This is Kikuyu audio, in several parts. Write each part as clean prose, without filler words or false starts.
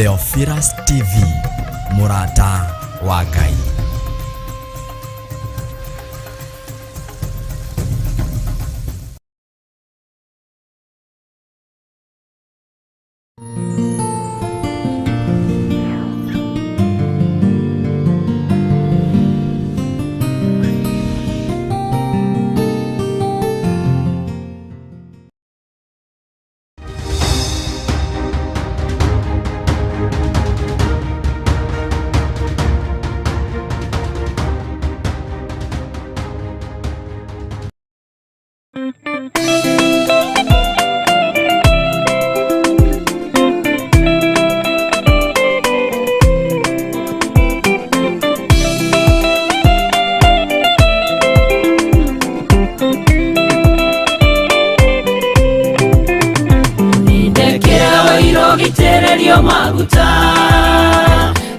Theophilus TV, mũrata wa Ngai. Nindekera ũira ũgitĩrĩrio maguta,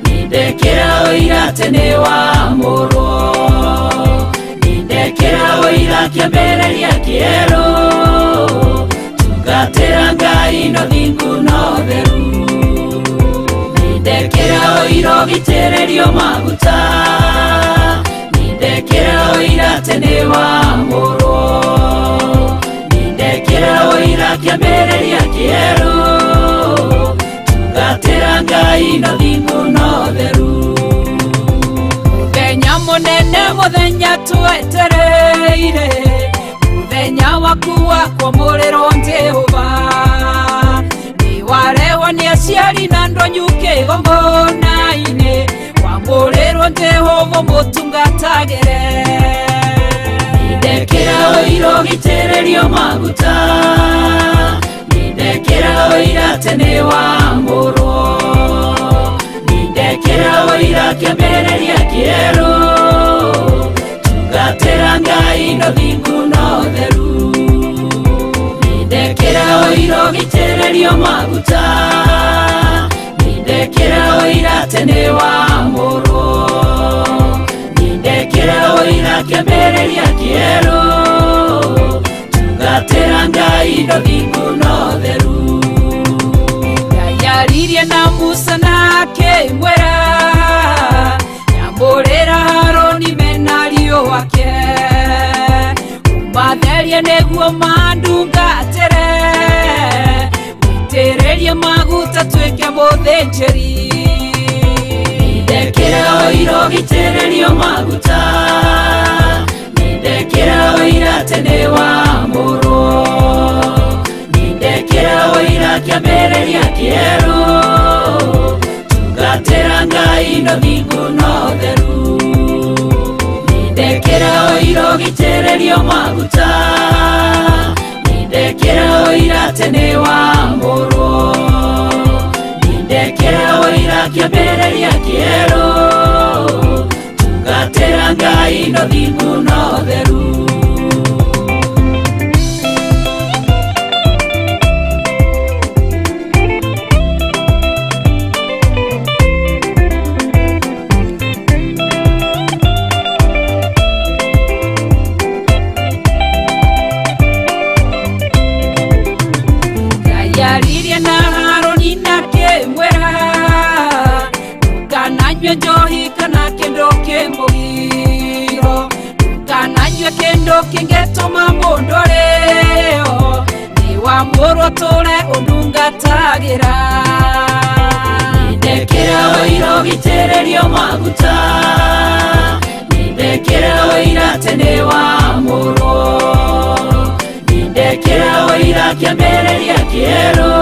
nindekera ũira atĩ nĩ wamũrwo, nindekera ũira kĩambĩrĩria kĩerũ, tungatĩra Ngai no thingu no theru. Nindekera ũira ũgitĩrĩrio maguta, nindekera ũira atĩ nĩ wamũrwo, nindekera ũira kĩambĩrĩria kĩerũ, tungatĩra Ngai no thingu no theru. Mũthenya mũnene, mũthenya twetereire, mũthenya waku wa kwamũrĩrwo Jehova, nĩ warehwo nĩ aciari na ndonyu kĩgongona-inĩ, wamũrĩrwo Jehova mũtungatagĩre. Nindekera ũira ũgitĩrĩrio maguta, nindekera ũira atĩ nĩ wamũrwo, nindekera ũira kĩambĩrĩria kĩerũ, tungatĩra Ngai no thingu no theru. Nindekera ũira ũgitĩrĩrio maguta, nindekera ũira atĩ nĩ wamũrwo, nindekera ũira kĩambĩrĩria kĩerũ, tungatĩra Ngai no thingu no theru. Ngai aririe na Musa na akĩmwĩra, nyamũrĩra Harũni mena ariũ ake, ũmatherie nĩguo mandungatĩre, wĩitĩrĩrie maguta tuĩke mũthĩnjĩri. Nindekera ũira ũgitĩrĩrio maguta, nindekera ũira atĩ nĩ wamũrwo, nindekera ũira kĩambĩrĩria kĩerũ, tungatĩra Ngai no thingu no theru. Nindekera ũira ũgitĩrĩrio maguta, nindekera ũira atĩ nĩ wamũrwo, nindekera ũira kĩambĩrĩria kĩerũ, tungatĩra Ngai no thingu no theru. Ngai aririe na Harũni na akĩmwĩra, ndũkananyue njohi kana kĩndũ kĩmũgiro, ndũkananyue kĩndũ kĩngĩtũma mũndũ arĩo, nĩ wamũrwo tũre ũndungatagĩra. Nindekera ũira ũgitĩrĩrio maguta, nindekera ũira atĩ nĩ wamũrwo, nindekera ũira kĩambĩrĩria kĩerũ,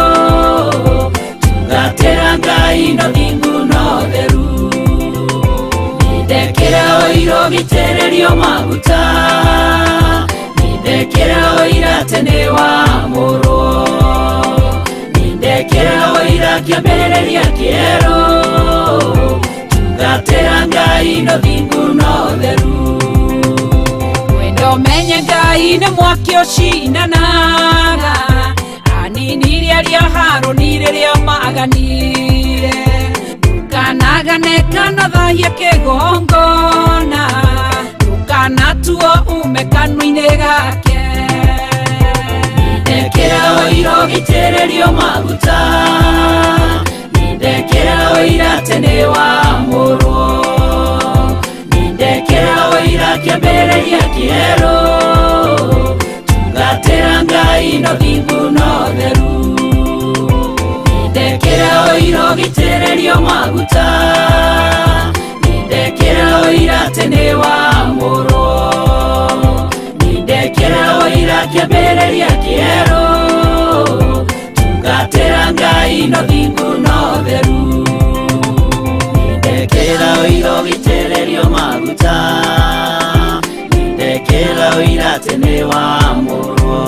tungatĩra Ngai no thingu no theru. Nindekera ũira ũgitĩrĩrio maguta, nindekera ũira atĩ nĩ wamũrwo, nindekera ũira kĩambĩrĩria kĩerũ, tungatĩra Ngai no thingu no theru. Wendo menye Ngai nĩ mwaki ũcinanaga, aninirie aria Harũni rĩrĩa maganire, ndũkanagane kana thahie kĩgongona, ndũkanatuo ume kanua-inĩ gake. Nindekera ũira ũgitĩrĩrio maguta, Nindekera ũira atĩ nĩwamũrwo. Nindekera ũira kĩambĩrĩria kĩerũ. Tungatĩra Ngai na ũthingu na ũtheru. Nindekera ũira ũgitĩrĩrio maguta. Nindekera ũira atĩ nĩwamũrwo. Nindekera ũira kĩambĩrĩria kĩerũ. Tungatĩra Ngai na ũthingu na ũtheru. Nindekera ũira ũgitĩrĩrio maguta. Nindekera ũira atĩ nĩwamũrwo.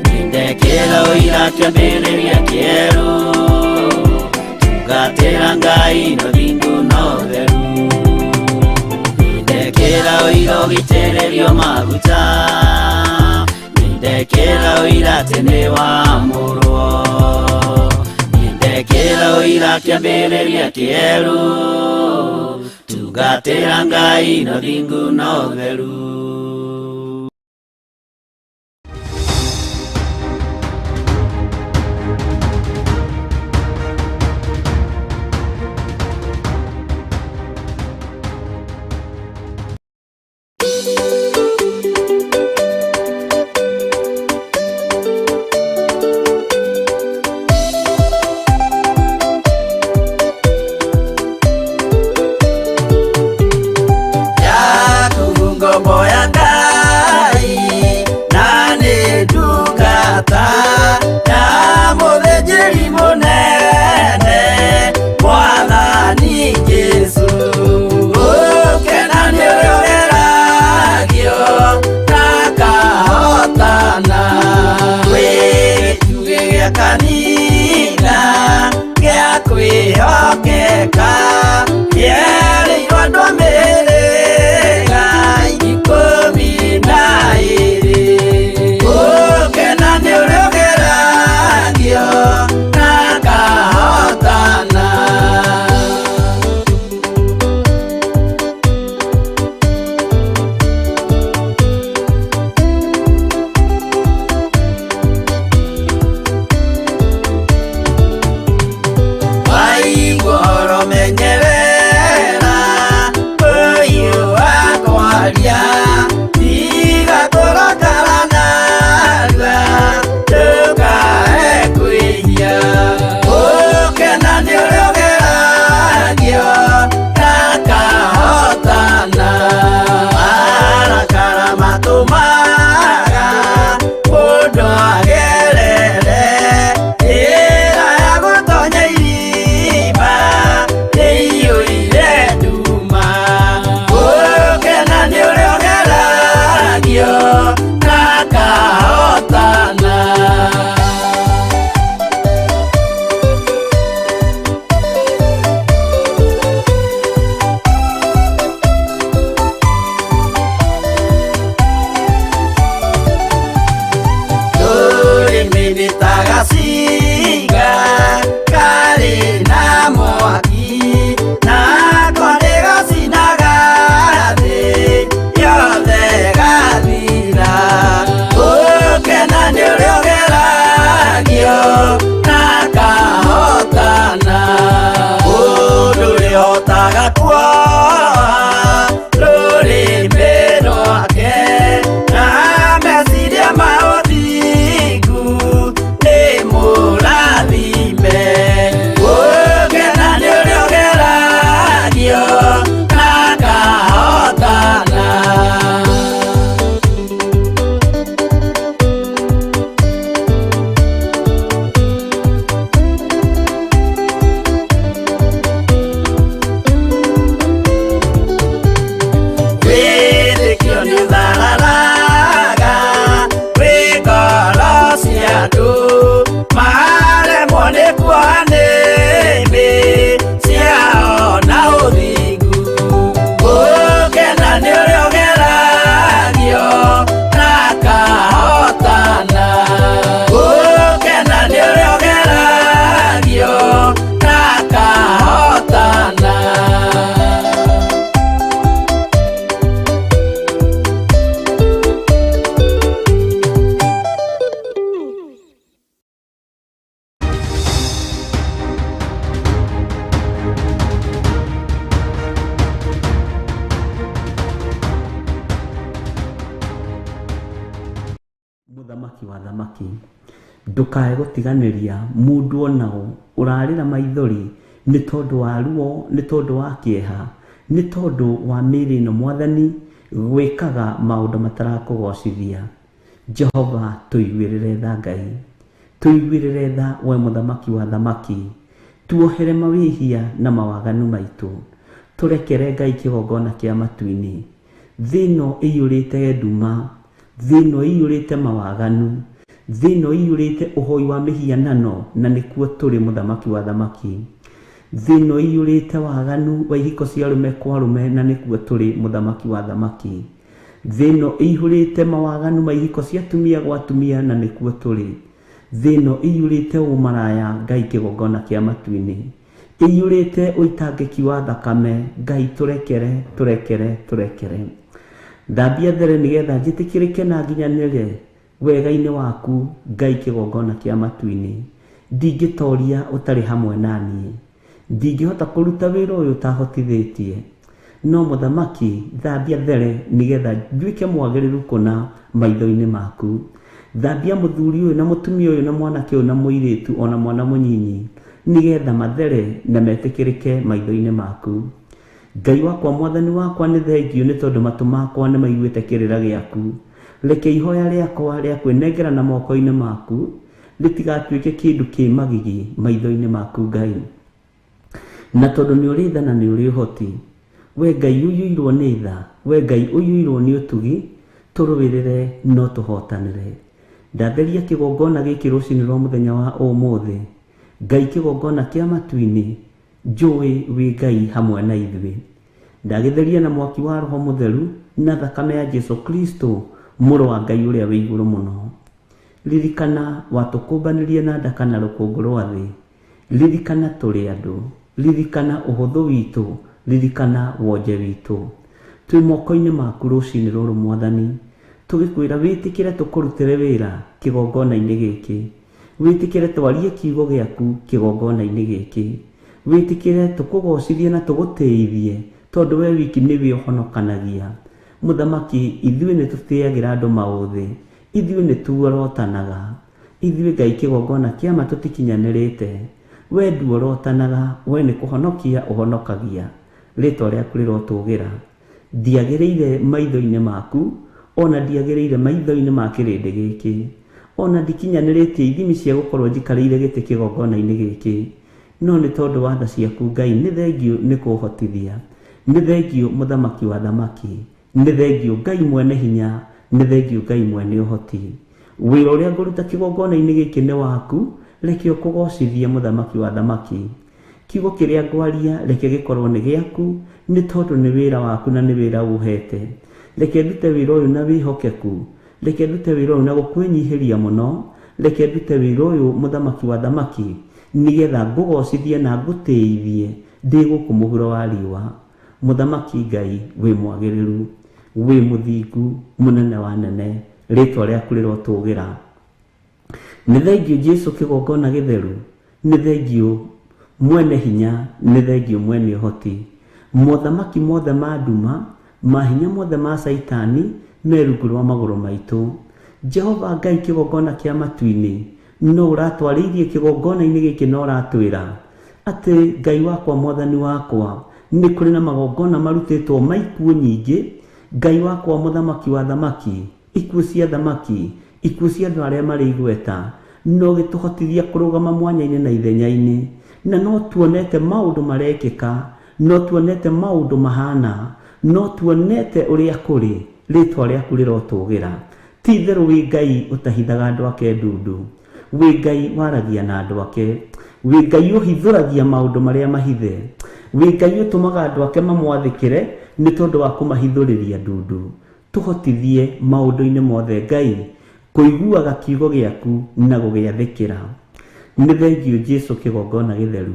Nindekera ũira kĩambĩrĩria kĩerũ. Tungatĩra Ngai na ũthingu na ũtheru. Nindekera ũira ũgitĩrĩrio maguta. Nindekera ũira atĩ nĩwamũrwo. Nindekera ũira kĩambĩrĩria kĩerũ. Tungatĩra Ngai na ũthingu na ũtheru. Yakubu ngombo ya Mũthamaki wa thamaki, ndũkae gũtiganĩria mũndũ ona ũ ũrarĩra maithori nĩ tondũ wa ruo, nĩ tondũ wa kĩeha, nĩ tondũ wa mĩĩrĩ ĩno Mwathani gwĩkaga maũndũ matarakũgocithia. Jehova tũiguĩrĩre tha Ngai, tũiguĩrĩre tha we Mũthamaki wa thamaki, tuohere mawĩhia na mawaganu maitũ, tũrekere Ngai kĩgongona kĩa matu-inĩ. Thĩ ĩno ĩiyũrĩte nduma, thĩ ĩno ĩiyũrĩte mawaganu, thĩ ĩno ĩiyũrĩte ũhoi wa mĩhianano, na nĩkuo tũrĩ Mũthamaki wa thamaki. Thĩ ĩno ĩiyũrĩte waganu wa ihiko cia arũme kwa arũme, na nĩkuo tũrĩ Mũthamaki wa thamaki. Thĩ ĩno ĩiyũrĩte mawaganu ma ihiko cia atumia gwa atumia, na nĩkuo tũrĩ. Thĩ ĩno ĩiyũrĩte ũmaraya Ngai kĩgongona kĩa matu-inĩ, ĩiyũrĩte ũitangĩki wa thakame Ngai tũrekere, tũrekere, tũrekere. Thambia there nĩgetha njĩtĩkĩrĩke na nginyanĩre wega-inĩ waku Ngai kĩgongona kĩa matu-inĩ. Ndingĩtoria ũtarĩ hamwe na niĩ, ndingĩhota kũruta wĩra ũyũ ũtahotithĩtie, no Mũthamaki thambia there nĩgetha nduĩke mwagĩrĩru kũna maitho-inĩ maku. Thambia mũthuri ũyũ na mũtumia ũyũ na mwanake ũyũ na mũirĩtu ona mwana mũnyinyi nĩgetha mathere na metĩkĩrĩke maitho-inĩ maku. Ngai wakwa Mwathani wakwa nĩ thengio nĩ tondũ matũ makwa nĩ maiguĩte kĩrĩra gĩaku. Reke ihoya rĩakwa rĩa kwĩnengera na moko-inĩ maku rĩtigatuĩke kĩndũ kĩ magigi maitho-inĩ maku Ngai. Na tondũ nĩ ũrĩ tha na nĩ ũrĩ ũhoti, we Ngai ũiyũirwo nĩ tha, we Ngai ũiyũirwo nĩ ũtugi, tũrũĩrĩre no tũhotanĩre. Ndatheria kĩgongona gĩkĩ rũcinĩ rwa mũthenya wa ũmũthĩ, Ngai kĩgongona kĩa matu-inĩ, njũĩ wĩ Ngai hamwe na ithuĩ. Ndagĩtheria na mwaki wa Roho Mũtheru na thakame ya Jesu Kristo mũrũ wa Ngai ũrĩa wĩ igũrũ mũno. Ririkana watũkũmbanĩrie na ndaka na rũkũngũ rwa thĩ. Ririkana tũrĩ andũ, ririkana ũhũthũ witũ, ririkana wonje witũ. Twĩ moko-inĩ maku rũcinĩ rũrũ Mwathani, tũgĩkwĩra wĩtĩkĩre tũkũrutĩre wĩra kĩgongona-inĩ gĩkĩ, wĩtĩkĩre twarie kiugo gĩaku kĩgongona-inĩ gĩkĩ, wĩtĩkĩre tũkũgocithie na tũgũtĩithie tondũ we wiki nĩwe ũhonokanagia. Mũthamaki, ithuĩ nĩ tũtĩagĩra andũ maũthĩ, ithuĩ nĩ tuorotanaga, ithuĩ Ngai kĩgongona kĩa ma tũtikinyanĩrĩte, we nduorotanaga, we nĩ kũhonokia ũhonokagia. Rĩtwa rĩaku rĩrotũgĩra. Ndiagĩrĩire maitho-inĩ maku, ona ndiagĩrĩire maitho-inĩ ma kĩrĩndĩ gĩkĩ, ona ndikinyanĩrĩtie ithimi cia gũkorwo njikarĩire gĩtĩ kĩgongona-inĩ gĩkĩ, no nĩ tondũ wa tha ciaku Ngai nĩ thengio nĩ kũhotithia, nĩ thengio Mũthamaki wa thamaki, nĩ thengio Ngai mwene hinya, nĩ thengio Ngai mwene ũhoti. Wĩra ũrĩa ngũruta kĩgongona-inĩ gĩkĩ nĩ waku, reke ũkũgocithie Mũthamaki wa thamaki. Kiugo kĩrĩa ngwaria reke gĩkorwo nĩ gĩaku, nĩ tondũ nĩ wĩra waku na nĩ wĩra ũhete. Reke ndute wĩra ũyũ na wĩhokeku, reke ndute wĩra ũyũ na gũkwĩnyihĩria mũno, reke ndute wĩra ũyũ Mũthamaki wa thamaki nĩgetha ngũgocithie na ngũtĩithie ndĩ gũkũ mũhuro wa riũa. Mũthamaki Ngai wĩ mwagĩrĩru, wĩ mũthingu, mũnene wa nene, rĩtwa rĩaku rĩrotũgĩra. Nĩ thengio Jesu kĩgongona gĩtheru, nĩ thengio mwene hinya, nĩ thengio mwene ũhoti. Mothamaki mothe ma nduma, mahinya mothe ma Caitani me rungu rwa magũrũ maitũ. Jehova Ngai kĩgongona kĩa matu-inĩ, no ũratwarĩirie kĩgongona-inĩ gĩkĩ na ũratwĩra atĩ Ngai wakwa Mwathani wakwa nĩ kũrĩ na magongona marutĩtwo ma ikuũ nyingĩ. Ngai wakwa Mũthamaki wa thamaki, ikuũ cia thamaki, ikuũ cia andũ arĩa marĩ igweta, no gĩtũhotithia kũrũgama mwanya-inĩ na ithenya-inĩ, na no tuonete maũndũ marekĩka, no tuonete maũndũ mahana, no tuonete ũrĩa kũrĩ. Rĩtwa rĩaku rĩrotũgĩra. Ti itherũ wĩ Ngai ũtahithaga andũ ake ndundu, wĩ Ngai waragia na andũ ake, wĩ Ngai ũhithũragia maũndũ marĩa mahithe, wĩ Ngai ũtũmaga andũ ake mamwathĩkĩre nĩ tondũ wa kũmahithũrĩria ndundu. Tũhotithie maũndũ-inĩ mothe Ngai kũiguaga kiugo gĩaku na gũgĩathĩkĩra. Nĩ thengio Jesu kĩgongona gĩtheru.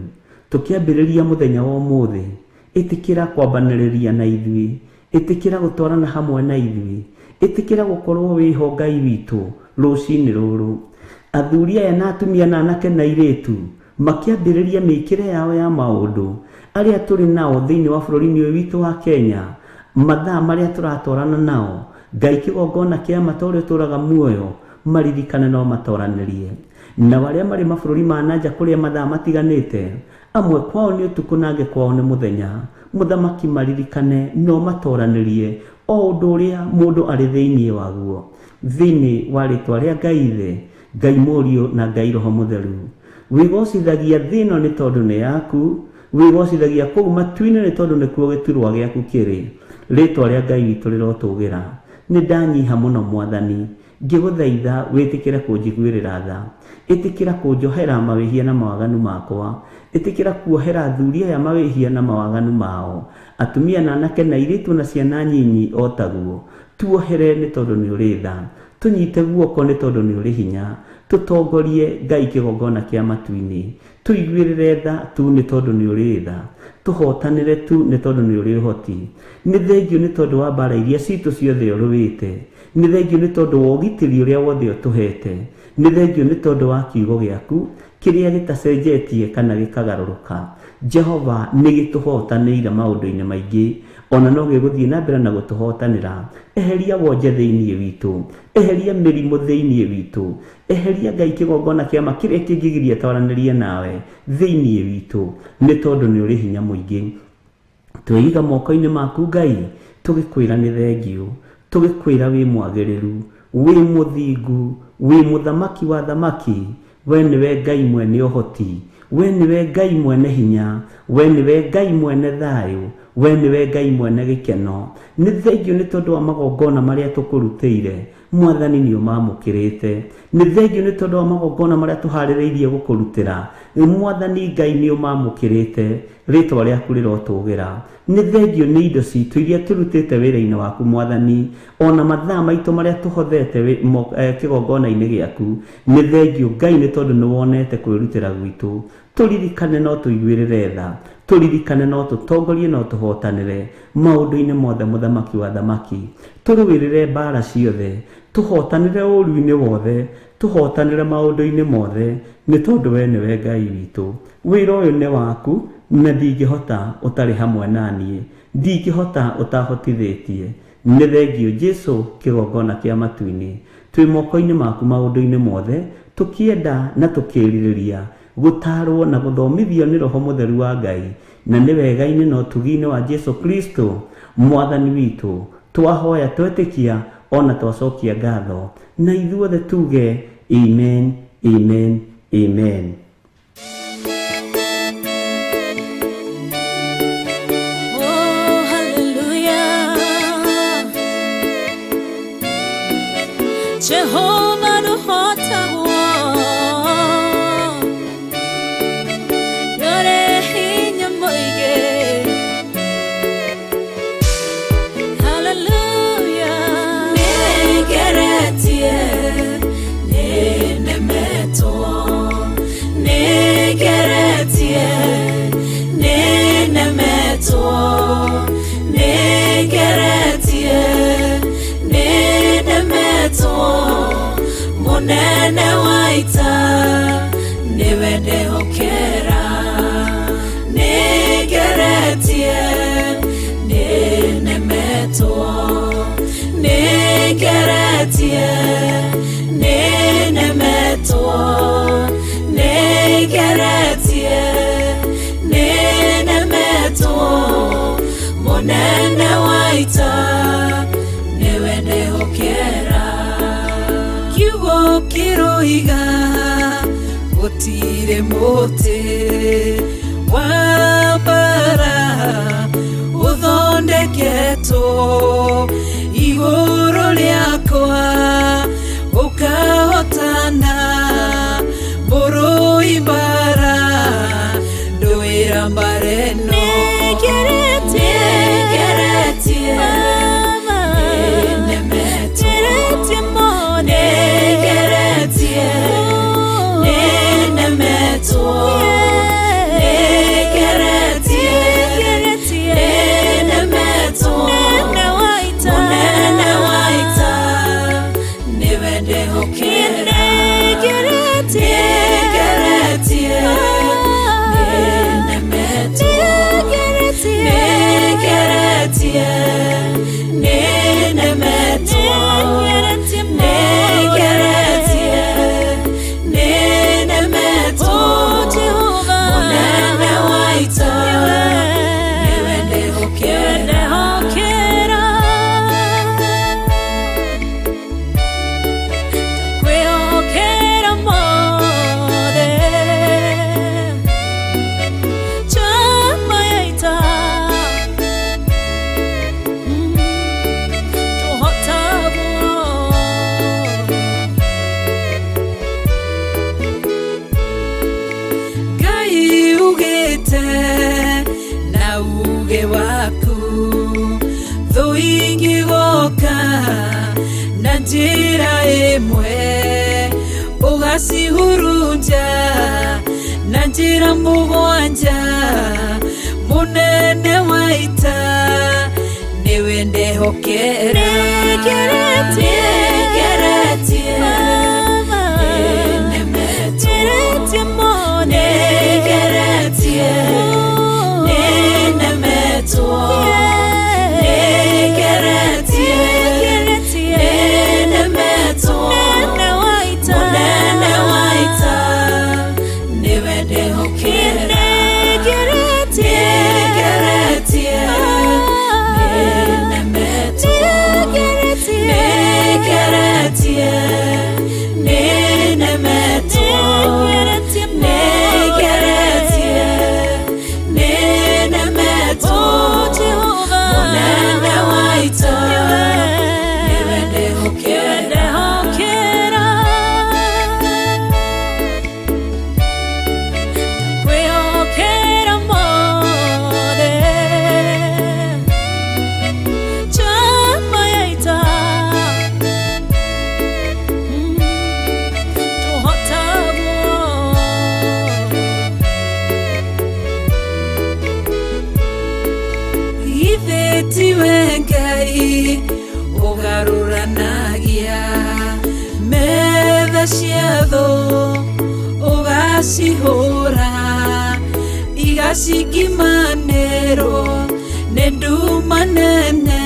Tũkĩambĩrĩria mũthenya wa ũmũthĩ, ĩtĩkĩra kwambanĩrĩria na ithuĩ, ĩtĩkĩra gũtwarana hamwe na ithuĩ, ĩtĩkĩra gũkorwo wĩho Ngai witũ rũcinĩ rũrũ. Athuri aya na atumia na anake na airĩtu makĩambĩrĩria mĩkĩre yao ya maũndũ arĩa tũrĩ nao thĩinĩ wa bũrũri-inĩ ũyũ witũ wa Kenya, mathaa marĩa tũratwarana nao, Ngai kĩgongona kĩa ma ta ũrĩa ũtũũraga muoyo, Maririkane no matoranĩrie. Nao arĩa marĩ mabũrũri ma na nja kũrĩa mathaa matiganĩte, amwe kwao nĩ ũtukũ na angĩ kwao nĩ mũthenya, mũthamaki maririkane no matoranĩrie o ũndũ ũrĩa mũndũ arĩ thĩinĩ waguo. Thĩinĩ wa rĩtwa rĩa Ngai Ithe, Ngai Mũriũ na Ngai Roho Mũtheru. Wĩgocithagia thĩ ĩno nĩ tondũ nĩ yaku, wĩgocithagia kũu matu-inĩ nĩ tondũ nĩkuo gĩturwa gĩaku kĩrĩ. Rĩtwa rĩa Ngai witũ rĩrotũgĩra. Nĩ ndanyiha mũno Mwathani, ngĩgũthaitha wĩtĩkĩre kũnjiguĩrĩra tha. Ĩtĩkĩra kũnjohera mawĩhia na mawaganu makwa. Ĩtĩkĩra kuohera athuri aya mawĩhia na mawaganu mao, atumia na anake na airĩtu na ciana nyinyi o taguo. Tuohere nĩ tondũ nĩ ũrĩ tha. Tũnyite guoko nĩ tondũ nĩ ũrĩ hinya. Tũtongorie Ngai kĩgongona kĩa matu-inĩ. Tũiguĩrĩre tha tu nĩ tondũ nĩ ũrĩ tha. Tũhotanĩre tu nĩ tondũ nĩ ũrĩ ũhoti. Nĩ thengiũ nĩ tondũ wa mbara iria citũ ciothe ũrũĩte. Nĩ thengiũ nĩ tondũ wa ũgitĩri ũrĩa wothe ũtũhete. Nĩ thengiũ nĩ tondũ wa kiugo gĩaku kĩrĩa gĩtacenjetie kana gĩkagarũrũka. Jehova nĩ gĩtũhotanĩire maũndũ-inĩ maingĩ, ona no gĩgũthiĩ na mbere na gũtũhotanĩra. Eheria wonje thĩinĩ witũ, eheria mĩrimũ thĩinĩ witũ, eheria Ngai kĩgongona kĩa ma kĩrĩa kĩngĩgiria twaranĩrie nawe thĩinĩ witũ, nĩ tondũ nĩ ũrĩ hinya mũingĩ. Twĩiga moko-inĩ maku Ngai, tũgĩkwĩra nĩ thengiũ, tũgĩkwĩra wĩ mwagĩrĩru, wĩ mũthingu, wĩ mũthamaki wa thamaki, we nĩwe Ngai mwene ũhoti, we nĩwe Ngai mwene hinya, we nĩwe Ngai mwene thayũ, we nĩwe Ngai mwene gĩkeno. Nĩ thengiũ nĩ tondũ wa magongona marĩa tũkũrutĩire, Mwathani nĩ ũmamũkĩrĩte. Nĩ thengiũ nĩ tondũ wa magongona marĩa tũharĩrĩirie gũkũrutĩra, Mwathani Ngai nĩ ũmamũkĩrĩte. Rĩtwa rĩaku rĩrotũgĩra. Nĩ thengiũ nĩ indo citũ iria tũrutĩte wĩra-inĩ waku Mwathani, ona mathaa maitũ marĩa tũhothete kĩgongona-inĩ gĩaku. Nĩ thengiũ Ngai nĩ tondũ nĩ wonete kwĩrutĩra gwitũ. Tũririkane no tũiguĩrĩre tha, tũririkane no tũtongorie no tũhotanĩre maũndũ-inĩ mothe mũthamaki wa thamaki. Tũrũĩrĩre mbara ciothe, tũhotanĩre ũũru-inĩ wothe, tũhotanĩre maũndũ-inĩ mothe, nĩ tondũ we nĩwe Ngai witũ. Wĩra ũyũ nĩ waku na ndingĩhota ũtarĩ hamwe na niĩ, ndingĩhota ũtahotithĩtie. Nĩ thengiũ Jesu kĩgongona kĩa matu-inĩ. Twĩ moko-inĩ maku maũndũ-inĩ mothe, tũkĩenda na tũkĩrirĩria gũtarwo na gũthomithio nĩ Roho Mũtheru wa Ngai, na nĩ wega-inĩ na ũtugi-inĩ wa Jesu Kristo Mwathani witũ. Twahoya twetĩkia ona twacokia ngatho, na ithuothe tuge amen, amen, amen. Oh, hallelujah. Jehovah nũhotagwo, nĩũrĩ hinya mũingĩ. Hallelujah. Nĩngeretie, nĩnemetwo, nĩngeretie, nĩnemetwo, nĩngeretie, nĩnemetwo. Mũnene wa ita nĩwe ndehokera. Nĩngeretie, nĩnemetwo, nĩngeretie, nĩnemetwo, nĩngeretie, nĩnemetwo. Mũnene wa ita nĩwe ndehokera. Kiugo kĩroiga gũtirĩ mũtĩ wa mbara ũthondeketwo igũrũ rĩakwa ũkahotana. Mũrũi mbara ndũĩra mbara ĩno. Nĩngeretie, nĩnemetwo, nĩngeretie, nĩnemetwo, nĩngeretie, nĩnemetwo. Mũnene wa ita Na njĩra ĩmwe ũgacihurunja na njĩra mũgwanja mũnene wa ita nĩwe ndehokera nĩngeretie nĩnemetwo nĩngeretie nĩnemetwo nĩngeretie nĩnemetwo mũnene wa ita nĩwe ndehokera nĩngeretie nĩnemetwo nĩngeretie nĩnemetwo nĩngeretie nĩnemetwo mũnene wa ita nĩwe ndehokera. Kwĩhokera mothe njamba ya ita tũhotagwo Ithe tiwe Ngai ũgarũranagia metha cia thũ ũgacihũra igacikimanĩrwo nĩ nduma nene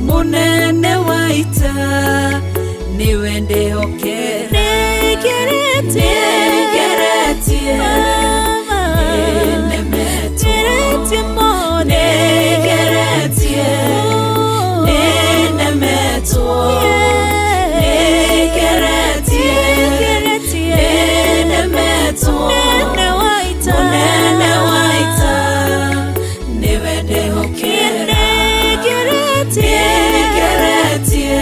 mũnene wa ita nĩwe ndehokera nĩngeretie nĩnemetwo nĩngeretie nĩnemetwo nĩngeretie nĩnemetwo mũnene wa ita nĩwe ndehokera nĩngeretie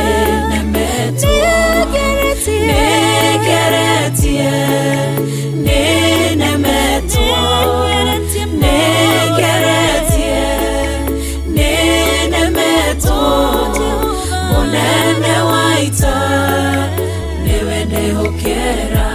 nĩnemetwo nĩngeretie nĩnemetwo nĩngeretie nĩnemetwo mũnene wa ita nĩwe ndehokera.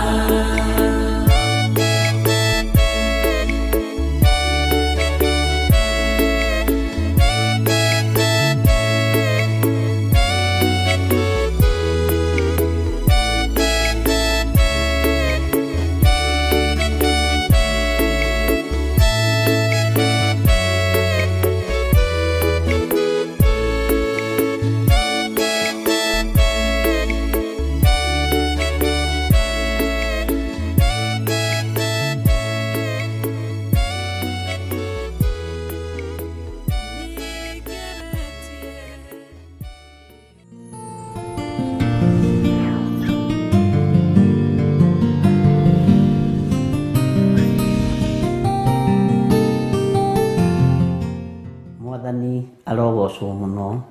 Mwathani arogocwo mũno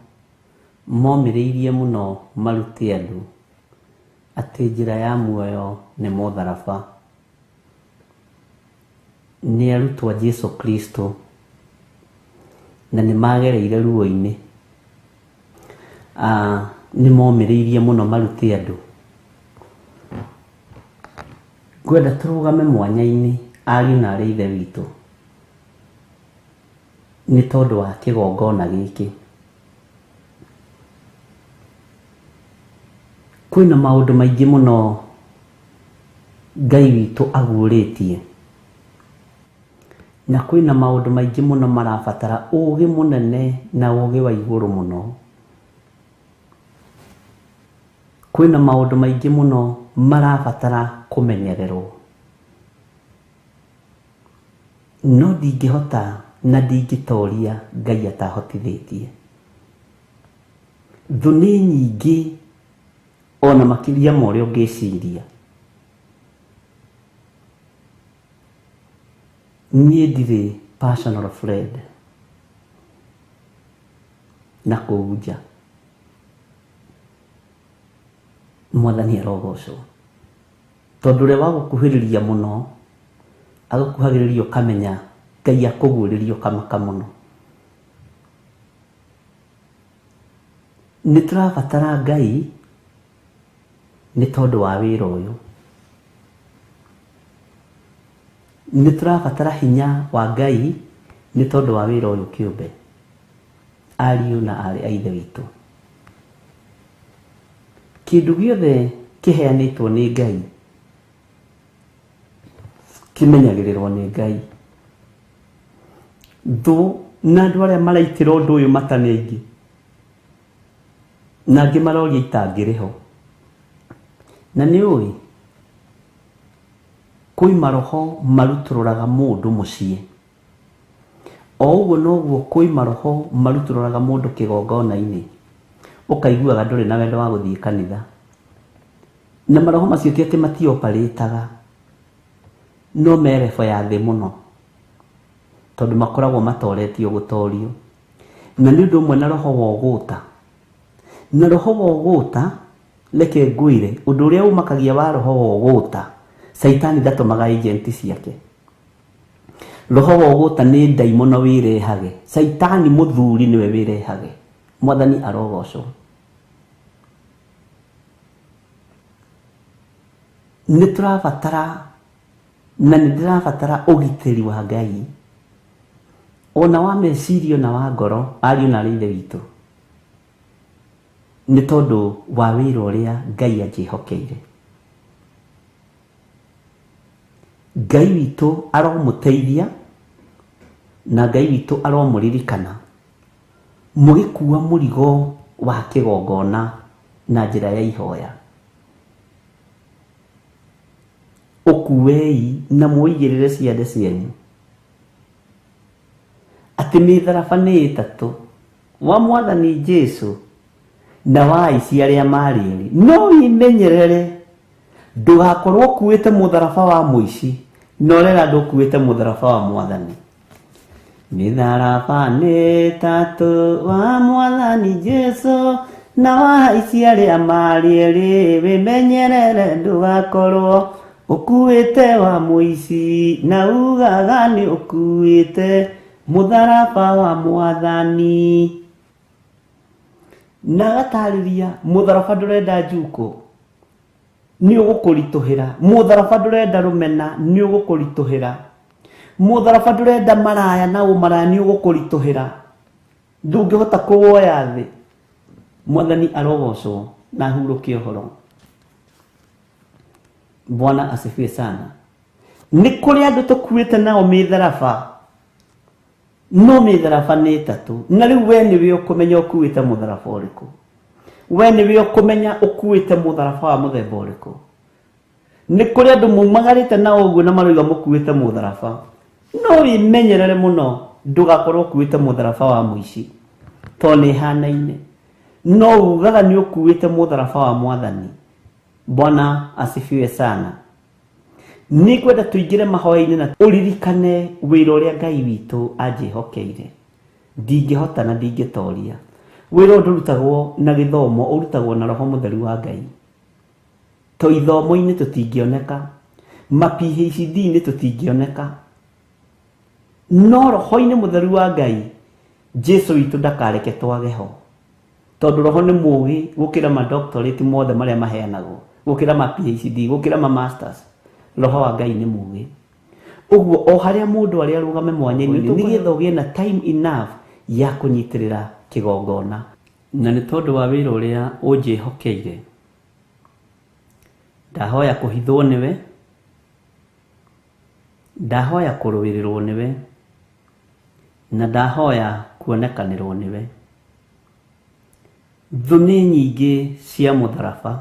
momĩrĩirie mũno marute andũ atĩ njĩra ya muoyo nĩ mũtharaba. Nĩ arutwo a Jesu Kristo na nĩ magereire ruo-inĩ. Nĩ momĩrĩirie mũno marute andũ. Ngwenda tũrũgame mwanya-inĩ ariũ na arĩ ithe witũ nĩ tondũ wa kĩgongona gĩkĩ. Kwĩna maũndũ maingĩ mũno Ngai witũ aguũrĩtie na kwĩna maũndũ maingĩ mũno marabatara ũũgĩ mũnene na ũũgĩ wa igũrũ mũno. Kwĩna maũndũ maingĩ mũno marabatara kũmenyererwo. No ndingĩhota na ndingĩtoria Ngai atahotithĩtie. Thũ nĩ nyingĩ ona makĩria ma ũrĩa ũngĩciria. Niĩ ndirĩ personal friend na kũu nja. Mwathani arogocwo tondũ ũrĩa wagũkuhĩrĩria mũno agũkuhagĩrĩria ũkamenya Ngai akũguũrĩria ũkamaka mũno. Nĩ tũrabatara Ngai nĩ tondũ wa wĩra ũyũ. Nĩ tũrabatara hinya wa Ngai nĩ tondũ wa wĩra ũyũ kĩũmbe, ariũ na aarĩ a Ithe witũ. Kĩndũ gĩothe kĩheanĩtwo nĩ Ngai kĩmenyagĩrĩrwo nĩ Ngai. Thũ na andũ arĩa maraitĩra ũndũ ũyũ mata nĩ aingĩ, na angĩ maroria itangĩrĩ ho. Na nĩ ũĩ kwĩ maroho marutũrũraga mũndũ mũciĩ, o ũguo noguo kwĩ maroho marutũrũraga mũndũ kĩgongona-inĩ, ũkaiguaga ndũrĩ na wendo wa gũthiĩ kanitha. Na maroho macio ti atĩ matioparĩtaga, no me level ya thĩ mũno, tondũ makoragwo matoretio gũtorio. Na nĩ ũndũ ũmwe na roho wa ũgũta. Na roho wa ũgũta, reke ngwĩre, ũndũ ũrĩa ũmakagia wa roho wa ũgũta, Caitani ndatũmaga agent ciake. Roho wa ũgũta nĩ ndaimono wĩrehage. Caitani mũthuri nĩwe wĩrehage. Mwathani arogocwo. Nĩ tũrabatara na nĩ ndĩrabatara ũgitĩri wa Ngai, ona wa meciria na wa ngoro, ariũ na aarĩ a Ithe witũ, nĩ tondũ wa wĩra ũrĩa Ngai anjĩhokeire. Ngai witũ aromũteithia na Ngai witũ aromũririkana mũgĩkua mũrigo wa kĩgongona na njĩra ya ihoya. Ũkuei na mũigĩrĩre ciande cianyu atĩ mĩtharaba nĩ ĩtatũ, wa Mwathani Jesu na wa aici arĩa marĩ erĩ. No wĩmenyerere ndũgakorwo ũkuĩte mũtharaba wa mũici na ũrera ndũkuĩte mũtharaba wa Mwathani. Mĩtharaba nĩ ĩtatũ, wa Mwathani Jesu na wa aici arĩa marĩ erĩ. Wĩmenyerere ndũgakorwo ũkuĩte wa mũici na ugaga nĩ ũkuĩte mũtharaba wa Mwathani. Na agatarĩria mũtharaba ndũrenda njuko, nĩ ũgũkũritũhĩra. Mũtharaba ndũrenda rũmena, nĩ ũgũkũritũhĩra. Mũtharaba ndũrenda maraya na ũmaraya, nĩ ũgũkũritũhĩra. Ndũngĩhota kũwoya thĩ. Mwathani arogocwo na ahurũke ũhoro. Bwana asifiwe sana. Nĩ kũrĩ andũ tũkuĩte nao mĩtharaba, no mĩtharaba nĩ ĩtatũ. Na rĩu we nĩwe ũkũmenya ũkuĩte mũtharaba ũrĩkũ. We nĩwe ũkũmenya ũkuĩte mũtharaba wa mũthemba ũrĩkũ. Nĩ kũrĩ andũ mumagarĩte nao ũguo na maroiga mũkuĩte mũtharaba. No wĩmenyerere mũno ndũgakorwo ũkuĩte mũtharaba wa mũici, tondũ nĩ ĩhanaine. No ugaga nĩ ũkuĩte mũtharaba wa Mwathani. Bwana asifiwe sana. Nĩ ngwenda tũingĩre mahoya-inĩ na ũririkane wĩra ũrĩa Ngai witũ anjĩhokeire. Ndingĩhota na ndingĩtoria. Wĩra ũyũ ndũrutagwo na gĩthomo, ũrutagwo na Roho Mũtheru wa Ngai. To ithomo-inĩ tũtingĩoneka, ma PhD-inĩ tũtingĩoneka, no Roho-inĩ Mũtheru wa Ngai, Jesu witũ ndakareke twage ho. Tondũ Roho nĩ mũũgĩ gũkĩra ma doctorate mothe marĩa maheanagwo, gũkĩra ma PhD, gũkĩra ma masters. Roho wa Ngai nĩ mũũgĩ. Ũguo o harĩa mũndũ arĩ arũgame mwanya-inĩ nĩgetha ũgĩe na time enough ya kũnyitĩrĩra kĩgongona. Na nĩ tondũ wa wĩra ũrĩa ũnjĩhokeire, ndahoya kũhithwo nĩwe, ndahoya kũrũĩrĩrwo nĩwe, na ndahoya kuonekanĩrwo nĩwe. Thũ nĩ nyingĩ cia mũtharaba,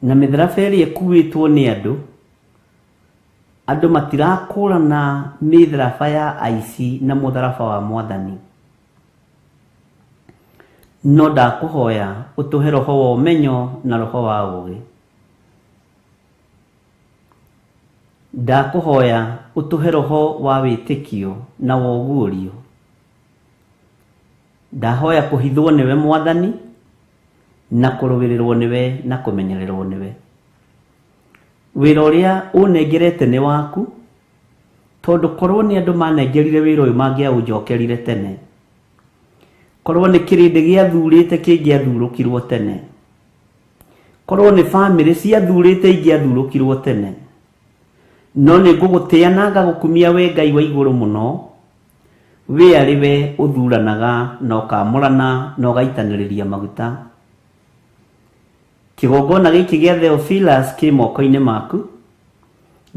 na mĩtharaba ĩrĩa ĩkuĩtwo nĩ andũ, andũ matirakũrana mĩtharaba ya aici na mũtharaba wa Mwathani. No ndakũhoya ũtũhe roho wa ũmenyo na roho wa ũũgĩ. Ndakũhoya ũtũhe roho wa wĩtĩkio na wa ũguũrio. Ndahoya kũhithwo nĩwe Mwathani, na kũrũĩrĩrwo nĩwe na kũmenyererwo nĩwe. Wĩra ũrĩa ũnengerete nĩ waku, tondũ korwo nĩ andũ manengerire wĩra ũyũ mangĩaũnjokerire tene. Korwo nĩ kĩrĩndĩ gĩathurĩte kĩngĩathurũkirwo tene. Korwo nĩ bamĩrĩ ciathurĩte ingĩathurũkirwo tene. No nĩ ngũgũtĩa na ngagũkumia we Ngai wa igũrũ mũno, we arĩ we ũthuranaga na ũkamũrana na ũgaitanĩrĩria maguta. Kĩgongona gĩkĩ gĩa Theophilus kĩ moko-inĩ maku.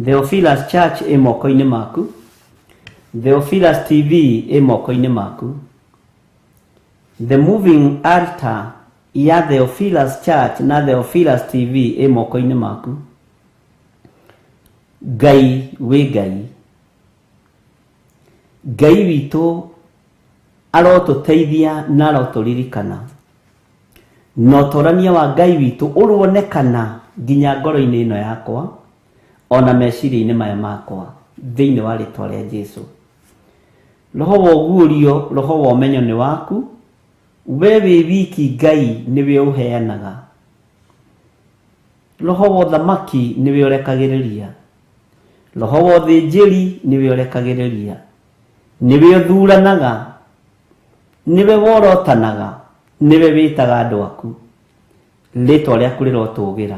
Theophilus Church ĩ moko-inĩ maku. Theophilus TV ĩ moko-inĩ maku. The Moving Altar ya Theophilus Church na Theophilus TV ĩ moko-inĩ maku. Ngai wĩ Ngai. Ngai witũ arotũteithia na arotũririkana. Na ũtorania wa Ngai witũ ũronekana nginya ngoro-inĩ ĩno yakwa ona meciria-inĩ maya makwa thĩinĩ wa rĩtwa rĩa Jesu. Roho wa ũguũrio, roho wa ũmenyo nĩ waku, we wĩ wiki Ngai nĩwe ũheanaga. Roho wa ũthamaki nĩwe ũrekagĩrĩria. Roho wa ũthĩnjĩri nĩwe ũrekagĩrĩria. Nĩwe ũthuranaga, nĩwe worotanaga, nĩwe wĩtaga andũ aku. Rĩtwa rĩaku rĩrotũgĩra.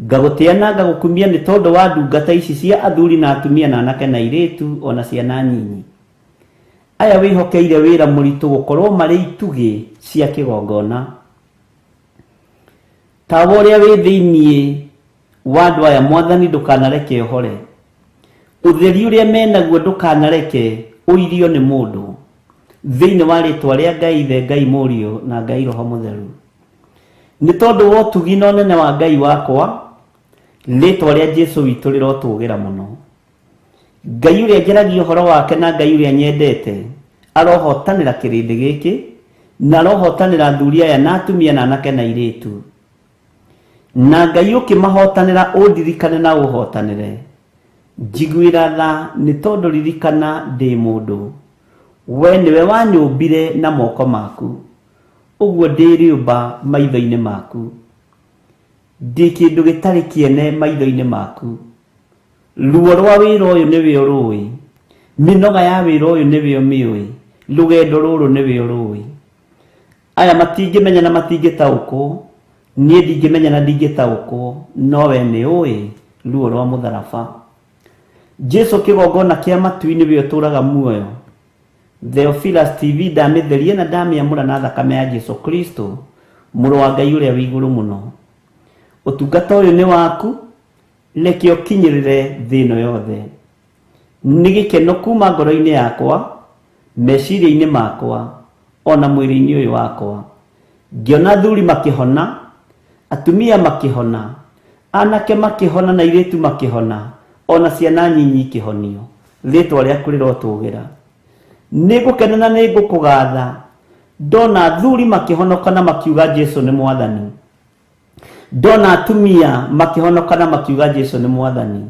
Ngagũtĩa na ngagũkumia nĩ tondũ wa ndungata ici cia athuri na atumia na anake na airĩtu ona ciana nyinyi. Aya wĩhokeire wĩra mũritũ gũkorwo marĩ itugĩ cia kĩgongona. Tawa ũrĩa wĩ thĩinĩ wa andũ aya Mwathani ndũkanareke ũhore. Ũtheri ũrĩa menaguo ndũkanareke ũirio nĩ mũndũ. Thĩinĩ wa rĩtwa rĩa Ngai Ithe, Ngai Mũriũ na Ngai Roho Mũtheru. Nĩ tondũ wa ũtugi na ũnene wa Ngai wakwa, rĩtwa rĩa Jesu witũ rĩrotũgĩra mũno. Ngai ũrĩa njaragia ũhoro wake na Ngai ũrĩa nyendete arohotanĩra kĩrĩndĩ gĩkĩ na arohotanĩra athuri aya na atumia na anake na airĩtu. Na Ngai ũkĩmahotanĩra ũndirikane na ũhotanĩre. Njiguĩra tha nĩ tondũ ririkana ndĩ mũndũ. We nĩwe wanyũmbire na moko maku, ũguo ndĩ rĩũmba maitho-inĩ maku. Ndĩ kĩndũ gĩtarĩ kĩene maitho-inĩ maku. Ruo rwa wĩra ũyũ nĩwe ũrũĩ, mĩnoga ya wĩra ũyũ nĩwe ũmĩũĩ, rũgendo rũrũ nĩwe ũrũĩ. Aya matingĩmenya na matingĩtaũkwo, niĩ ndingĩmenya na ndingĩtaũkwo, no we nĩ ũĩ ruo rwa mũtharaba. Jesu kĩgongona kĩa matu-inĩ nĩwe ũtũraga muoyo. Theophilus TV ndamĩtheria na ndamĩamũra na thakame ya Jesu Kristo, mũrũ wa Ngai ũrĩa wĩ igũrũ mũno. Ũtungata ũyũ nĩ waku, reke ũkinyĩrĩre thĩ ĩno yothe. Nĩ gĩkeno kuma ngoro-inĩ yakwa, meciria-inĩ makwa, ona mwĩrĩ-inĩ ũyũ wakwa. Ngĩona athuri makĩhona, atumia makĩhona, anake makĩhona na airĩtu makĩhona, ona ciana nyinyi ikĩhonio. Rĩtwa rĩaku rĩrotũgĩra. Nĩ ngũkena na nĩ ngũkũgatha ndona athuri makĩhonoka na makiuga Jesu nĩ Mwathani. Ndona atumia makĩhonoka na makiuga Jesu nĩ Mwathani.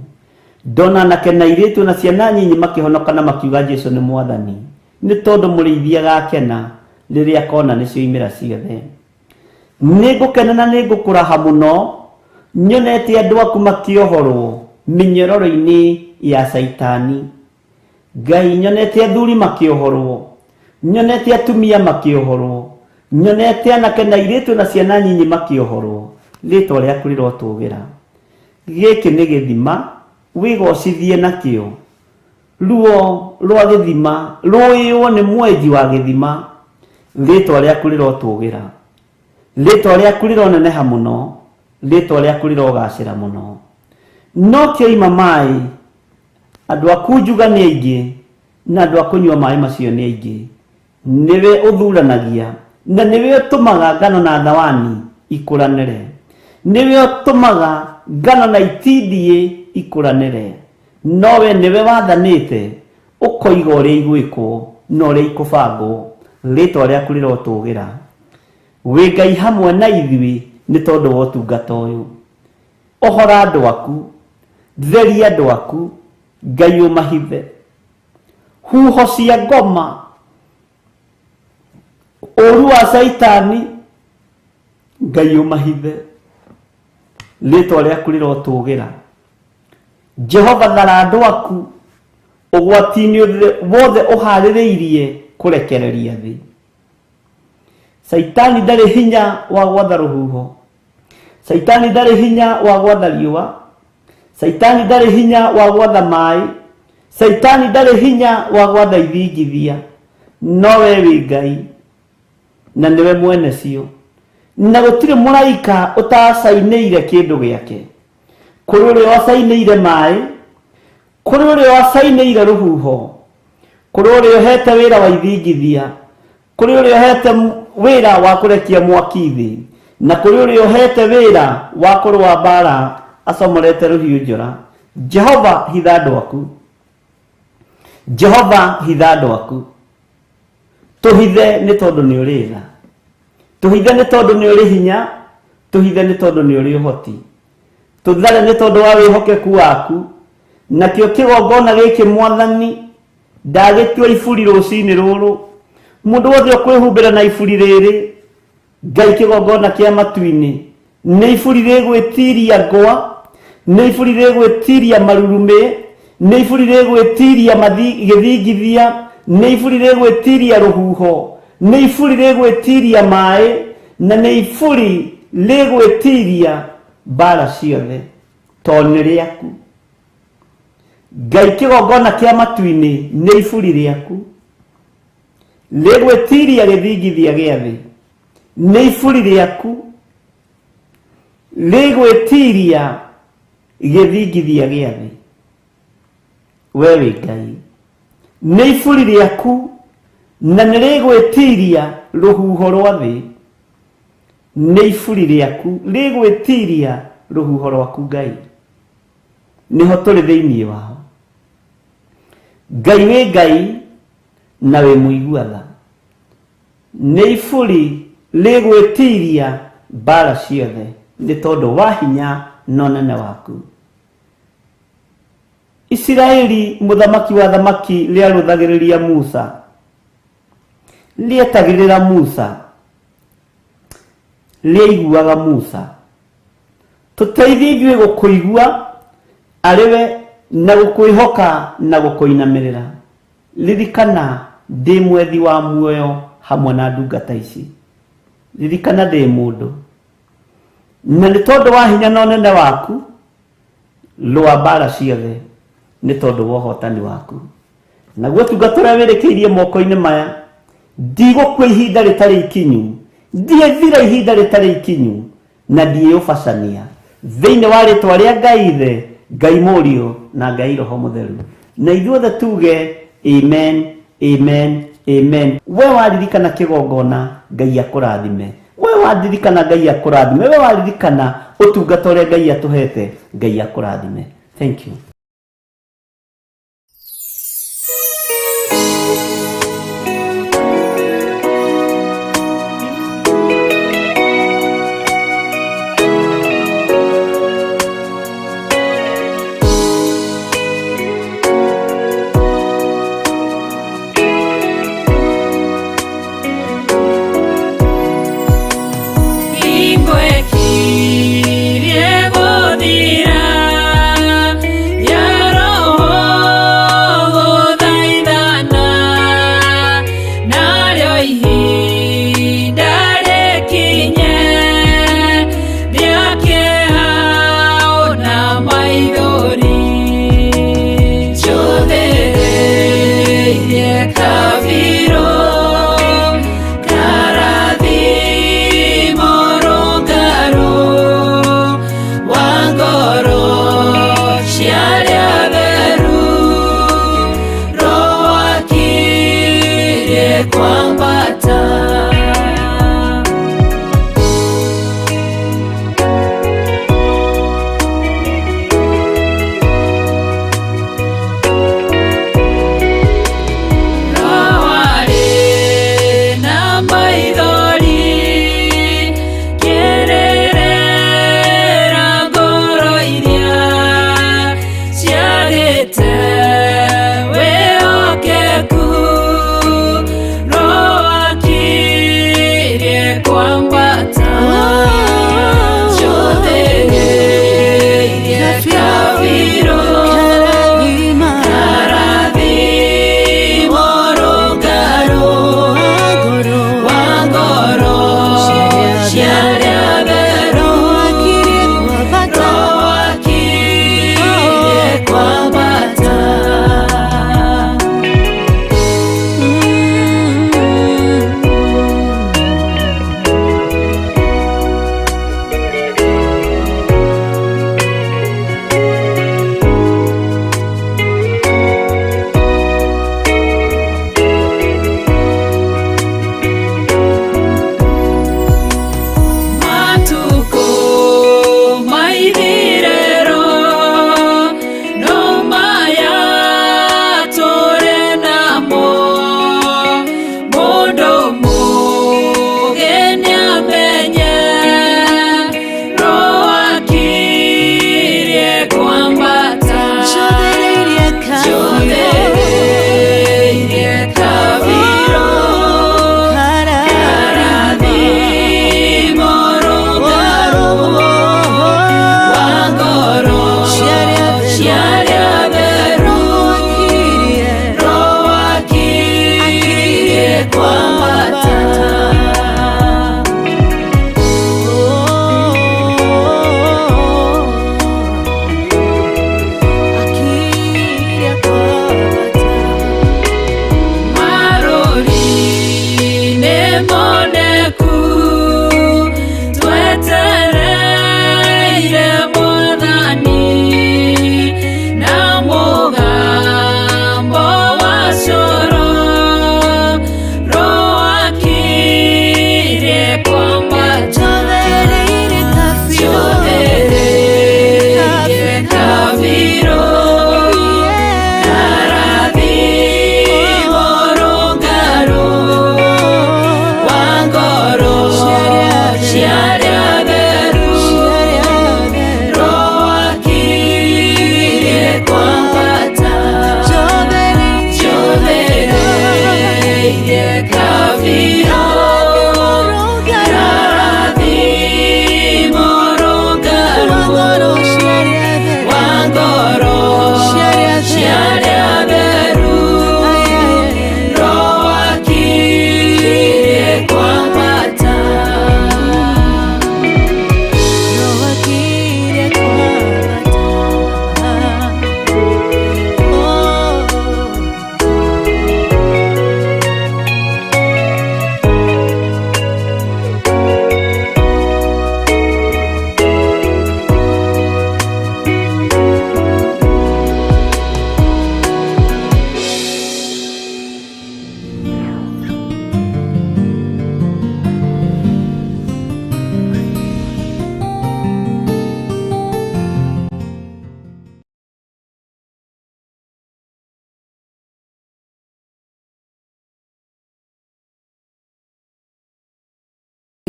Ndona anake na airĩtu na ciana nyinyi makĩhonoka na makiuga Jesu nĩ Mwathani. Nĩ tondũ mũrĩithi agakena rĩrĩa akona nĩcio imera ciothe. Nĩ ngũkena na nĩ ngũkũraha mũno nyonete andũ aku makĩohorwo mĩnyororo-inĩ ya Caitani. Ngai nyonete athuri makĩohorwo, nyonete atumia makĩohorwo, nyonete anake na airĩtu na ciana nyinyi makĩohorwo. Rĩtwa rĩaku rĩrotũgĩra. Gĩkĩ nĩ gĩthima wĩgocithie nakĩo. Ruo rwa gĩthima rũĩywo nĩ mwenji wa gĩthima. Rĩtwa rĩaku rĩrotũgĩra. Rĩtwa rĩaku rĩroneneha mũno, rĩtwa rĩaku rĩrogacĩra mũno. No kĩoima maĩ Andũ a kunjuga nĩ aingĩ na andũ a kũnyua maĩ macio nĩ aingĩ. Nĩwe ũthuranagia na nĩwe ũtũmaga ngano na thawani ikũranĩre. Nĩwe ũtũmaga ngano na itindiĩ ikũranĩre. No we nĩwe wathanĩte ũkoiga ũrĩa igwĩkwo na ũrĩa ikũbangwo. Rĩtwa rĩaku rĩrotũgĩra. Wĩ Ngai hamwe na ithuĩ nĩ tondũ wa ũtungata ũyũ. Ohora andũ aku, theria andũ aku, Ngai ũmahithe. Huho cia ngoma, ũru wa Caitani, Ngai ũmahithe. Rĩtwa rĩaku rĩrotũgĩra. Jehova thara andũ aku ũgwati-inĩ wothe ũharĩrĩirie kũrekereria thĩ. Caitani ndarĩ hinya wa gwatha rũhuho. Caitani ndarĩ hinya wa gwatha riũa. Caitani ndarĩ hinya wa gwatha maĩ. Caitani ndarĩ hinya wa gwatha ithingithia. No we wĩ Ngai na nĩwe mwene cio. Na gũtirĩ mũraika ũtacainĩire kĩndũ gĩake. Kũrĩ ũrĩa wacainĩire maĩ, kũrĩ ũrĩa wacainĩire rũhuho, kũrĩ ũrĩa ũhete wĩra wa ithingithia, kũrĩ ũrĩa ũhete wĩra wa kũrekia mwaki thĩ, na kũrĩ ũrĩa ũhete wĩra wa kũrũa mbara acomorete rũhiũ njora. Jehova hitha andũ aku. Jehova hitha andũ aku. Tũhithe nĩ tondũ nĩ ũrĩ tha. Tũhithe nĩ tondũ nĩ ũrĩ hinya. Tũhithe nĩ tondũ nĩ ũrĩ ũhoti. Tũthare nĩ tondũ wa wĩhokeku waku. Nakĩo kĩgongona gĩkĩ Mwathani ndagĩtua iburi rũcinĩ rũrũ. Mũndũ wothe ũkwĩhumbĩra na iburi rĩrĩ, Ngai kĩgongona kĩa matu-inĩ, nĩ iburi rĩgwĩtiria ngwa, nĩ iburi rĩgwĩtiria marurumĩ, nĩ iburi rĩgwĩtiria gĩthingithia, nĩ iburi rĩgwĩtiria rũhuho, nĩ iburi rĩgwĩtiria maĩ, na nĩ iburi rĩgwĩtiria mbara ciothe, tondũ nĩ rĩaku. Ngai kĩgongona kĩa matu-inĩ nĩ iburi rĩaku. Rĩgwĩtiria gĩthingithia gĩa thĩ nĩ iburi rĩaku. Rĩgwĩtiria gĩthingithia gĩa thĩ. We wĩ Ngai. Nĩ iburi rĩaku na nĩ rĩgwĩtiria rũhuho rwa thĩ. Nĩ iburi rĩaku rĩgwĩtiria rũhuho rwaku Ngai. Nĩho tũrĩ thĩinĩ wao. Ngai wĩ Ngai na wĩ mũigua tha. Nĩ iburi rĩgwĩtiria mbara ciothe nĩ tondũ wa hinya na ũnene waku. Isiraeli mũthamaki wa thamaki rĩarũthagĩrĩria Musa. Rĩetagĩrĩra Musa. Rĩaiguaga Musa. Tũteithie ithuĩ gũkũigua arĩ we na gũkwĩhoka na gũkũinamĩrĩra. Ririkana ndĩ mwethi wa muoyo hamwe na ndungata ici. Ririkana ndĩ mũndũ. Na nĩ tondũ wa hinya na ũnene waku, rũa mbara ciothe nĩ tondũ wa ũhotani waku. Naguo ũtungata ũrĩa wĩrĩkĩirie moko-inĩ maya, ndigũkua ihinda rĩtarĩ ikinyu, ndiĩthira ihinda rĩtarĩ ikinyu, na ndiĩũbacania. Thĩinĩ wa rĩtwa rĩa Ngai Ithe, Ngai Mũriũ, na Ngai Roho Mũtheru. Na ithuothe tuge amen, amen, amen. We waririkana kĩgongona, Ngai akũrathime. We waririkana Ngai akũrathime. We waririkana ũtungata ũrĩa Ngai atũhete, Ngai akũrathime. Thank you. Ciagĩte wĩhokeku. moneku twetereire Mwathani na mũgambo wa coro rũakirie kwambata Njothereire kabirũ karathimo rũngarũ wa ngoro cia arĩa atheru rũakirie kwambata Njothereire kabirũ karathimo rũngarũ wa ngoro cia arĩa atheru rũakirie kwambata.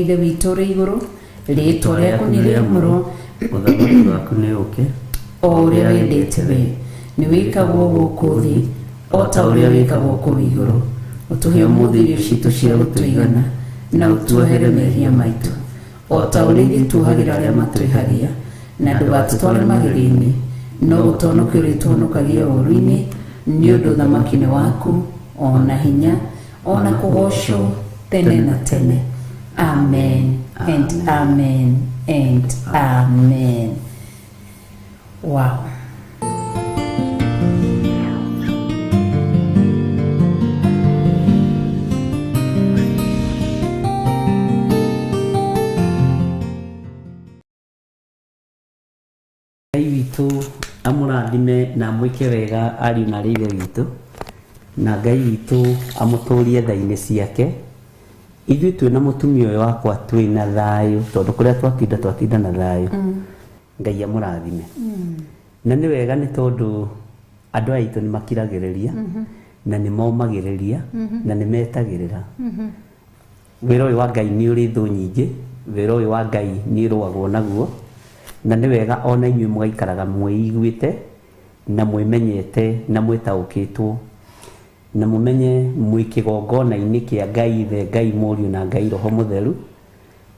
Ithe witũ ũrĩ igũrũ, rĩĩtwa rĩaku nĩ rĩamũrwo, Ũthamaki waku nĩ ũke, o ũrĩa wendete we nĩ wĩkagwo gũkũ thĩ o ta ũrĩa wĩkagwo kũu igũrũ. Ũtũhe ũmũthĩ irio citũ cia gũtũigana, na ũtuohere mehia maitũ o ta ũrĩa ithuĩ tuohagĩra arĩa matwĩhagia, na ndũgatũtware magerio-inĩ, no gũtũhonokia ũrĩtũhonokagia ũũru-inĩ, nĩ ũndũ ũthamaki nĩ waku, o na hinya, o na kũgoocwo tene na tene. Amen and amen and amen. Wow. Ngai witũ amũrathime na amwĩke wega ariũ na arĩ ithe witũ, na Ngai witũ amũtũrie tha-inĩ ciake. Ithuĩ twĩna mũtumia ũyũ wakwa twĩna thayũ, tondũ kũrĩa twatinda twatinda na thayũ. Ngai amũrathime. Na nĩ wega nĩ tondũ andũ aya aitũ nĩ makiragĩrĩria na nĩ momagĩrĩria na nĩ metagĩrĩra. Wĩra ũyũ wa Ngai nĩ ũrĩ thũ nyingĩ, wĩra ũyũ wa Ngai nĩ ũrũagwo naguo, na nĩ wega ona inyuĩ mũgaikaraga mwĩiguĩte na mwĩmenyete na mwĩtaũkĩtwo, na mũmenye mwĩ kĩgongona-inĩ kĩa Ngai Ithe, Ngai Mũriũ na Ngai Roho Mũtheru,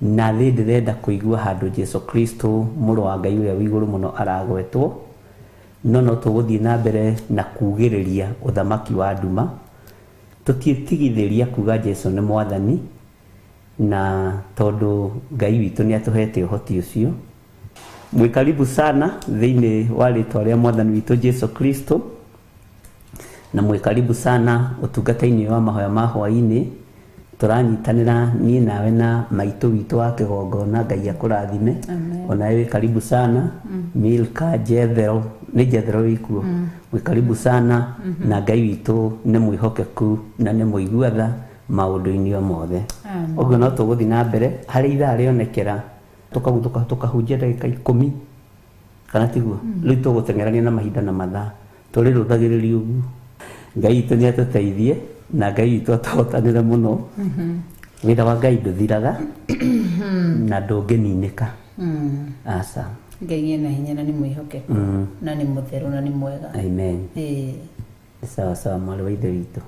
na thĩ ndĩrenda kũigua handũ Jesu Kristo mũrũ wa Ngai ũrĩa wĩ igũrũ mũno aragwetwo, no no tũgũthiĩ na mbere na kugĩrĩria ũthamaki wa nduma. Tũtiĩtigithĩria kuga Jesu nĩ Mwathani, na tondũ Ngai witũ nĩ atũhete ũhoti ũcio. Mwĩ karibu sana thĩinĩ wa rĩtwa rĩa Mwathani witũ Jesu Kristo, na mwĩ karibu sana ũtungata-inĩ wa mahoya ma hwaĩ-inĩ. Tũranyitanĩra niĩ nawe na maitũ witũ wa kĩgongona. Ngai akũrathime. Onawe wĩ karibu sana. Milka Jethero, nĩ Jethero wĩkuo, mwĩ karibu sana. Na Ngai witũ nĩ mwĩhokeku na nĩ mũigua tha maũndũ-inĩ o mothe. Ũguo no tũgũthiĩ na mbere harĩ ithaa rĩonekera tũkaguthũka tũkahunjia ndagĩka 10 kana tiguo. Rĩu tũgũteng'erania na mahinda na mathaa, tũrĩrũthagĩrĩria ũguo. Ngai witũ nĩ atũteithie na Ngai witũ atũhotanĩre mũno. Wĩra wa Ngai ndũthiraga na ndũngĩninĩka. Aca. Ngai ena hinya na nĩ mwĩhokeku na nĩ mũtheru na nĩ mwega. Amen. Ĩĩ. Sawa sawa, mwarĩ wa ithe witũ.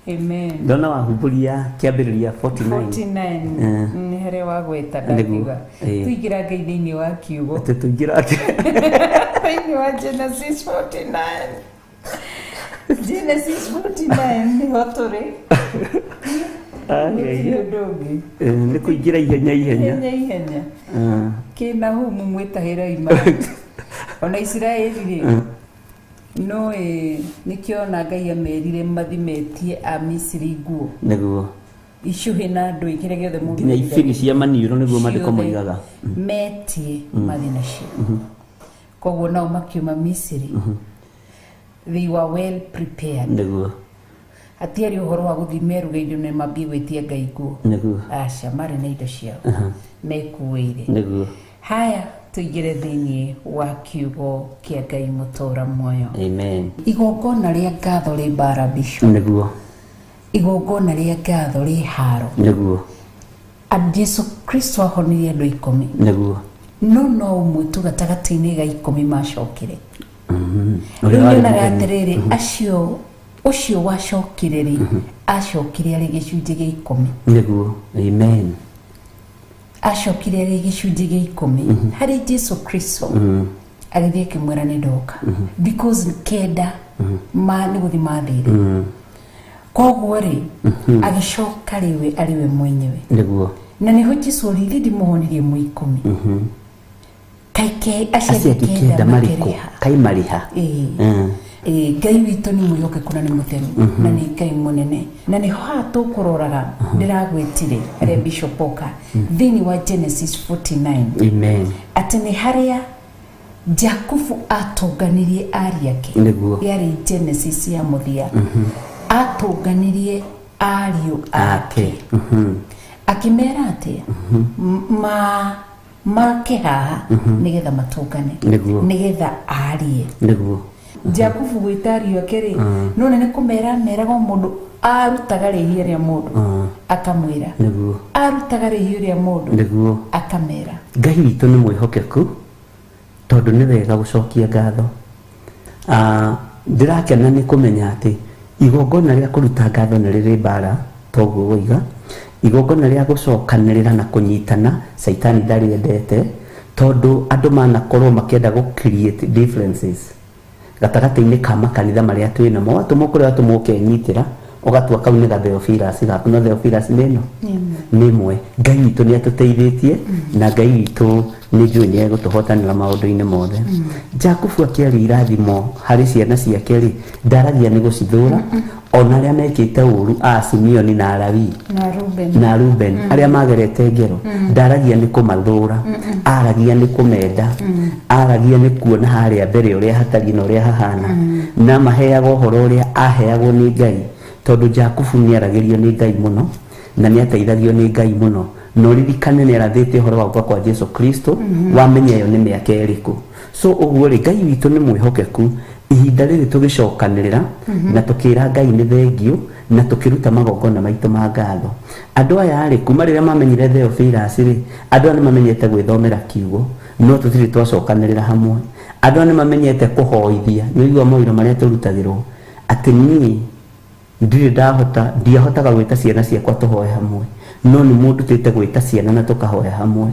Amen. Ndona wahumbũria kĩambĩrĩria 49. 49 nĩ harĩa wagweta Nĩguo. ndakiuga Ĩĩ. tũingĩra Ngai thĩinĩ wa kiugo Atĩ tũingĩra thĩinĩ wa Genesis 49. Genesis 49 nĩho tũrĩ, gũtirĩ ũndũ ũngĩ. Nĩ kũingĩra ihenya ihenya. Ihenya ihenya. Kĩna humu mwĩtahĩra ima ona Isiraeli rĩ, no ĩ nĩkĩo ona Ngai amerire mathimetie a Misiri nguo. Nĩguo. Icuhĩ na ndũĩ kĩrĩa gĩothe mũndũ Nginya ibini cia maniũrũ nĩguo maandĩko ciothe moigaga. Metie mathiĩ nacio. Koguo nao makiuma Misiri, they were well prepared. Hatiarĩ ũhoro wa gũthiĩ meruga indo na mambie gwĩtia Ngai nguo. Aca, marĩ na indo ciao mekuĩire. Haya, tũingĩre thĩinĩ wa kiugo kĩa Ngai mũtũra muoyo. Amen. Igongona rĩa ngatho rĩ mbara bicu. Igongona rĩa ngatho rĩ haro. Jesu Kristo ahonirie andũ 10. No no ũmwe tu gatagatĩ-inĩ ga 10 macokire. Rĩu Ũrĩa warĩ nyonaga mũgeni. atĩrĩrĩ, acio ũcio wacokire rĩ, acokire arĩ gĩcunjĩ gĩa 10. Amen. Acokire arĩ gĩcunjĩ gĩa 10 harĩ Jesu Kristo. Agĩthiĩ akĩmwĩra nĩ ndoka because 9 ma nĩ gũthiĩ mathire. Koguo rĩ, agĩcoka rĩwe arĩ we mwenyewe. Na nĩho Jesu oririe ndimũhonirie mwĩ 10. Kaike acio Acio angĩ angĩ 9 9 marĩkũ? makĩrĩha. Kai marĩha. Ĩĩ. Ĩĩ, Ngai witũ nĩ mwĩhokeku na nĩ mũtheru na nĩ Ngai mũnene, na nĩho haha tũkũroraga ndĩragwĩtire harĩa Bishop Oka thĩinĩ wa Genesis 49. Amen. Atĩ nĩ harĩa Jakubu atũnganirie ariũ ake. Yarĩ Genesis ya mũthia. Atũnganirie ariũ ake. Akĩmera atĩa? Make haha nĩgetha matũngane. Nĩgetha arie. Jakubu gwĩta ariũ ake rĩ, no nĩ kũmera meraga o mũndũ arutaga rĩhia rĩa mũndũ akamwĩra. Arutaga rĩhia rĩa mũndũ akamera. Ngai witũ nĩ mwĩhokeku tondũ nĩ wega gũcokia ngatho. Ndĩrakena nĩ kũmenya atĩ igongona rĩa kũruta ngatho nĩ rĩrĩ mbara, toguo woiga. Igongona rĩa gũcokanĩrĩra na kũnyitana, Caitani ndarĩendete, tondũ andũ manakorwo makĩenda gũ create differences gatagatĩ-inĩ ka makanitha marĩa twĩ namo. Watũmwo kũrĩa watũmwo ũkenyitĩra, ũgatua kau nĩ ga Theophilus gaku, no Theophilus nĩ ĩno nĩ ĩmwe. Ngai witũ nĩ atũteithĩtie na Ngai witũ nĩ njũĩ nĩ egũtũhotanĩra maũndũ-inĩ mothe. Jakubu akĩaria irathimo harĩ ciana ciake rĩ, ndaragia nĩ gũcithũra, ona arĩa mekĩte ũru a Simeoni na Lawi na Ruben, na Ruben arĩa magerete ngero, ndaragia nĩ kũmathũra, aragia nĩ kũmenda, aragia nĩ kuona harĩa mbere ũrĩa hatariĩ na ũrĩa hahana, na maheaga ũhoro ũrĩa aheagwo nĩ Ngai, tondũ Jakubu nĩ aragĩrio nĩ Ngai mũno na nĩ ateithagio nĩ Ngai mũno. Na ũririkane nĩ arathĩte ũhoro wa gũka kwa Jesu Kristo, wamenya ĩyo nĩ mĩaka ĩrĩkũ. So ũguo rĩ, Ngai witũ nĩ mwĩhokeku. Ihinda rĩrĩ tũgĩcokanĩrĩra na tũkĩra Ngai nĩ thengiũ na tũkĩruta magongona maitũ ma ngatho. Andũ aya rĩ, kuma rĩrĩa mamenyire Theophilus rĩ, andũ aya nĩ mamenyete gwĩthomera kiugo, no tũtirĩ twacokanĩrĩra hamwe. Andũ aya nĩ mamenyete kũhoithia. Nĩ ũiguaga mawĩra marĩa tũrutagĩrwo atĩ niĩ ndirĩ ndahota, ndiahotaga gwĩta ciana ciakwa tũhoe hamwe, no nĩ mũndutĩte gwĩta ciana na tũkahoya hamwe.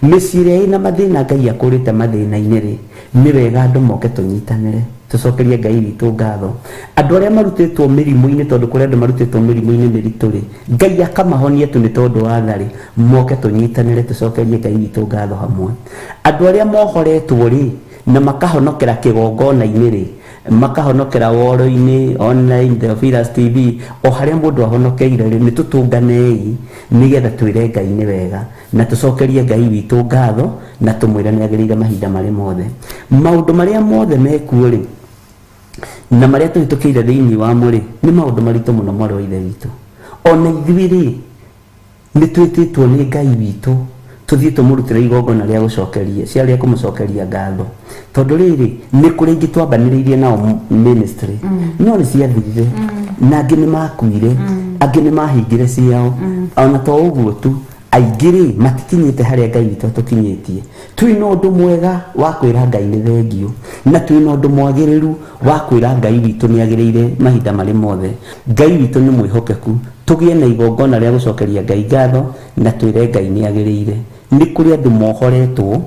Mĩciĩ ĩrĩa ĩna mathĩna Ngai akũrĩte mathĩna-inĩ rĩ, nĩ wega andũ moke tũnyitanĩre, tũcokerie Ngai witũ ngatho. Andũ arĩa marutĩtwo mĩrimũ-inĩ, tondũ kũrĩ andũ marutĩtwo mĩrimũ-inĩ mĩritũ rĩ, Ngai akamahonia tu nĩ tondũ wa tha rĩ, moke tũnyitanĩre tũcokerie Ngai witũ ngatho hamwe. Andũ arĩa mohoretwo rĩ, na makahonokera kĩgongona-inĩ rĩ, makahonokera woro-inĩ, online, Theophilus TV, o harĩa mũndũ ahonokeire rĩ, nĩ tũtũnganei nĩgetha twĩre Ngai nĩ wega na tũcokerie Ngai witũ ngatho na tũmwĩre nĩ agĩrĩire mahinda marĩ mothe. Maũndũ marĩa mothe mekuo rĩ, na marĩa tũhĩtũkĩire thĩinĩ wamo rĩ, nĩ maũndũ maritũ mũno mwarĩ wa Ithe witũ. Ona ithuĩ rĩ, nĩ twĩtĩtwo nĩ Ngai witũ tũthiĩ tũmũrutĩre igongona rĩa gũcokeria, cia rĩa kũmũcokeria ngatho. Tondũ rĩrĩ, nĩ kũrĩ ingĩ twambanĩrĩirie nao ministry, no nĩ ciathirire, na angĩ nĩ makuire, angĩ nĩ mahingire ciao. Ona to ũguo tu, aingĩ rĩ matikinyĩte harĩa Ngai witũ atũkinyĩtie. Twĩna ũndũ mwega wa kwĩra Ngai nĩ thengiũ, na twĩna ũndũ mwagĩrĩru wa kwĩra Ngai witũ nĩ agĩrĩire mahinda marĩ mothe. Ngai witũ nĩ mwĩhokeku, tũgĩe na igongona rĩa gũcokeria Ngai ngatho na twĩre Ngai nĩ agĩrĩire. Nĩ kũrĩ andũ mohoretwo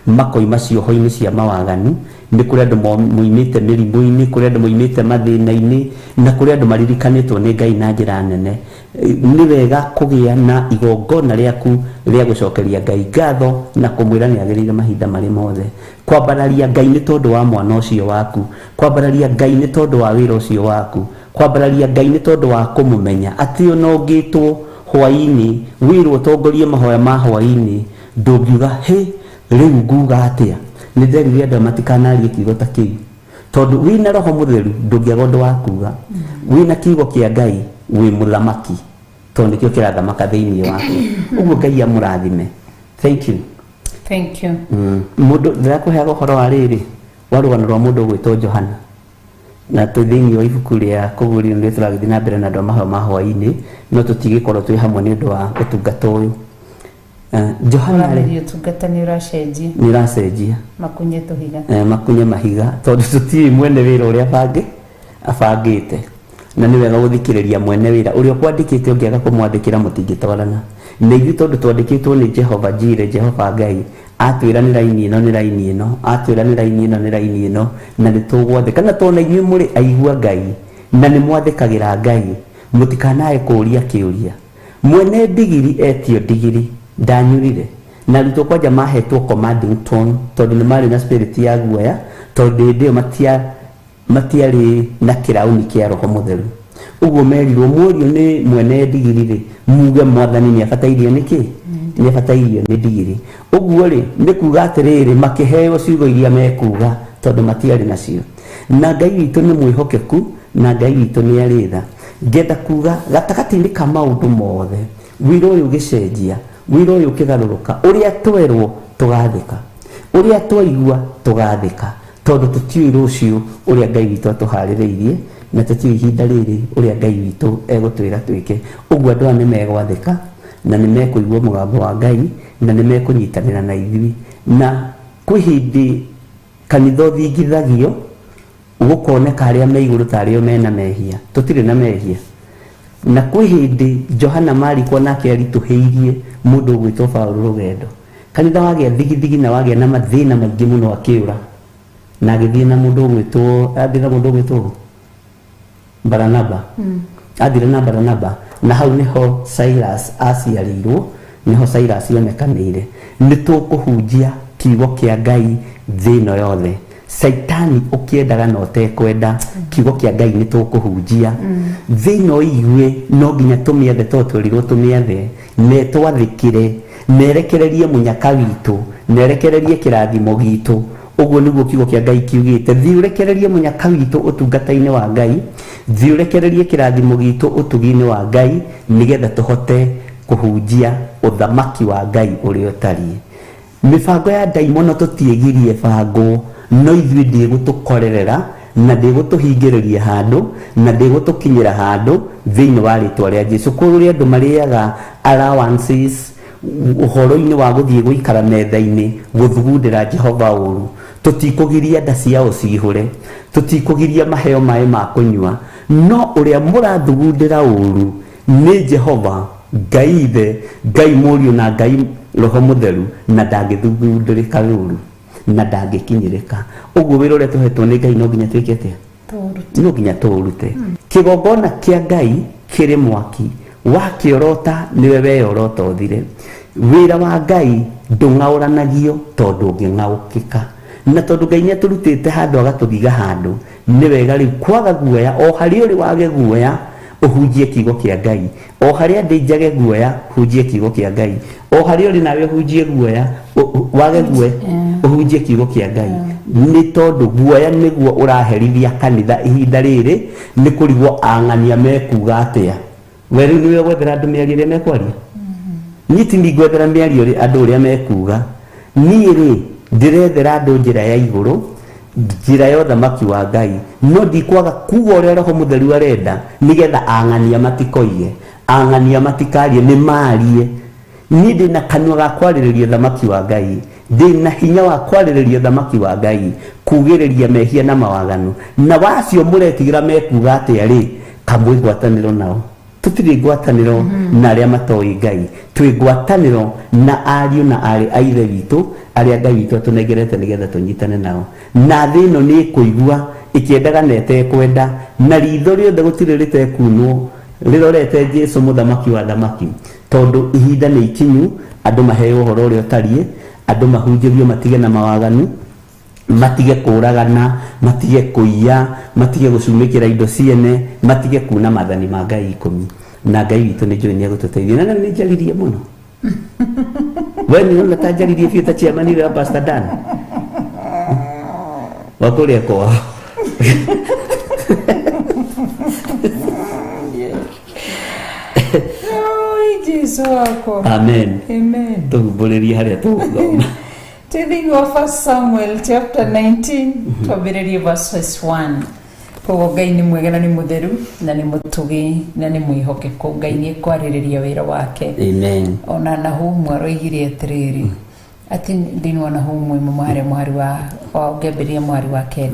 makoima cioho-inĩ cia mawaganu, nĩ kũrĩ andũ moimĩte mĩrimũ-inĩ, kũrĩ andũ moimĩte mathĩna-inĩ, na kũrĩ andũ maririkanĩtwo nĩ Ngai na njĩra nene. Nĩ wega kũgĩa na igongona rĩaku rĩa gũcokeria Ngai ngatho na kũmwĩra nĩ agĩrĩire mahinda marĩ mothe. Kwambararia Ngai nĩ tondũ wa mwana ũcio waku, kwambararia Ngai nĩ tondũ wa wĩra ũcio waku, kwambararia Ngai nĩ tondũ wa kũmũmenya atĩ ona ũngĩtwo Hwaĩ-inĩ wĩrwo ũtongorie mahoya ma hwaĩ-inĩ, ndũngiuga hĩ, rĩu nguga atĩa? Nĩ nderire andũ aya matikanarie kiugo ta kĩu, tondũ wĩna Roho Mũtheru ndũngĩaga ũndũ wa kuga. Wĩna kiugo kĩa Ngai wĩ mũthamaki, tondũ nĩkĩo kĩrathamaka thĩinĩ waku. Ũguo Ngai amũrathime. Thank you. Thank you. Mũndũ ndĩrakũheaga ũhoro wa rĩrĩ wa rũgano rwa mũndũ ũgwĩtwo Johana, na twĩ thĩinĩ wa ibuku rĩa Kũguũrio nĩ tũragĩthiĩ na mbere na andũ a mahoya ma hwaĩ-inĩ, no tũtigĩkorwo twĩ hamwe nĩ ũndũ wa ũtungata ũyũ. Johana rĩ, Ũramenya ũtungata nĩ ũracenjia. Nĩ ũracenjia. Makunye tũhiga. Makunye mahiga, tondũ tũtiũĩ mwene wĩra ũrĩa abangĩte, na nĩ wega gũthikĩrĩria mwene wĩra ũrĩa ũkwandĩkĩte. Ũngĩaga kũmwandĩkĩra, mũtingĩtwarana na ithuĩ, tondũ twandĩkĩtwo nĩ Jehova Jire, Jehova Ngai. Atwĩra nĩ raini ĩno, nĩ raini ĩno, atwĩra nĩ raini ĩno, nĩ raini ĩno, na nĩ tũgwathĩka. Na tondũ na inyuĩ mũrĩ aigua Ngai na nĩ mwathĩkagĩra Ngai, mũtikanae kũũria kĩũria. Mwene ndigiri etio ndigiri ndanyurire, na arutwo kwanja mahetwo commanding tone, tondũ nĩ marĩ na spirit ya guoya, tondũ hĩndĩ ĩyo matiarĩ na kĩrauni kĩa Roho Mũtheru. Ũguo merirwo, muorio nĩ mwene ndigiri rĩ, muge Mwathani nĩ abatairio. Nĩ kĩ nĩ abatairio nĩ ndigiri? Ũguo rĩ, nĩ kuga atĩrĩrĩ, makĩheo ciugo iria mekuga, tondũ matiarĩ nacio. Na Ngai witũ nĩ mwĩhokeku, na Ngai witũ nĩ arĩ tha. Ngenda kuga gatagatĩ-inĩ ka maũndũ mothe, wĩra ũyũ ũgĩcenjia, wĩra ũyũ ũkĩgarũrũka, ũrĩa twerwo tũgathĩka, ũrĩa twaigua tũgathĩka, tondũ tũtiũĩ rũciũ ũrĩa Ngai witũ atũharĩrĩirie, na tũtiũĩ ihinda rĩrĩ ũrĩa Ngai witũ egũtwĩra twĩke. Ũguo andũ aya nĩ megwathĩka, na nĩ mekũigua mũgambo wa Ngai, na nĩ mekũnyitanĩra na ithuĩ. Na kwĩ hĩndĩ kanitha ũthingithagio, gũkoneka arĩa me igũrũ ta arĩo mena mehia. Tũtirĩ na mehia. Na kwĩ hĩndĩ Johana Mariko nake aritũhĩirie mũndũ ũgwĩtwo Paũlũ rũgendo, kanitha wagĩa thigithigi na wagĩa na mathĩna maingĩ mũno, akĩũra na agĩthiĩ na mũndũ ũgwĩtwo, athiĩ na mũndũ ũgwĩtwo Baranaba. Athire na Baranaba, na hau niho Silas aciarĩirwo, niho Silas onekanĩire. Nĩ tũkũhunjia kiugo kĩa Ngai thĩ ĩno yothe. Caitani ũkĩendaga na ũtekwenda, kiugo kĩa Ngai nĩ tũkũhunjia thĩ ĩno igue. No nginya tũmĩethe, tondũ twerirwo tũmĩethe na ĩtwathĩkĩre, na ĩrekererie mũnyaka witũ, na ĩrekererie kĩrathimo gitũ. Ũguo nĩguo kiugo kĩa Ngai kiugĩte. Thiĩ ũrekererie mũnyaka witũ ũtungata-inĩ wa Ngai, thiĩ ũrekererie kĩrathimo gitũ ũtugi-inĩ wa Ngai, nĩgetha tũhote kũhunjia ũthamaki wa Ngai ũrĩa ũtariĩ. Mĩbango ya ndaimono tũtiĩgirie bangwo, no ithuĩ ndĩgũtũkorerera, na ndĩgũtũhingĩrĩria handũ, na ndĩgũtũkinyĩra handũ thĩinĩ wa rĩtwa rĩa Jesu. Kũrĩ andũ marĩaga allowances ũhoro-inĩ wa gũthiĩ gũikara metha-inĩ gũthugundĩra Jehova ũru. Tũtikũgiria nda ciao cihũre, tũtikũgiria maheo maĩ ma kũnyua, no ũrĩa mũrathugundĩra ũru nĩ Jehova Ngai Ithe, Ngai Mũriũ na Ngai Roho Mũtheru, na ndangĩthugundĩrĩka ũru na ndangĩkinyĩrĩka. Ũguo wĩra ũrĩa tũhetwo nĩ Ngai no nginya twĩke atĩa? No nginya tũũrute. Kĩgongona kĩa Ngai kĩrĩ mwaki wakĩorota, nĩwe weyorota ũthire. Wĩra wa Ngai ndũng'aũranagio, tondũ ũngĩng'aũkĩka. Na tondũ Ngai nĩ atũrutĩte handũ agatũthiga handũ, nĩ wega rĩu kwaga guoya. O harĩa ũrĩ wage guoya, ũhunjie kiugo kĩa Ngai. O harĩa ndĩ njage guoya, hunjie kiugo kĩa Ngai. O harĩa ũrĩ nawe ũhunjie guoya, wage guoya, ũhunjie kiugo kĩa Ngai, nĩ tondũ guoya nĩguo ũraherithia kanitha ihinda rĩrĩ, nĩ kũrigwo ang'ania mekuga atĩa. We rĩu nĩwe gwethera andũ mĩario ĩrĩa mekwaria. Niĩ ti ndigwethera mĩario andũ ũrĩa mekuga. Niĩ rĩ, ndĩrethera andũ njĩra ya igũrũ, njĩra ya ũthamaki wa Ngai, no ndikwaga kuga ũrĩa Roho Mũtheru arenda, nĩgetha ang'ania matikoige, ang'ania matikarie. Nĩ marie. Niĩ ndĩna kanua ga kwarĩrĩria ũthamaki wa Ngai, ndĩna hinya wa kwarĩrĩria ũthamaki wa Ngai, kugĩrĩria mehia na mawaganu. Na wacio mũretigĩra mekuga atĩa rĩ, kamwĩ ngwatanĩro nao. Tũtirĩ ngwatanĩro na arĩa matoĩ Ngai, twĩ ngwatanĩro na ariũ na aarĩ a Ithe witũ arĩa Ngai witũ atũnengerete nĩgetha tũnyitane nao. Na thĩ ĩno nĩ ĩkũigua ĩkĩendaga na ĩtekwenda, na ritho rĩothe gũtirĩ rĩtekunwo rĩrorete Jesu, mũthamaki wa thamaki, tondũ ihinda nĩ ikinyu andũ maheo ũhoro ũrĩa ũtariĩ, andũ mahunjĩrio matige na mawaganu, matige kũragana, matige kũiya, matige gũcumĩkĩra indo ciene, matige kuna mathani ma Ngai 10. Na Ngai witũ nĩ njũĩ nĩ egũtũteithia. Na nĩ njaririe mũno. We nĩ ũrona ta njaririe biũ ta chairman wa Pastor Dan wa kũrĩa kwao. Oi, Jesu wakwa. Amen. Amen. Tũhumbũrĩrie harĩa tũgũthoma. Twĩ thĩinĩ wa 1 Samuel chapter 19, twambĩrĩrie verses 1. Koguo Ngai nĩ mwega na nĩ mũtheru na nĩ mũtũgĩ na nĩ mwĩhokeku. Ngai nĩ ekwarĩrĩria wĩra wake. Amen. Ona Nahumu aroigire atĩrĩrĩ, atĩ thĩinĩ wa Nahumu ĩmwe mũhari mũhari wa ũngĩambĩrĩria mũhari wa 9,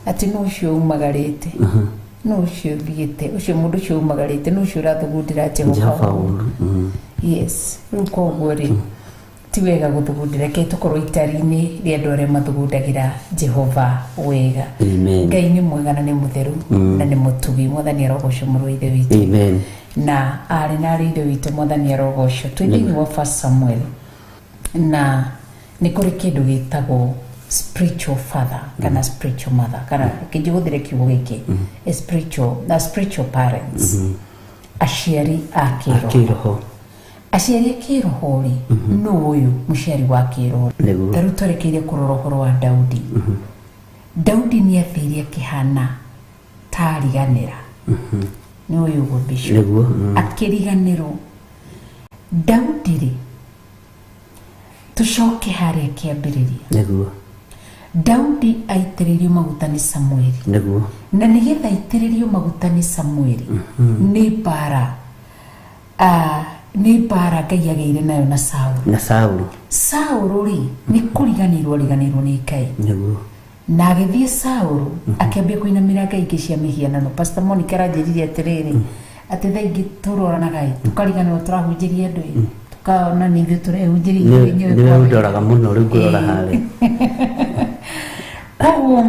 atĩ nũ ũcio umagarĩte, nũ ũcio ũthiĩte, ũcio mũndũ ũcio umagarĩte, nũ ũcio ũrathugundĩra Jehova Jehova ũũru. ũũru. Yes, rĩu koguo rĩ, ti wega gũthugundĩra, reke tũkorwo itari-inĩ rĩa andũ arĩa mathugundagĩra Jehova wega. Amen. Ngai nĩ mwega na nĩ mũtheru na nĩ mũtugi. Mwathani arogocwo, mũrũ wa Ithe witũ. Amen. Na arĩ na arĩ Ithe witũ, Mwathani arogocwo. Twĩ thĩinĩ wa 1 Samuel, na nĩ kũrĩ kĩndũ gĩtagwo spiritual father kana spiritual mother, kana kĩnjĩhũthĩre kiugo gĩkĩ, a spiritual na spiritual parents, aciari a kĩroho. Kĩroho. Aciari a kĩroho rĩ, nũ ũyũ mũciari wa kĩroho? Nĩguo. Ta rĩu twerekeire kũrora ũhoro wa Daudi. Daudi nĩ athire akĩhana ta ariganĩra, nĩ ũyũ ũguo bishop? Nĩguo. Akĩriganĩrwo Daudi rĩ, tũcoke harĩa kĩambĩrĩria. Nĩguo. Daudi aitĩrĩirio maguta nĩ Samueli. Nĩguo. Na nĩgetha aitĩrĩrio maguta nĩ Samueli, nĩ mbara nĩ mbara Ngai agĩire nayo na Saũlũ. Na Saũlũ. Saũlũ rĩ, nĩ kũriganĩrwo ariganĩrwo nĩ Ngai. Nĩguo. Na agĩthiĩ Saũlũ akĩambia kũinamĩra ngai ingĩ cia mĩhianano. Pastor Monica aranjĩrire atĩrĩrĩ, atĩ thaa ingĩ tũroranaga ĩ, tũkariganĩrwo tũrahunjĩria andũ ĩ, tũkaona nĩ ithuĩ tũrehunjĩria ithuĩ enyewe. Nĩwe kwa wega. ũndoraga mũno rĩu ngũrora harĩa. Koguo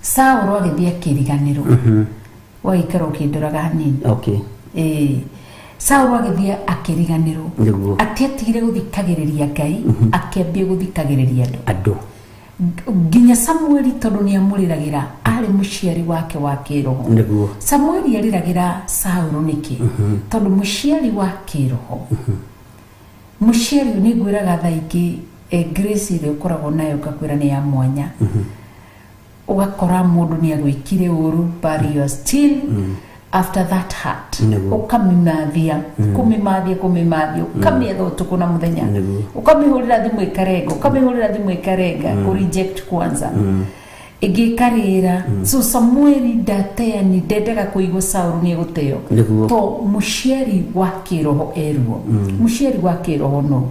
Saũlũ agĩthiĩ akĩriganĩrwo, wagĩikara ũkĩndoraga hanini. Okay. Ĩĩ, Saũlũ agĩthiĩ akĩriganĩrwo. Nĩguo. Atiatigire gũthikagĩrĩria Ngai, akĩambia gũthikagĩrĩria andũ. Andũ. Nginya Samueli, tondũ nĩ amũrĩragĩra, arĩ mũciari wake wa kĩroho. Nĩguo. Samueli arĩragĩra Saũlũ nĩkĩ? Tondũ mũciari wa kĩroho, mũciari nĩ ngwĩraga thaa ingĩ, grace ĩrĩa ũkoragwo nayo ngakwĩra nĩ ya mwanya. Ũgakora mũndũ nĩ agwĩkire ũru, but you are still after that heart. Nĩguo. Ũkamĩmathia, kũmĩmathia, kũmĩmathia, ũkamĩetha ũtukũ na mũthenya. Nĩguo. Ũkamĩhũrĩra thimũ ĩkarenga, ũkamĩhũrĩra thimũ ĩkarenga, kũ reject kwanza, ĩngĩ ĩkarĩra. So Samueli ndateani, ndendaga kũigua Saũlũ nĩ egũteo. Nĩguo. To mũciari wa kĩroho eruo. Mũciari wa kĩroho, no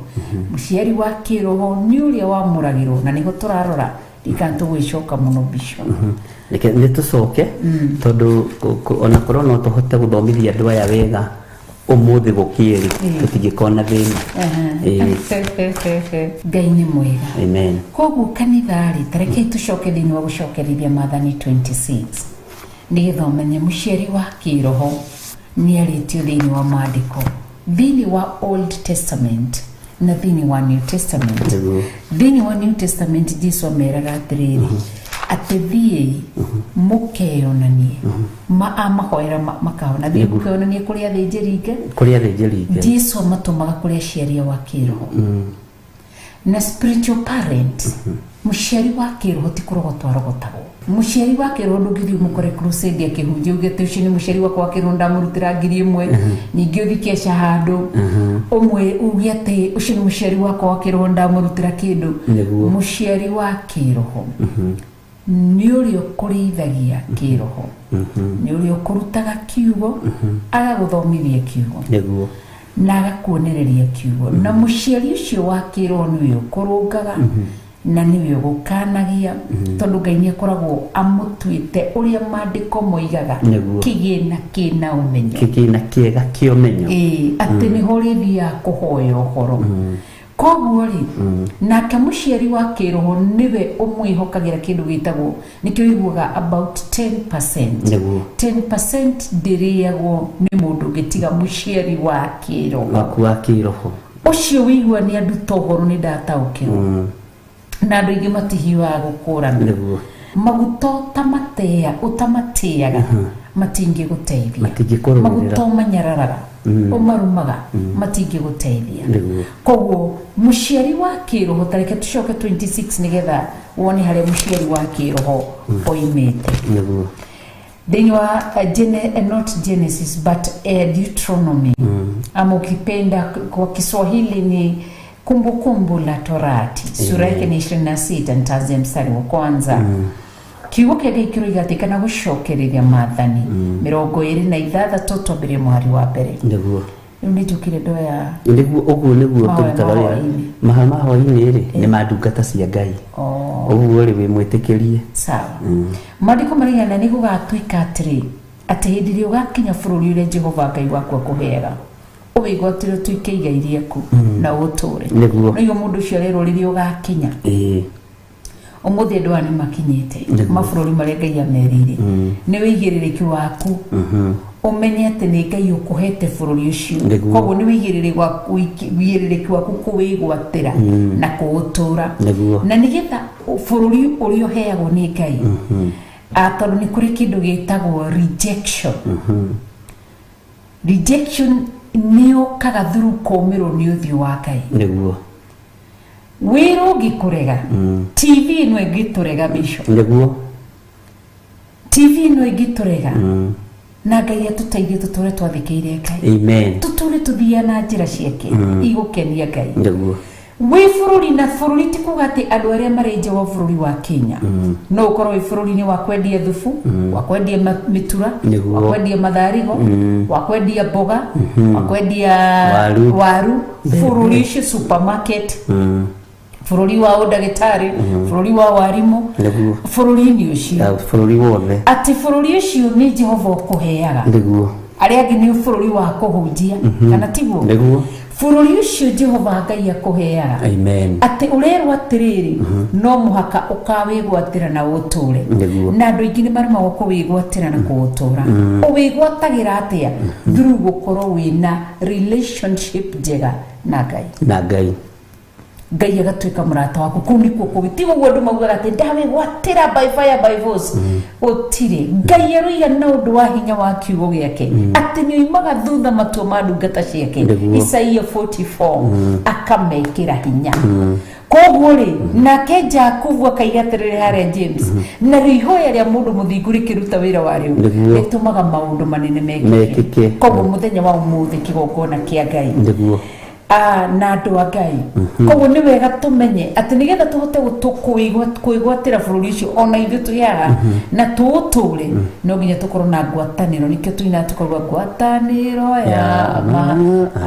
mũciari wa kĩroho nĩ ũrĩa wamũragĩrwo, na nĩho tũrarora rikana tũgwĩcoka mũno, bishop. Reke nĩ tũcoke, tondũ ona korwo no tũhote gũthomithia andũ aya wega ũmũthĩ gũkĩrĩ, tũtingĩkorwo na thĩna. Ĩĩ. Ngai nĩ mwega. Amen. Koguo kanitha rĩ, tarekei tũcoke thĩinĩ wa gũcokerithia Maathani 26, nĩgetha ũmenye mũciari wa kĩroho nĩ arĩtio thĩinĩ wa maandĩko, thĩinĩ wa Old Testament na thĩinĩ wa New Testament. Nĩguo. Thĩinĩ wa New Testament, Jesu ameraga atĩrĩrĩ, atĩ thiĩi mũkeyonanie, amahoera makahona, thiĩ mũkeyonanie kũrĩ athĩnjĩri Ngai. Kũrĩ athĩnjĩri Ngai. Jesu amatũmaga kũrĩ aciari wa kĩroho na spiritual parent. Mũciari wa kĩroho ti kũrogotwo arogotagwo. Mũciari wa kĩroho ndũngĩthiĩ ũmũkore crusade akĩhunjia uge atĩ ũcio nĩ mũciari wakwa wa kĩroho, ndamũrutĩra 1000. Ningĩ ũthiĩ keca handũ ũmwe uge atĩ ũcio nĩ mũciari wakwa wa kĩroho, ndamũrutĩra kĩndũ. Nĩguo. Mũciari wa kĩroho nĩ ũrĩa ũkũrĩithagia kĩroho, nĩ ũrĩa ũkũrutaga kiugo, agagũthomithia kiugo Nĩguo. na agakuonereria kiugo. Na mũciari ũcio wa kĩroho nĩwe ũkũrũngaga na nĩwe ũgũkanagia, tondũ Ngai nĩ akoragwo amũtuĩte ũrĩa maandĩko moigaga, Nĩguo. kĩgĩna kĩna ũmenyo. Kĩgĩna kĩega kĩa ũmenyo. Ĩĩ, atĩ nĩho ũrĩthiaga kũhoya ũhoro. Koguo rĩ, nake mũciari wa kĩroho nĩwe ũmwĩhokagĩra kĩndũ gĩtagwo, nĩkĩo ũiguaga about 10%. Nĩguo. 10% ndĩrĩagwo nĩ mũndũ ũngĩ tiga mũciari wa kĩroho waku wa kĩroho. Ũcio wĩigua nĩ anduta ũhoro, nĩ ndataũkĩrwo, na andũ aingĩ matihiũhaga gũkũrana. Nĩguo. Maguta ũtamateaga, Matingĩgũteithia. Matingĩkũrũĩrĩra. Maguta ũmanyararaga, ũmarumaga, matingĩgũteithia. Nĩguo. Koguo mũciari wa kĩroho, tareke tũcoke 26 nĩgetha wone harĩa mũciari wa kĩroho oimĩte. Nĩguo. Thĩinĩ wa not Genesis but Deuteronomy, ama ukipenda kwa Kiswahili ni Kumbukumbu la Torati, sura yake ni 26, nitaanzia mstari wa kwanza. Kiugo kĩa Ngai kĩroiga atĩ kana gũcokereria maathani 26 twambĩrĩrie mũhari wa mbere. Nĩguo. Rĩu nĩ njũkire ndoya. Nĩguo, ũguo nĩguo. Mahoya Tũrutaga ma wĩra. hwaĩ-inĩ. Mahoya ma hwaĩ-inĩ rĩ, nĩ ma ndungata cia Ngai. Ũguo rĩ, wĩ mwĩtĩkĩrie. Sawa. Maandĩko marigana nĩ gũgatuĩka atĩrĩ, atĩ hĩndĩ ĩrĩa ũgakinya bũrũri ũrĩa Jehova Ngai waku akũheaga, ũwĩgwatĩre ũtuĩke igai rĩaku na ũũtũũre. Nĩguo. Nĩguo mũndũ ũcio arerwo rĩrĩa ũgakinya. Ũmũthĩ andũ aya nĩ makinyĩte mabũrũri marĩa Ngai amerĩire. Nĩ wĩigĩrĩrĩki waku ũmenye atĩ nĩ Ngai ũkũhete bũrũri ũcio. Nĩguo. Koguo nĩ wĩigĩrĩrĩki waku kũwĩgwatĩra na kũũtũũra. Nĩguo. Na nĩgetha bũrũri ũrĩa ũheagwo nĩ Ngai, tondũ nĩ kũrĩ kĩndũ gĩtagwo rejection. Rejection nĩ yũkaga through kũũmĩrwo nĩ ũthiũ wa Ngai. Nĩguo. Wĩra ũngĩkũrega, TV ĩno ĩngĩtũrega, Bishop, Nĩguo. TV ĩno ĩngĩtũrega, na Ngai atũteithie tũtũre twathĩkĩire Ngai, Amen. tũtũre tũthiaga na njĩra ciake igũkenia Ngai. Nĩguo. Wĩ bũrũri na bũrũri, ti kuga atĩ andũ arĩa marĩ nja wa bũrũri wa Kenya. No ũkorwo wĩ bũrũri-inĩ wa kwendia thubu, wa kwendia mĩtura, Nĩguo. wa kwendia matharigo, wa kwendia mboga, wa kwendia Waru. waru, bũrũri ũcio supermarket, bũrũri wa ũndagĩtarĩ, bũrũri wa warimũ, Nĩguo. bũrũri-inĩ ũcio, Ya, bũrũri wothe. Atĩ bũrũri ũcio nĩ Jehova ũkũheaga. Nĩguo. Arĩa angĩ nĩ bũrũri wa kũhunjia, kana tiguo? Nĩguo. Bũrũri ũcio Jehova Ngai akũheaga, Amen. Atĩ ũrerwo atĩrĩrĩ, no mũhaka ũkawĩgwatĩra na ũtũũre. Nĩguo. Na andũ aingĩ nĩ maremagwo kũwĩgwatĩra na kũũtũra. Ũwĩgwatagĩra atĩa? Through gũkorwo wĩna relationship njega na Ngai. Na Ngai. Ngai agatuĩka mũrata waku. Kũu nĩkuo kũgĩ ti ũguo andũ maugaga atĩ ndawĩgwatĩra by fire by force. Gũtirĩ. Ngai aroiga na ũndũ wa hinya wa kiugo gĩake atĩ nĩ oimaga thutha matua ma ndungata ciake. Nĩguo. Isaia 44, akamekĩra hinya. Koguo rĩ, nake Jakubu akaiga atĩrĩrĩ harĩa James, na rĩo ihoya rĩa mũndũ mũthingu rĩkĩruta wĩra warĩo, Nĩguo. rĩtũmaga maũndũ manene Mekĩke. mekĩke. Koguo mũthenya wa ũmũthĩ, kĩgongona kĩa Ngai, Nĩguo. Na andũ a Ngai, koguo nĩ wega tũmenye atĩ nĩgetha tũhote kwĩgwatĩra bũrũri ũcio ona ithuĩ twĩ haha na tũũtũre, no nginya tũkorwo na ngwatanĩro. Nĩkĩo tũinaga tũkauga ngwatanĩro ya ma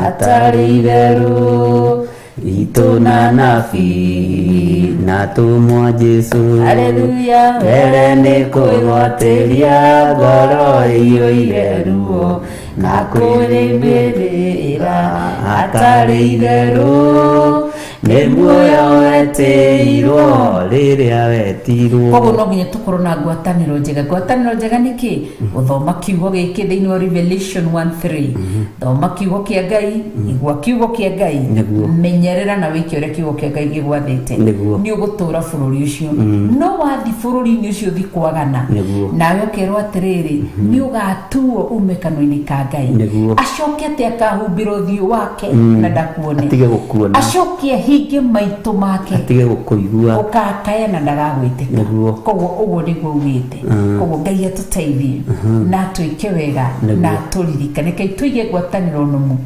hatarĩ itherũ Itũ na nabii na tũmwa Jesu. Haleluya. Mbere nĩ kũgwatĩria ngoro ĩiyũire ruo na kũrĩmĩrĩra hatarĩ itherũ. Nĩ muoyo wetĩirwo rĩrĩa wetirwo. Koguo no nginya tũkorwo na ngwatanĩro njega. Ngwatanĩro njega nĩ kĩ? Gũthoma kiugo gĩkĩ thĩinĩ wa Revelation 1:3. Thoma kiugo kĩa Ngai, igua kiugo kĩa Ngai, Nĩguo. Menyerera na wĩke ũrĩa kiugo kĩa Ngai gĩgwathĩte. Nĩguo. Nĩ ũgũtũra bũrũri ũcio. No wathi bũrũri-inĩ ũcio ũthi kwagana, Nĩguo. nawe ũkerwo atĩrĩrĩ, nĩ ũgatuo ume kanua-inĩ ka Ngai. Nĩguo. Acoke atĩ akahumbĩra ũthiũ wake na ndakuone. Atige gũkuona. Acoke ahinge maitũ make. Atige gũkũigua. Ũkakaya na ndagagwĩtĩka. Nĩguo. Koguo ũguo nĩguo ugĩte. Koguo Ngai atũteithie na atwĩke wega Nĩguo. na atũririkane. Ngai tũige ngwatanĩro nũmu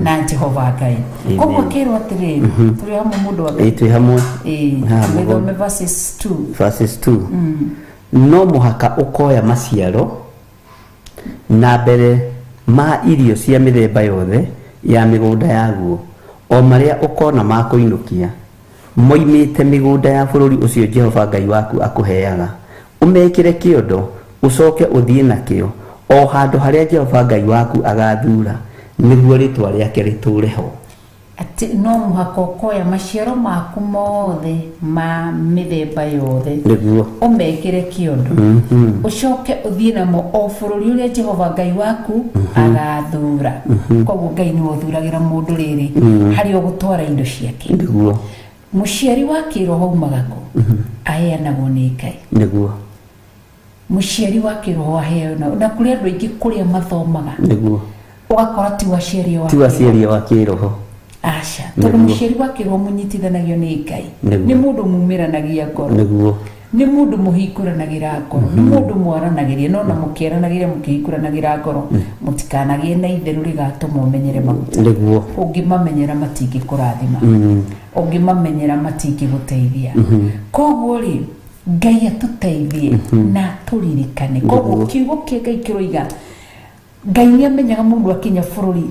na Jehova Ngai. Amen. Koguo akerwo atĩrĩrĩ, tũrĩ hamwe, mũndũ wa Ngai? Ĩ, twĩ hamwe. Ĩĩ, Haha mũgongo. wĩthome verses 2. Verses 2. No mũhaka ũkoya maciaro na mbere ma irio cia mĩthemba yothe ya mĩgũnda yaguo, o marĩa ũkona ma kũinũkia moimĩte mĩgũnda ya bũrũri ũcio Jehova Ngai waku akũheaga, ũmekĩre kĩondo, ũcoke ũthiĩ nakĩo o handũ harĩa Jehova Ngai waku agathuura nĩguo rĩtwa rĩake rĩtũũre ho. Atĩ no mũhaka ũkoya maciaro maku mothe ma mĩthemba yothe, Nĩguo. Ũmekĩre kĩondo, ũcoke ũthiĩ namo o bũrũri ũrĩa Jehova Ngai waku agathura. Koguo Ngai nĩwe ũthuragĩra mũndũ rĩrĩ harĩa ũgũtwara indo ciake. Nĩguo. Mũciari wa kĩroho umaga kũ? Aheanagwo nĩ Ngai. Nĩguo. Mũciari wa kĩroho aheo na kũrĩ andũ aingĩ kũrĩa mathomaga Nĩguo. Ũgakora ti waciari wa Ti waciari wa kĩroho. Aca, tondũ mũciari wa kĩroho mũnyitithanagio nĩ Ngai. Nĩ mũndũ mumĩranagia ngoro. Nĩguo. Nĩ mũndũ mũhingũranagĩra ngoro, nĩ mũndũ mwaranagĩria, no na mũkĩaranagĩria mũkĩhingũranagĩra ngoro, mũtikanagĩe na itherũ rĩgatũma ũmenyere maguta. Nĩguo. Ũngĩmamenyera matingĩkũrathima, ũngĩmamenyera matingĩgũteithia. Koguo rĩ, Ngai atũteithie na atũririkane. Koguo kiugo kĩa Ngai kĩroiga Ngai nĩ amenyaga mũndũ akinya bũrũri.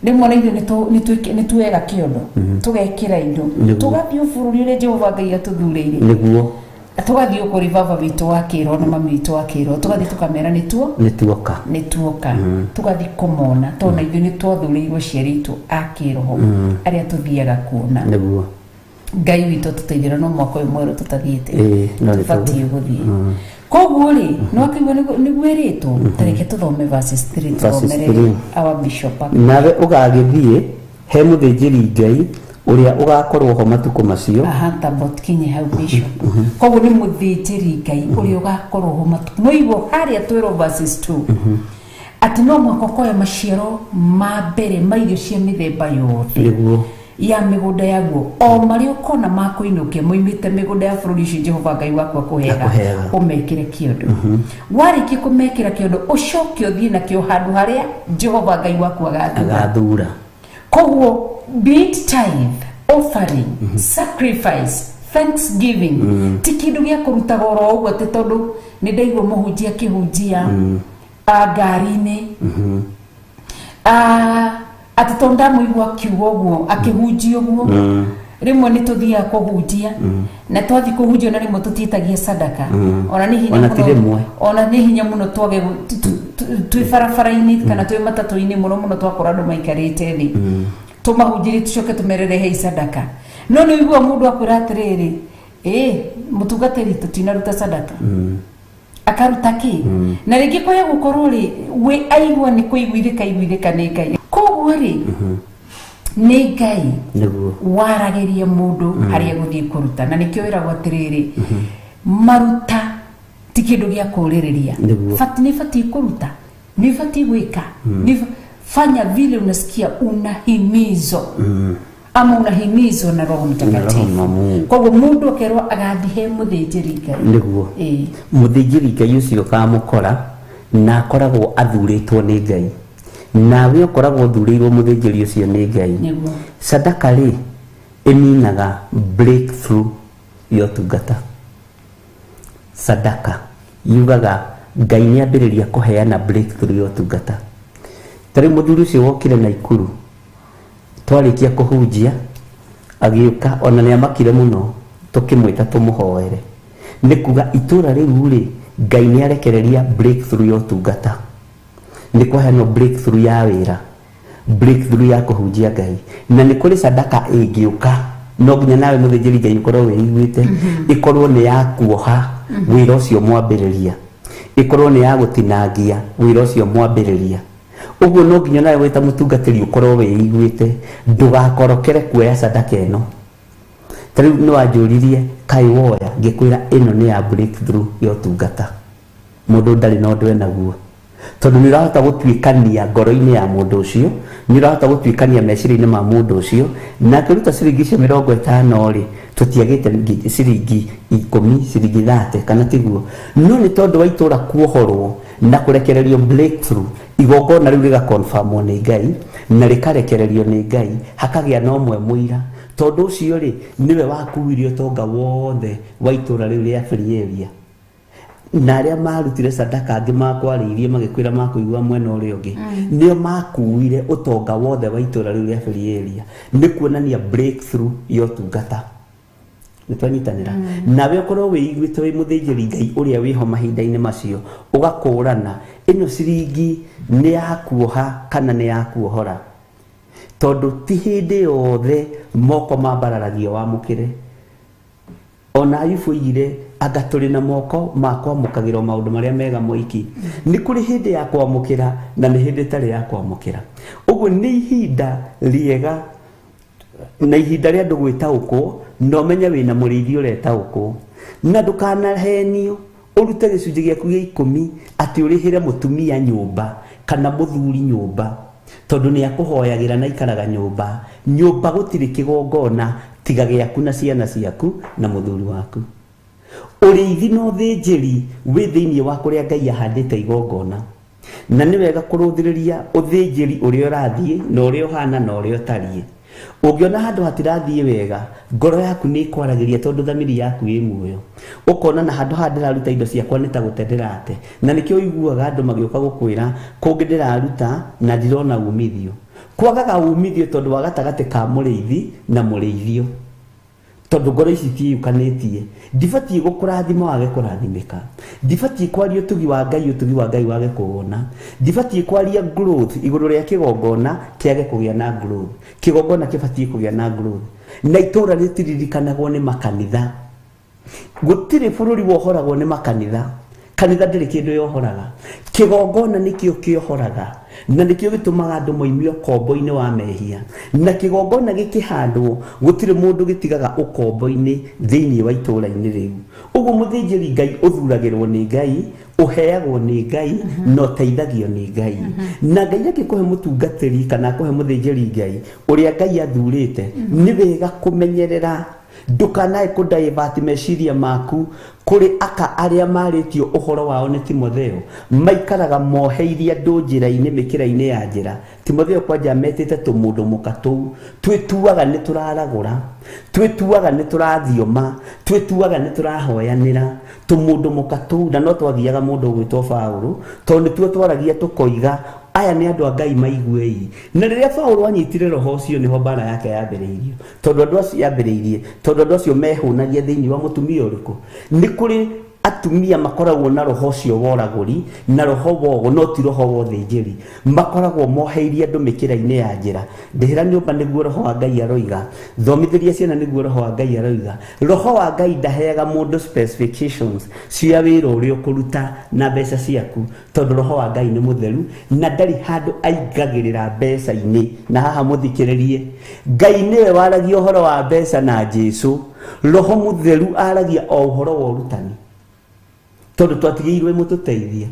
Rĩmwe na ithuĩ nĩ tuoyaga kĩondo, tũgekĩra indo, tũgathiĩ bũrũri ũrĩa Jehova Ngai atũthurĩire. Nĩguo. Tũgathiĩ kũrĩ baba witũ wa kĩroho na mami witũ wa kĩroho, tũgathiĩ tũkamera nĩ tuo Nĩ tuoka. Nĩ tuoka. Tũgathiĩ kũmona, tondũ na ithuĩ nĩ twathurĩirwo aciari aitũ a kĩroho arĩa tũthiaga kuona. Nĩguo. Ngai witũ atũteithĩra, no mwaka ũyũ mwerũ tũtathiĩte Ĩĩ, no nĩ tũbatiĩ gũthiĩ. Koguo rĩ, nĩ wakĩigua nĩguo ĩrĩtwo. Tareke tũthome verses 3. Verses Tũthomere 3. our bishop. Nawe ũgagĩthiĩ he mũthĩnjĩri Ngai ũrĩa ũgakorwo ho matukũ macio. Aha, tamba tũkinye hau, bishop. Koguo nĩ mũthĩnjĩri Ngai ũrĩa ũgakorwo ho matukũ mũigwo harĩa twĩrwo verses 2 atĩ no mũhaka ũkoya maciaro ma mbere ma irio cia mĩthemba yothe Nĩguo. Ya mĩgũnda yaguo, o marĩa ũkona ma kũinũkia moimĩte mĩgũnda ya bũrũri ũcio Jehova Ngai waku akũheaga. Akũheaga. Ũmekĩre kĩondo. Warĩkia kũmekĩra kĩondo, ũcoke ũthiĩ nakĩo handũ harĩa Jehova Ngai waku agathura. Agathura. Koguo be it tithe, offering, sacrifice, thanksgiving, ti kĩndũ gĩa kũrutaga oro ũguo atĩ tondũ nĩ ndaigua mũhunjia akĩhunjia ngari-inĩ, atĩ tondũ ndamũigua akiuga ũguo, akĩhunjia ũguo. Rĩmwe nĩ tũthiaga kũhunjia, na twathiĩ kũhunjia ona rĩmwe tũtiĩtagia sadaka, ona nĩ hinya Ona ti mũno. Rĩmwe. Ona nĩ hinya mũno twage twĩ barabara-inĩ kana twĩ matatũ-inĩ, mũno mũno twakora andũ maikarĩte thĩ, tũmahunjĩrie, tũcoke tũmerere hei sadaka. No nĩ ũiguaga mũndũ akwĩra atĩrĩrĩ, ĩ mũtungatĩri, tũtinaruta sadaka. Akaruta kĩ? Na rĩngĩ kwaya gũkorwo rĩ wĩ aigua nĩ kũiguithĩka iguithĩka nĩ Ngai. Koguo rĩ, nĩ Ngai Nĩguo. Waragĩria mũndũ harĩa gũthiĩ kũruta, na nĩkĩo wĩragwo atĩrĩrĩ, maruta ti kĩndũ gĩa kũrĩrĩria. Nĩguo. Nĩ batiĩ kũruta, nĩ batiĩ gwĩka. Fanya vile unasikia unahimizwa ama unahimizwa na Roho Mtakatifu. Wa Mungu. Koguo mũndũ akerwo agathiĩ he mũthĩnjĩri Ngai. Nĩguo. Ĩĩ. Mũthĩnjĩri Ngai ũcio ũkamũkora na akoragwo athurĩtwo nĩ Ngai, nawe ũkoragwo ũthurĩirwo mũthĩnjĩri ũcio nĩ Ngai. Nĩguo. Sadaka rĩ, ĩninaga breakthrough ya ũtungata. Sadaka yugaga Ngai nĩ ambĩrĩria kũheana breakthrough ya ũtungata. Ta rĩu mũthuri ũcio wokire Naikuru, twarĩkia kũhunjia agĩũka, ona nĩ amakire mũno tũkĩmwĩta tũmũhoere. Nĩ kuga itũra rĩu rĩ, Ngai nĩ arekereria breakthrough ya ũtungata, nĩ kwaheanwo breakthrough ya wĩra, breakthrough ya kũhunjia Ngai. Na nĩ kũrĩ sadaka ĩngĩũka, no nginya nawe mũthĩnjĩri Ngai ũkorwo wĩiguĩte, ĩkorwo nĩ ya kuoha wĩra ũcio mwambĩrĩria, ĩkorwo nĩ ya gũtinangia wĩra ũcio mwambĩrĩria. Ũguo no nginya nawe wĩta mũtungatĩri ũkorwo wĩiguĩte, ndũgakorokere kuoya sadaka ĩno. Ta rĩu nĩ wanjũririe kaĩ woya, ngĩkwĩra ĩno nĩ ya breakthrough ya ũtungata. Mũndũ ndarĩ na ũndũ enaguo, tondũ nĩ ũrahota gũtuĩkania ngoro-inĩ ya mũndũ ũcio, nĩ ũrahota gũtuĩkania meciria-inĩ ma mũndũ ũcio. Na akĩruta ciringi icio 50 rĩ, tũtiagĩte ciringi 10, ciringi 30, kana tiguo? No nĩ tondũ wa itũra kuohorwo na kũrekererio breakthrough, igongona rĩu rĩgakonfirmwo nĩ Ngai na rĩkarekererio nĩ Ngai, hakagĩa na ũmwe mũira. Tondũ ũcio rĩ, nĩwe wakuire ũtonga wothe wa itũra rĩu rĩa Free Area, na arĩa marutire sadaka angĩ makwarĩirie magĩkwĩra makũigua mwena ũrĩa ũngĩ, nĩo makuire ũtonga wothe wa itũra rĩu rĩa Free Area. Nĩ kuonania breakthrough ya ũtungata. Nĩ twanyitanĩra? Nawe ũkorwo wĩiguĩte wĩ mũthĩnjĩri Ngai ũrĩa wĩho mahinda-inĩ macio, ũgakũrana ĩno ciringi nĩ ya kuoha kana nĩ ya kuohora, tondũ ti hĩndĩ yothe moko mambararagio wamũkĩre. Ona Ayubu oigire anga tũrĩ na moko ma kwamũkagĩra maũndũ marĩa mega moiki. Nĩ kũrĩ hĩndĩ ya kwamũkĩra na nĩ hĩndĩ ĩtarĩ ya kwamũkĩra. Ũguo nĩ ihinda rĩega na ihinda rĩa andũ gwĩtaũkwo, na ũmenye wĩna mũrĩithi ũretaũkwo, na ndũkanahenio. Ũrute gĩcunjĩ gĩaku gĩa ikũmi atĩ ũrĩhĩre mũtumia nyũmba kana mũthuri nyũmba, tondũ nĩ akũhoyagĩra na ikaraga nyũmba. Nyũmba gũtirĩ kĩgongona tiga gĩaku na ciana ciaku na mũthuri waku. Ũrĩithi na ũthĩnjĩri wĩ thĩinĩ wa kũrĩa Ngai ahandĩte igongona, na nĩ wega kũrũthĩrĩria ũthĩnjĩri ũrĩa ũrathiĩ na ũrĩa ũhana na ũrĩa ũtariĩ. Ũngĩona handũ hatirathiĩ wega, ngoro yaku nĩ ĩkwaragĩria tondũ thamiri yaku ĩ muoyo. Ũkona na handũ haha ndĩraruta indo ciakwa nĩ ta gũte ndĩrate. Na nĩkĩo ũiguaga andũ magĩũka gũkwĩra kũngĩ ndĩraruta na ndirona umithio. Kwagaga umithio tondũ wa gatagatĩ ka mũrĩithi na mũrĩithio. Tondũ ngoro ici itiiyũkanĩtie. Ndibatiĩ gũkũrathima wage kũrathimĩka. Ndibatiĩ kwaria ũtugi wa Ngai, ũtugi wa Ngai wage kũwona. Ndibatiĩ kwaria growth igũrũ rĩa kĩgongona kĩage kũgĩa na growth. Kĩgongona kĩbatiĩ kũgĩa na growth. Na itũra rĩtiririkanagwo nĩ makanitha. Gũtirĩ bũrũri wohoragwo nĩ makanitha. Kanitha ndĩrĩ kĩndũ yohoraga. Kĩgongona nĩkĩo kĩohoraga, na nĩkĩo gĩtũmaga andũ moime ũkombo-inĩ wa mehia. Na kĩgongona gĩkĩhandwo, gũtirĩ mũndũ gĩtigaga ũkombo-inĩ thĩinĩ wa itũũra-inĩ rĩu. Ũguo mũthĩnjĩri Ngai ũthuragĩrwo nĩ Ngai, ũheagwo nĩ Ngai, na ũteithagio nĩ Ngai. Na Ngai angĩkũhe mũtungatĩri kana akũhe mũthĩnjĩri Ngai ũrĩa Ngai athurĩte, nĩ wega kũmenyerera ndũkanae kũ divert meciria maku kũrĩ aka arĩa marĩtio ũhoro wao nĩ Timotheo. Maikaraga moheirie andũ njĩra-inĩ, mĩkĩra-inĩ ya njĩra. Timotheo kwanja metĩte tũmũndũ mũka tũu, twĩtuaga nĩ tũraragũra, twĩtuaga nĩ tũrathioma, twĩtuaga nĩ tũrahoyanĩra, tũmũndũ mũka tũu. Na no twagiaga mũndũ ũgwĩtwo Paũlũ, tondũ nĩtuo twaragia tũkoiga aya nĩ andũ a Ngai maiguei. Na rĩrĩa Paũlũ anyitire roho ũcio, nĩho mbara yake yambĩrĩirio. Tondũ andũ acio yambĩrĩirie, tondũ andũ acio mehũnagia thĩinĩ wa mũtumia ũrĩkũ. Nĩ kũrĩ atumia makoragwo na roho ũcio wa ũragũri na roho wa ũgo, no ti roho wa ũthĩnjĩri. Makoragwo moheirie andũ mĩkĩra-inĩ ya njĩra. Ndĩhĩra nyũmba nĩguo roho wa Ngai aroiga, thomithĩria ciana nĩguo roho wa Ngai aroiga. Roho wa Ngai ndaheaga mũndũ specifications cia wĩra ũrĩa ũkũruta na mbeca ciaku, tondũ roho wa Ngai nĩ mũtheru na ndarĩ handũ aingagĩrĩra mbeca-inĩ. Na haha mũthikĩrĩrie, Ngai nĩwe waragia ũhoro wa mbeca na Jesu. Roho mũtheru aragia o ũhoro wa ũrutani, tondũ twatigĩirwo mũtũteithie.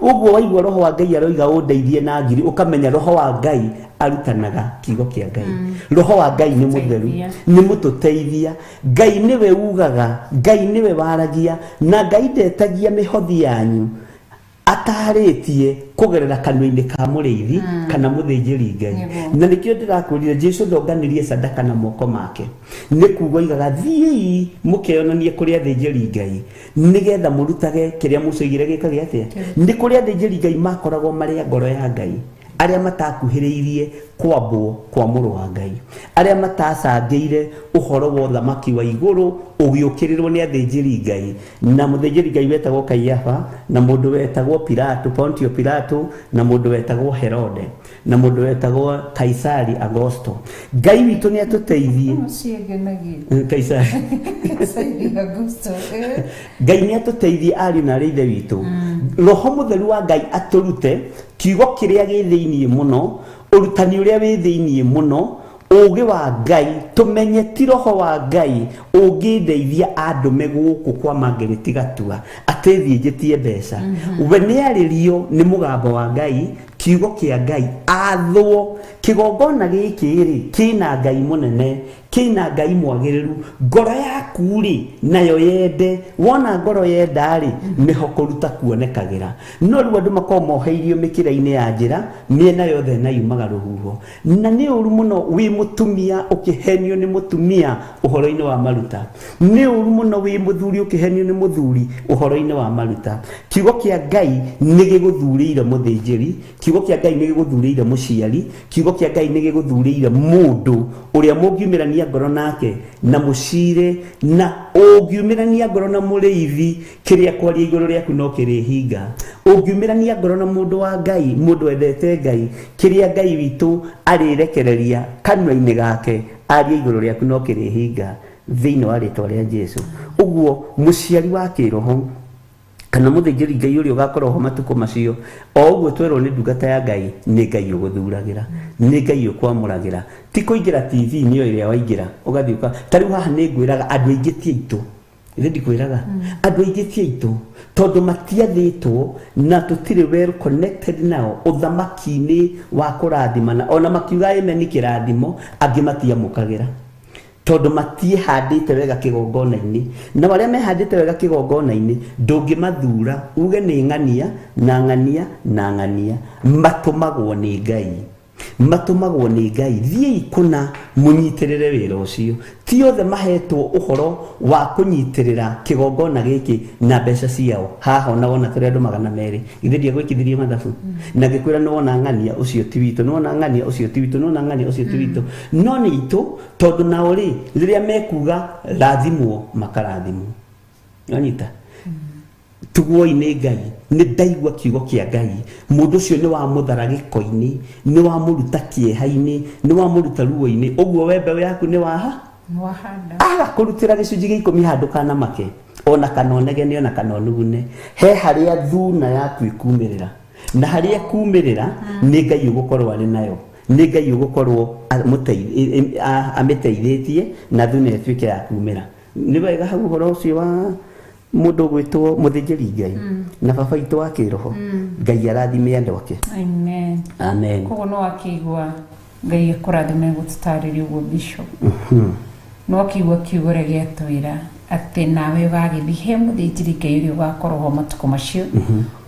Ũguo waigua roho wa Ngai aroiga ũndeithie na ngiri, ũkamenya roho wa Ngai arutanaga kiugo kĩa Ngai. Roho wa Ngai nĩ mũtheru, nĩ mũtũteithia. Ngai nĩwe ugaga, Ngai nĩwe waragia, na Ngai ndetagia mĩhothi yanyu atarĩtie kũgerera kanua-inĩ ka mũrĩithi kana mũthĩnjĩri Ngai. Na nĩkĩo ndĩrakwĩrire Jesu ndonganirie sadaka na moko make. Nĩ kuga oigaga thiĩi mũkeyonanie kũrĩ athĩnjĩri Ngai nĩgetha mũrutage kĩrĩa Musa oigire gĩkage atĩa. Nĩ kũrĩ athĩnjĩri Ngai makoragwo marĩ a ngoro ya Ngai, arĩa matakuhĩrĩirie kwambwo kwa mũrũ wa Ngai, arĩa matacangĩire ũhoro wa ũthamaki wa igũrũ ũgĩũkĩrĩrwo nĩ athĩnjĩri Ngai, na mũthĩnjĩri Ngai wetagwo Kaiafa, na mũndũ wetagwo Pilato, Pontio Pilato, na mũndũ wetagwo Herode, na mũndũ wetagwo Kaisari Augusto. Ngai witũ nĩ atũteithie. Kaisari. Ngai nĩ atũteithie ariũ na arĩ ithe witũ. Roho mũtheru wa Ngai atũrute kiugo kĩrĩa gĩ thĩinĩ mũno, ũrutani ũrĩa wĩ thĩinĩ mũno, ũũgĩ wa Ngai, tũmenye ti roho wa Ngai ũngĩndeithia andũme gũkũ kwa Margaret Gatua atĩ thiĩ njĩtie mbeca. We nĩ arĩrio nĩ mũgambo wa Ngai, kiugo kĩa Ngai, athwo kĩgongona gĩkĩ rĩ kĩna Ngai mũnene, kĩna Ngai mwagĩrĩru. Ngoro yaku rĩ nayo yende, wona ngoro yenda rĩ nĩho kũruta kuonekagĩra. No rĩu andũ makoragwo moheirio mĩkĩra-inĩ ya njĩra, mĩena yothe na yumaga rũhuho. Na nĩ ũru mũno wĩ mũtumia ũkĩhenio nĩ mũtumia ũhoro-inĩ wa maruta. Nĩ ũru mũno wĩ mũthuri ũkĩhenio nĩ mũthuri ũhoro-inĩ wa maruta. Kiugo kĩa Ngai nĩ gĩgũthurĩire mũthĩnjĩri, kiugo kĩa Ngai nĩ gĩgũthurĩire mũciari, kiugo kĩa Ngai nĩ gĩgũthurĩire mũndũ ũrĩa mũngiumĩrania ngoro nake na mũcire, na ũngiumĩrania ngoro na mũrĩithi, kĩrĩa kwaria igũrũ rĩaku no kĩrĩhinga. Ũngiumĩrania ngoro na mũndũ wa Ngai, mũndũ wendete Ngai, kĩrĩa Ngai witũ arĩrekereria kanua-inĩ gake arie igũrũ rĩaku no kĩrĩhinga thĩinĩ wa rĩtwa rĩa Jesu. Ũguo mũciari wa kĩroho kana mũthĩnjĩri Ngai ũrĩa ũgakorwo ho matukũ macio, o ũguo twerwo nĩ ndungata ya Ngai, nĩ Ngai ũgũthuragĩra, nĩ Ngai ũkwamũragĩra. Ti kũingĩra TV-inĩ o ĩrĩa waingĩra ũgathiĩ ũka, ta rĩu haha nĩ ngwĩraga andũ aingĩ ti aitũ. Ithe ndikwĩraga andũ aingĩ ti aitũ tondũ matiathĩtwo na tũtirĩ well connected nao ũthamaki-inĩ wa kũrathimana. Ona makiuga amen kĩrathimo, angĩ matiamũkagĩra tondũ matiĩhandĩte wega kĩgongona-inĩ. Na arĩa mehandĩte wega kĩgongona-inĩ ndũngĩmathura uge nĩ ng'ania na ng'ania na ng'ania, matũmagwo nĩ Ngai, matũmagwo nĩ Ngai. Thiĩi kũna mũnyitĩrĩre wĩra ũcio. Ti othe mahetwo ũhoro wa kũnyitĩrĩra kĩgongona gĩkĩ na mbeca ciao. Haha ona wona tũrĩ andũ 200, ithe ndiagwĩkithirie mathabu na ngĩkwĩra nĩ wona ng'ania ũcio ti witũ, nĩ wona ng'ania ũcio ti witũ, nĩ wona ng'ania ũcio ti witũ, no nĩ itũ, tondũ nao rĩ rĩrĩa mekuga rathimwo makarathimwo. Wanyita? Tugwoi nĩ Ngai, nĩ ndaigua kiugo kĩa Ngai. Mũndũ ũcio nĩ wamũthara gĩko-inĩ, nĩ wamũruta kĩeha-inĩ, nĩ wamũruta ruo-inĩ. Ũguo we mbeũ yaku nĩ waha Wahanda. Aga kũrutĩra gĩcunjĩ gĩa 10 handũ kana make, ona kana onegene, ona kana onugune, he harĩa thuna yaku ĩkumĩrĩra, na harĩa ĩkumĩrĩra nĩ Ngai ũgũkorwo arĩ nayo, nĩ Ngai ũgũkorwo amĩteithĩtie na thuna ĩtuĩke ya kumĩra. Nĩ wega hau ũhoro ũcio wa mũndũ ũgwĩtwo mũthĩnjĩri Ngai na baba witũ wa kĩroho. Ngai arathime andũ ake. Amen. Amen. Koguo no akĩigua Ngai akũrathime gũtũtarĩria ũguo bishop. No akĩigua kiugo ũrĩa gĩatwĩra atĩ nawe ũgagĩthiĩ he mũthĩnjĩri Ngai ũrĩa ũgakorwo ho matukũ macio,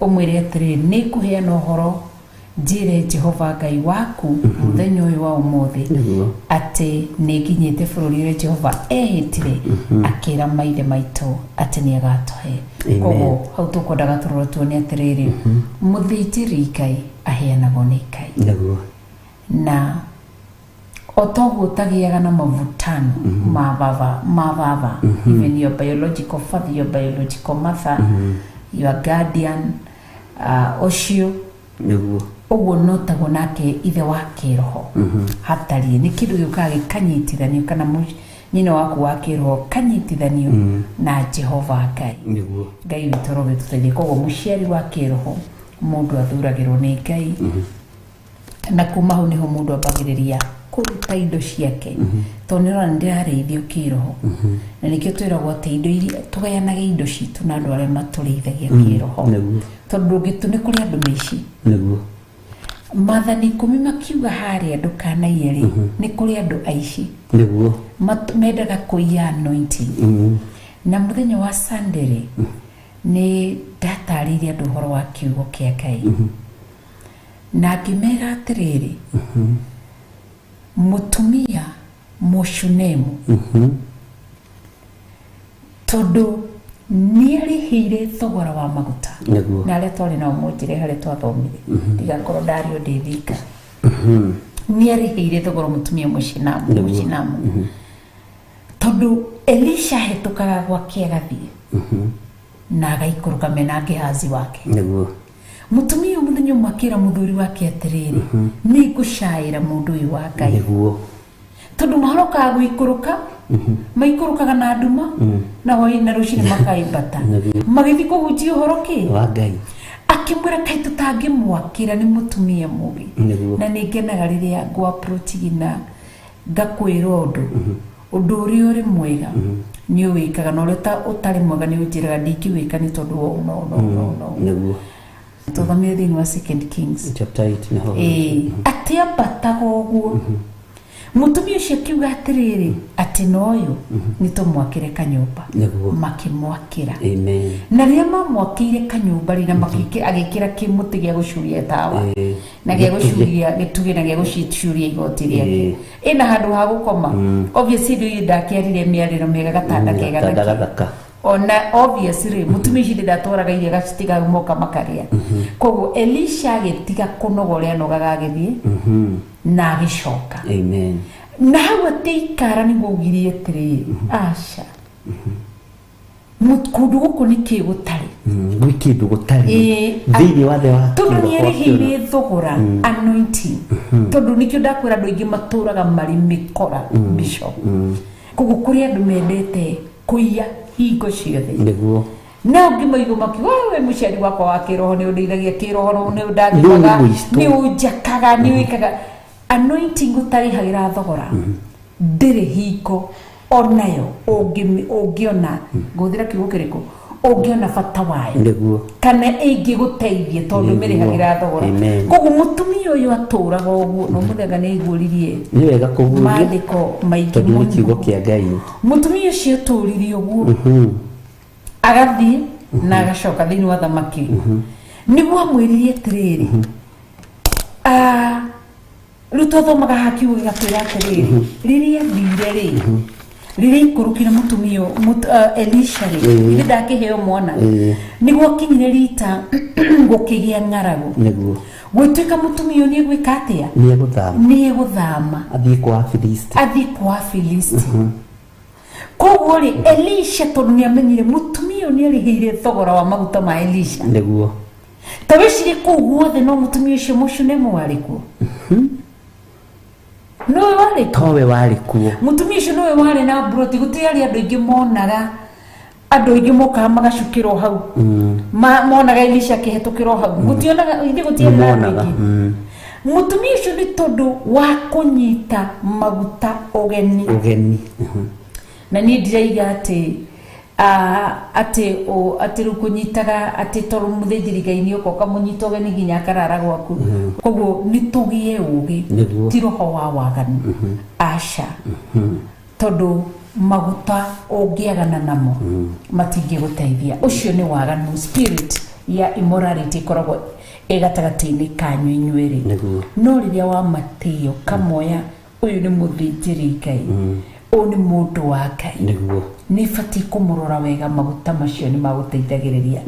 ũmwĩre atĩrĩrĩ, nĩ ngũheana ũhoro njĩre Jehova Ngai waku mũthenya ũyũ wa ũmũthĩ atĩ nĩ nginyĩte bũrũri ũrĩa Jehova ehĩtire akĩra maithe maitũ atĩ nĩ agatũhe. Koguo hau tũkwendaga tũrore tuone atĩrĩrĩ, mũthĩnjĩri Ngai aheanagwo nĩ Ngai. Na o toguo ũtagĩaga na mavutano ma baba, ma baba, even your biological father, your biological mother, your guardian, ũcio ũguo no taguo nake ithe wa kĩroho hatariĩ. Nĩ kĩndũ gĩũkaga gĩkanyitithanio, kana nyina waku wa kĩroho kanyitithanio na Jehova Ngai. Ngai witũ arogĩtũteithia. Koguo mũciari wa kĩroho mũndũ athuragĩrwo nĩ Ngai, na kuma hau nĩho mũndũ ambagĩrĩria kũruta indo ciake, tondũ nĩ ũrona nĩndĩrarĩithio kĩroho, na nĩkĩo twĩragwo atĩ indo iria tũgayanage indo citũ na andũ arĩa matũrĩithagia kĩroho, tondũ ndũngĩtu nĩ kũrĩ andũ mĩici. Maathani 10 makiuga harĩa ndũkanaiye rĩ, nĩ kũrĩ andũ aici. Mendaga kũiya anointing. Na mũthenya wa Sunday rĩ, nĩ ndatarĩirie andũ ũhoro wa kiugo kĩa Ngai, na ngĩmera atĩrĩrĩ, mũtumia Mũshunemu, tondũ nĩarĩhĩire thogora wa maguta, na arĩa twarĩ nao mũnjĩre harĩa twathomire, ndigakorwo ndario ndĩ thika, nĩarĩhĩire thogora mũtumia Mũshinamu, tondũ Elisha ahĩtũkaga gwake agathiĩ na agaikũrũka mena Gehazi wake. Mũtumia ũyũ mũthenya ũmwe akĩra mũthuri wake atĩrĩrĩ, nĩ ngũcaĩra mũndũ ũyũ wa Ngai, tondũ marokaga gũikũrũka, maikũrũkaga na nduma, na hwaĩ na rũcinĩ makaĩmbata magĩthiĩ kũhunjia ũhoro kĩ wa Ngai. Akĩmwĩra kaĩ tũtangĩmwakĩra, nĩ mũtumia mũgĩ. Na nĩ ngenaga rĩrĩa ngũ approach na ngakwĩra ũndũ, ũndũ ũrĩa ũrĩ mwega nĩ ũwĩkaga, na ũrĩa ũtarĩ mwega nĩ ũnjĩraga ndingĩwĩka nĩ tondũ wa ũũ na ũũ na ũũ na ũũ. Tũthomire thĩinĩ wa Second Kings chapter 8 nĩho. Atĩ ambataga ũguo, mũtumia ũcio akiuga atĩrĩrĩ, atĩ na ũyũ nĩ tũmwakĩre kanyũmba. Makĩmwakĩra. Na rĩrĩa mamwakĩire kanyũmba rĩ, na agĩkĩra kĩmũtĩ gĩa gũcuria tawa na gĩa gũcuria gĩtugĩ na gĩa gũcuria igoti rĩake, ĩna handũ ha gũkoma. Obviously indo iria ndakĩarire mĩarĩro mĩega, gatanda kega na gatanda kĩ. Gathaka. Ona obviously mũtumia ũcio ndatwaraga irio agacitiga moka makarĩa. Koguo Elisha agĩtiga kũnoga ũrĩa anogaga agĩthiĩ na agĩcoka. Amen. Na hau atĩ ikara nĩguo ugirie atĩrĩrĩ, aca, kũndũ gũkũ nĩ kĩ gũtarĩ? Gwĩ kĩndũ gũtarĩ thĩinĩ wa thĩ wa tondũ kĩroho nĩ arĩhĩire thogora anointing, tondũ nĩkĩo ndakwĩra andũ aingĩ matũraga marĩ mĩkora, bishop. Koguo kũrĩ andũ mendete kũiya hingo ciothe. Na ũngĩ maigua makiuga, "We mũciari wakwa wa kĩroho nĩ ũndeithagia kĩroho, nĩ ũndathimaga, Nĩ ũmũicitũ. nĩ ũnjakaga, nĩ wĩkaga." Anointing ũtarĩhagĩra thogora ndĩrĩ hingo Onayo ũngĩona ngũthĩra kiugo kĩrĩkũ, ũngĩona bata wayo Nĩguo. kana ĩngĩgũteithia, tondũ Nĩguo. mĩrĩhagĩra thogora. Amen. Koguo mũtumia ũyũ atũraga ũguo no mũthenya nĩ aiguũririe Nĩ wega kũguũria maandĩko maingĩ tondũ nĩ mũno. kiugo kĩa Ngai. Mũtumia ũcio atũririe ũguo, agathiĩ na agacoka thĩinĩ wa thamaki nĩguo amwĩririe atĩrĩrĩ, rĩu twathomaga haha kiugo gĩgatwĩra atĩrĩrĩ, rĩrĩa athire rĩ, rĩrĩa ikũrũkire mũtumia Elisha rĩ, ithe ndakĩheo mwana, nĩguo akinyire rita gũkĩgĩa ng'aragu. Nĩguo. Gwĩtuĩka mũtumia ũyũ nĩ egwĩka atĩa? Nĩ egũthama. Nĩ egũthama. Athiĩ kwa Afilisti. Athiĩ kwa Afilisti. Koguo rĩ, Elisha tondũ nĩ amenyire mũtumia ũyũ nĩ arĩhĩire thogora wa maguta ma Elisha. Nĩguo. Ta wĩcirie kũu guothe no mũtumia ũcio Mũshunemu warĩ kuo, nĩwe warĩ kuo. Towe warĩ kuo. Mũtumia ũcio nĩwe warĩ na mburoti, gũtiarĩ andũ aingĩ monaga, andũ aingĩ mokaga magacukĩrwo hau. Monaga Elisha akĩhetũkĩrwo hau, gũtionaga ithe, gũtiarĩ na andũ Nĩmonaga. aingĩ. Mũtumia ũcio nĩ tondũ wa kũnyita maguta ũgeni. Ũgeni. Na niĩ ndiraiga atĩ atĩ rĩu kũnyitaga atĩ tondũ mũthĩnjĩri Ngai nĩ ũka ũkamũnyita ũgeni nginya akarara gwaku. Koguo nĩ tũgĩe ũgĩ. Nĩguo. Ti roho wa waganu, aca, tondũ maguta ũngĩagana namo matingĩgũteithia. Ũcio nĩ waganu, spirit ya immorality ĩkoragwo ĩ gatagatĩ-inĩ kanyu inyuerĩ. Nĩguo. No rĩrĩa wamatĩo kamoya, ũyũ nĩ mũthĩnjĩri Ngai, ũyũ nĩ mũndũ wa Ngai, Nĩguo. Nĩ batiĩ kũmũrora wega, maguta macio nĩ magũteithagĩrĩria.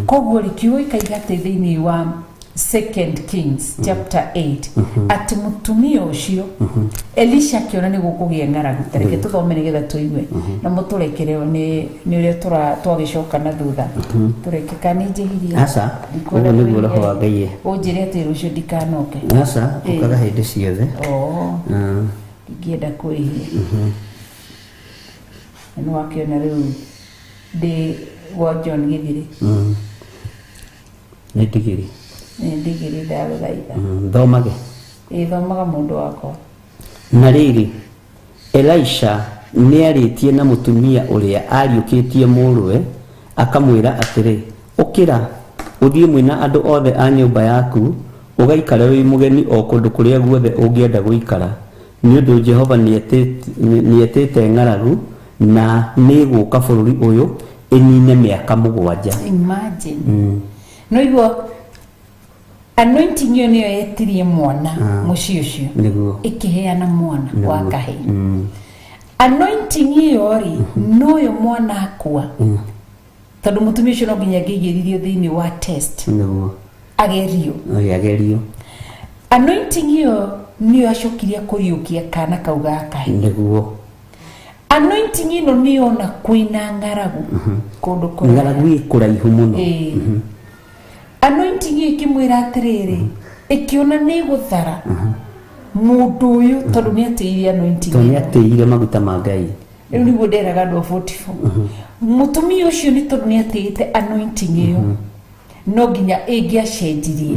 Koguo rĩ, kiugo gĩkaiga atĩ thĩinĩ wa Second Kings chapter 8 atĩ mũtumia ũcio Elisha akĩona nĩ gũkũgĩa ng'aragu. Tareke tũthome nĩgetha tũigue na mũtũrekere nĩ ũrĩa twagĩcoka na thutha, tũreke kana nĩ njĩhirie. Aca, Ndikwenda ũguo nĩguo kwĩhia. roho wa Ngai. Ũnjĩre atĩ rũciũ ndikanoke. Aca, ũkaga hĩndĩ ciothe. Oo, ndingĩenda kwĩhia. Na nĩ wakĩona rĩu ndĩ gwa John Gĩthiri. Nĩ ndigiri. Nĩ ndigiri, ndagũthaitha. Thomage. Ĩthomaga mũndũ wakwa. Na rĩrĩ, Elisha nĩarĩtie na mũtumia ũrĩa ariũkĩtie mũrũwe, akamwĩra atĩrĩ, ũkĩra ũthiĩ mwĩna andũ othe a nyũmba yaku, ũgaikare wĩ mũgeni o kũndũ kũrĩa guothe ũngĩenda gũikara, nĩ ũndũ Jehova nĩetĩte ng'aragu na nĩĩgũka bũrũri ũyũ ĩnine mĩaka 7. Imagine, no igua anointing ĩyo nĩyo yetirie mwana mũciĩ ũcio. Nĩguo. Ĩkĩheana mwana wa kahĩĩ. Anointing ĩyo rĩ, noyo mwana akua, tondũ mũtumia ũcio no nginya angĩigĩririo thĩinĩ wa test. Nĩguo. Agerio. Agerio. Anointing ĩyo nĩyo acokirie kũriũkia kana kau ga kahĩĩ. Nĩguo. Anointing ĩno nĩyona kwĩna ng'aragu kũndũ kũraya. Ng'aragu ĩ kũraihu mũno. Ĩĩ. Anointing ĩyo ĩkĩmwĩra atĩrĩrĩ, ĩkĩona nĩ gũthara mũndũ ũyũ tondũ nĩ atĩire anointing Tondũ ĩno. nĩ atĩire maguta ma Ngai. Rĩu nĩguo nderaga andũ a 44, mũtumia ũcio nĩ tondũ nĩ atĩĩte anointing ĩyo, no nginya ĩngĩacenjirie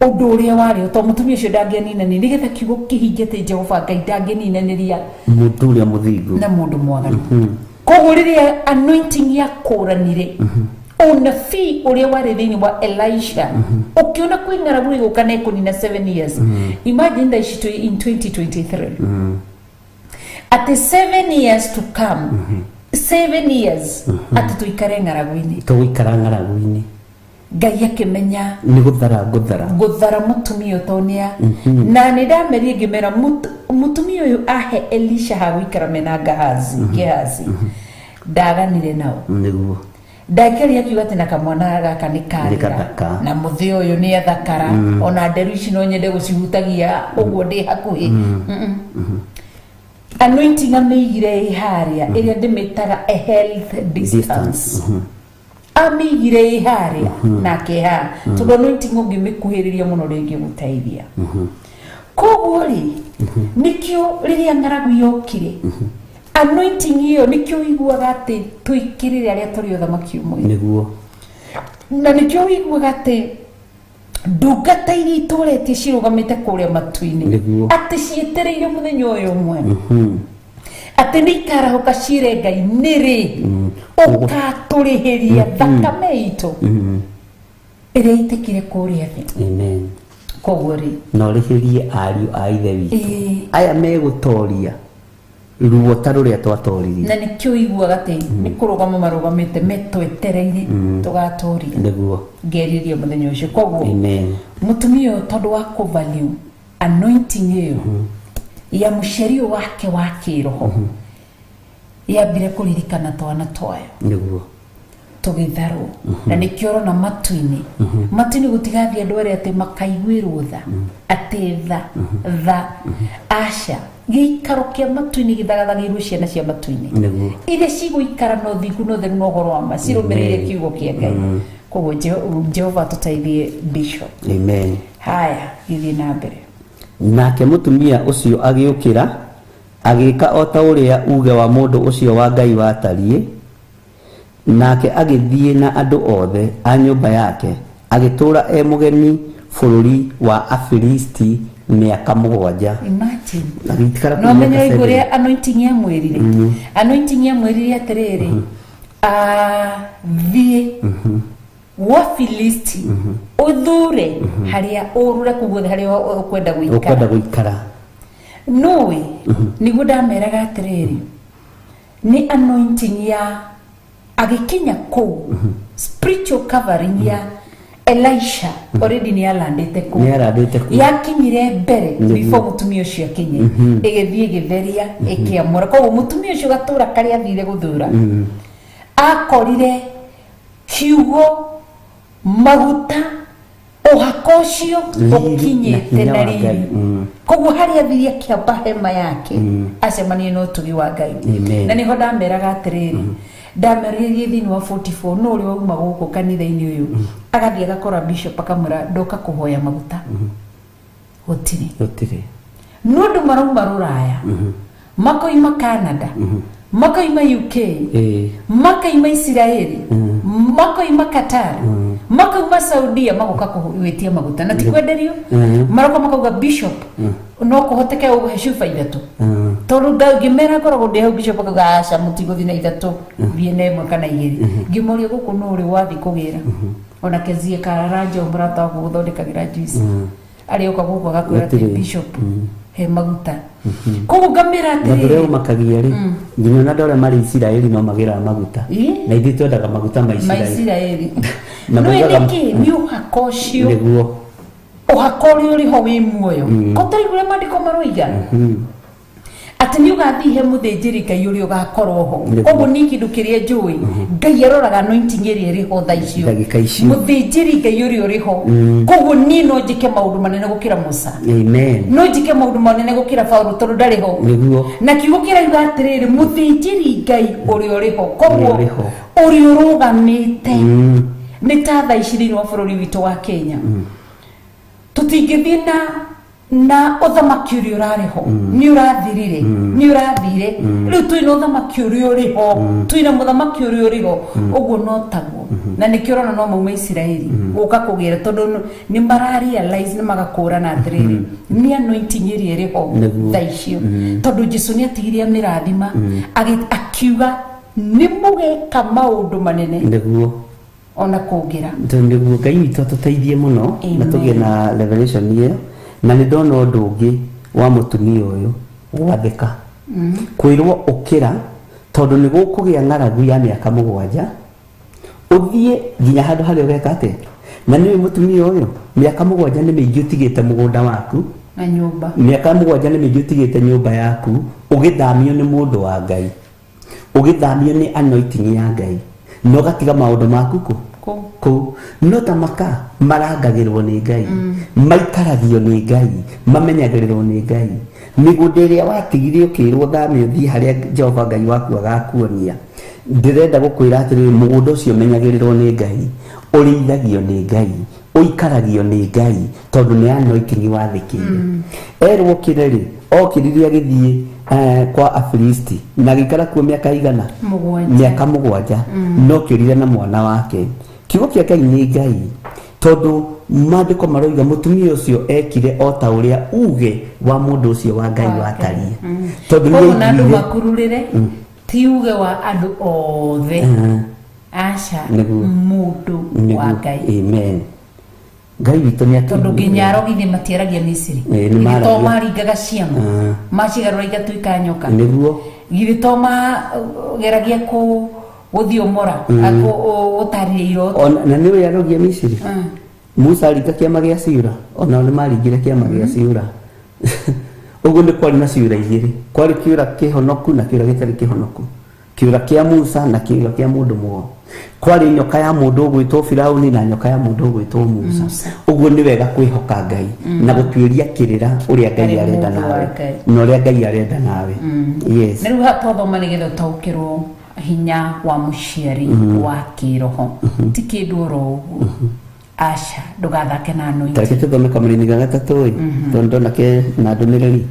ũndũ ũrĩa warĩ, tondũ mũtumia ũcio ndangĩaninania, nĩgetha kiugo kĩhinge atĩ Jehova Ngai ndangĩninanĩria mũndũ ũrĩa mũthingu na mũndũ mwaganu. Koguo rĩrĩa anointing yakũranire ũnabii ũrĩa warĩ thĩinĩ wa Elisha, ũkĩona kwĩ ng'aragu ĩgũka na ĩkũnina 7 years. Imagine thaa ici twĩ in 2023, atĩ 7 years to come, 7 years atĩ tũikare ng'aragu-inĩ. Tũgũikara ng'aragu-inĩ. Ngai akĩmenya Nĩ gũthara ngũthara. Gũthara mũtumia ũyũ tondũ nĩa na nĩ ndamerie ngĩmera mũtumia ũyũ ahe Elisha ha gũikara mena Gahazi, Gehazi ndaganire nao. Nĩguo. Ndagĩtarĩ akiuga atĩ na kamwana gaka nĩ Nĩ karĩra gathaka. na mũthĩ ũyũ nĩ athakara, ona nderu ici no nyende gũcihutagia ũguo ndĩ hakuhĩ. Anointing amĩigire ĩ harĩa ĩrĩa ndĩmĩtaga a health distance. Distance. Amĩigire ĩ harĩa nake haha, tondũ anointing ũngĩmĩkuhĩrĩria mũno rĩngĩgũteithia. Koguo rĩ, nĩkĩo rĩrĩa ng'aragu yokire, anointing ĩyo nĩkĩo ũiguaga atĩ twĩkĩrĩre arĩa tũrĩ ũthamaki ũmwe. Nĩguo. Na nĩkĩo ũiguaga atĩ ndungata iria itũrĩtie cirũgamĩte kũrĩa matu-inĩ Nĩguo. atĩ cietereire mũthenya ũyũ ũmwe. Atĩ nĩ ikarahũka ciĩre Ngai nĩrĩ ũkatũrĩhĩria thakame itũ ĩrĩa ĩitĩkire kũrĩa thĩ. Amen. Koguo rĩ, Na ũrĩhĩrie ariũ a ithe witũ Ĩĩ. aya megũtoria ruo ta rũrĩa twatoririe. Na nĩkĩo ũiguaga atĩ nĩ kũrũgama marũgamĩte metwetereire tũgatoria. Nĩguo. Ngerirĩria mũthenya ũcio. Koguo Amen. mũtumia ũyũ, tondũ wa kũvalue anointing ĩyo ya mũciari ũyũ wake wa kĩroho, yambire kũririkana twana twayo Nĩguo. tũgĩtharwo. Na nĩkĩo ũrona matu-inĩ, matu-inĩ gũtigathiĩ andũ arĩa atĩ makaiguĩrwo tha, atĩ tha tha, aca. Gĩikaro kĩa matu-inĩ gĩthagathagĩirwo ciana cia matu-inĩ Nĩguo. iria cigũikara na ũthingu na ũtheru na ũhoro wa ma, cirũmĩrĩire kiugo kĩa Ngai. Koguo Jehova atũteithie, Bishop. Amen. Haya, gĩthiĩ na mbere. Nake mũtumia ũcio agĩũkĩra, agĩĩka o ta ũrĩa uuge wa mũndũ ũcio wa Ngai watariĩ. Nake agĩthiĩ na andũ othe a nyũmba yake, agĩtũũra e mũgeni bũrũri wa Afilisti mĩaka 7. Imagine. Agĩikara kũu No mĩaka menye 7. ũrĩa anointing yamwĩrire. Anointing yamwĩrire atĩrĩrĩ, thiĩ gwa Filisti, ũthure harĩa ũrũre kũu guothe harĩa ũkwenda ũkwenda gũikara. Gũikara. Nũĩ nĩguo ndameraga atĩrĩrĩ, nĩ anointing ya agĩkinya kũu, spiritual covering ya Elisha already nĩ alandĩte kũu. Nĩ alandĩte kũu. Yakinyire mbere before mũtumia ũcio akinye, ĩgĩthiĩ ĩgĩtheria, ĩkĩamũra. Koguo mũtumia ũcio gatũra karĩa athire gũthura akorire kiugo, maguta, ũhaka ũcio Riri na ũkinyĩte hinya na wa Ngai. riri. Koguo harĩa athire akĩamba hema yake, acemanie na ũtugi wa Ngai. Amen. Na nĩho ndameraga atĩrĩrĩ, ndamerĩrie thĩinĩ wa 44, no ũrĩa wauma gũkũ kanitha-inĩ ũyũ agathiĩ agakora bishop, akamwĩra, "Ndoka kũhoya maguta," gũtirĩ. Gũtirĩ. No andũ marauma rũraya, makoima Canada, makoima UK, makaima Isiraeli, makoima Qatar, makauma Saudia, magoka gwĩtia maguta na ti kwenderio. Maroka makauga, "Bishop, no kũhoteke ũhe cuba ithatũ?" Tondũ ngĩmera ngoragwo ndĩ hau, bishop akauga, "Aca, mũtigũthiĩ na ithatũ, thiĩ na ĩmwe kana igĩrĩ." Ngĩmoria, "Gũkũ no ũrĩ wathiĩ kũgĩra?" Ona Kezie Kararanja, mũrata wakwa gũthondekagĩra juice, arĩa ũka gũkũ agakwĩra atĩ, Gũtirĩ. "Bishop, he maguta." Koguo ngamĩra Na ũrĩa atĩrĩrĩ, ũmakagia rĩ, nginya ona andũ arĩa marĩ Isiraeli no magĩraga maguta. Na ithuĩ twendaga maguta ma Isiraeli. Maisiraeli. Na Nĩ nĩkĩ nĩ ũhaka ũcio, Nĩguo. Ũhaka ũrĩa ũrĩ ho wĩ muoyo. Ko tarĩu ũrĩa maandĩko maroiga atĩ nĩ ũgathiĩ he mũthĩnjĩri Ngai ũrĩa ũgakorwo ho. Koguo niĩ kĩndũ kĩrĩa njũĩ, Ngai aroraga anointing ĩrĩa ĩrĩ ho thaa icio. Ndagĩka icio. Mũthĩnjĩri Ngai ũrĩa ũrĩ ho. Koguo niĩ no njĩke maũndũ manene gũkĩra Musa, Amen. no njĩke maũndũ manene gũkĩra Paulo, tondũ ndarĩ ho. Na kiugo kĩrauga atĩrĩrĩ, mũthĩnjĩri Ngai ũrĩa ũrĩ ho. Koguo Ũrĩa ũrĩ ho. Ũrĩa ũrũgamĩte nĩ ta thaa ici thĩinĩ wa bũrũri witũ wa Kenya, tũtingĩthiĩ na ũthamaki ũrĩa ũrarĩ ho. Nĩ ũrathirire, nĩ ũrathire. Rĩu twĩna ũthamaki ũrĩa ũrĩ ho, twĩna mũthamaki ũrĩa ũrĩ ho. Ũguo no taguo, na nĩkĩo ũrona no mauma Isiraeli gũka kũgĩra, tondũ nĩ mara realize, nĩ magakũrana atĩrĩrĩ, nĩ anointing ĩrĩa ĩrĩ ho thaa icio, tondũ Jesu nĩ atigire amĩrathima, akiuga nĩ mũgeka maũndũ manene ona kũngĩra. Tondũ nĩguo Ngai witũ atũteithie mũno na Amen. tũgĩe na revelation ĩyo. Na nĩ ndona ũndũ ũngĩ wa mũtumia ũyũ gwathĩka, kwĩrwo ũkĩra tondũ nĩ gũkũgĩa ng'aragu ya mĩaka 7, ũthiĩ nginya handũ harĩa ũgeka atĩa. Na nĩũĩ mũtumia ũyũ, mĩaka 7 nĩ mĩingĩ ũtigĩte mũgũnda waku na nyũmba. Mĩaka 7 nĩ mĩingĩ ũtigĩte nyũmba yaku, ũgĩthamio nĩ mũndũ wa Ngai, ũgĩthamio nĩ anointing ya Ngai, na ũgatiga maũndũ maku kũ Kũ. Kũu no ta maka marangagĩrwo nĩ Ngai, maikaragio nĩ Ngai, mamenyagĩrĩrwo nĩ Ngai. Mĩgũnda ĩrĩa watigire ũkĩrwo thame ũthiĩ harĩa Jehova Ngai waku agakuonia, ndĩrenda gũkwĩra atĩrĩrĩ, mũgũnda ũcio ũmenyagĩrĩrwo nĩ Ngai, ũrĩithagio nĩ Ngai, ũikaragio nĩ Ngai, tondũ nĩ anointing wathĩkĩire. Erwo kĩre rĩ, okĩrire agĩthiĩ kwa Afilisti na agĩikara kuo mĩaka igana? 7. Mĩaka 7. No kĩrire na mwana wake. Kiugo kĩa Ngai nĩ Ngai, tondũ Maandĩko maroiga mũtumia ũcio ekire o ta ũrĩa uge wa mũndũ ũcio wa Ngai watariĩ, tondũ Koguo na andũ nĩaiguire. makururĩre ti uge wa andũ othe, aca. Nĩguo. Mũndũ wa Nĩguo. Ngai. Amen. Ngai witũ nĩ Tondũ nginya arogi matiaragia Misiri. Ĩĩ, nĩ Githĩ to maaragia. maringaga ciama macigarũra igatuĩka nyoka? Nĩguo. Githĩ to mageragia gũthiomora, gũtarĩria iroto? Ona na nĩ arogia Misiri. Musa aringa kĩama gĩa ciũra, onao nĩ maringire kĩama gĩa ciũra. Ũguo nĩ kwarĩ na ciũra igĩrĩ, kwarĩ kĩũra kĩhonoku na kĩũra gĩtarĩ kĩhonoku, kĩũra kĩa Musa na kĩũra kĩa mũndũ mũgo. Kwarĩ nyoka ya mũndũ ũgwĩtwo Firauni na nyoka ya mũndũ ũgwĩtwo Musa. Ũguo nĩ wega kwĩhoka Ngai na gũtuĩria kĩrĩra ũrĩa Ngai Harĩ arenda mũndũ wa nawe Ngai. na ũrĩa Ngai arenda nawe, yes. Na rĩu haha twathoma nĩgetha ũtaũkĩrwo hinya wa mũciari wa kĩroho ti kĩndũ oro ũguo, aca. Ndũgathake na anointing. Tareke tũthome kamũrĩmi ga gatatũ ĩ, tondũ ndona ke na ndũmĩrĩri.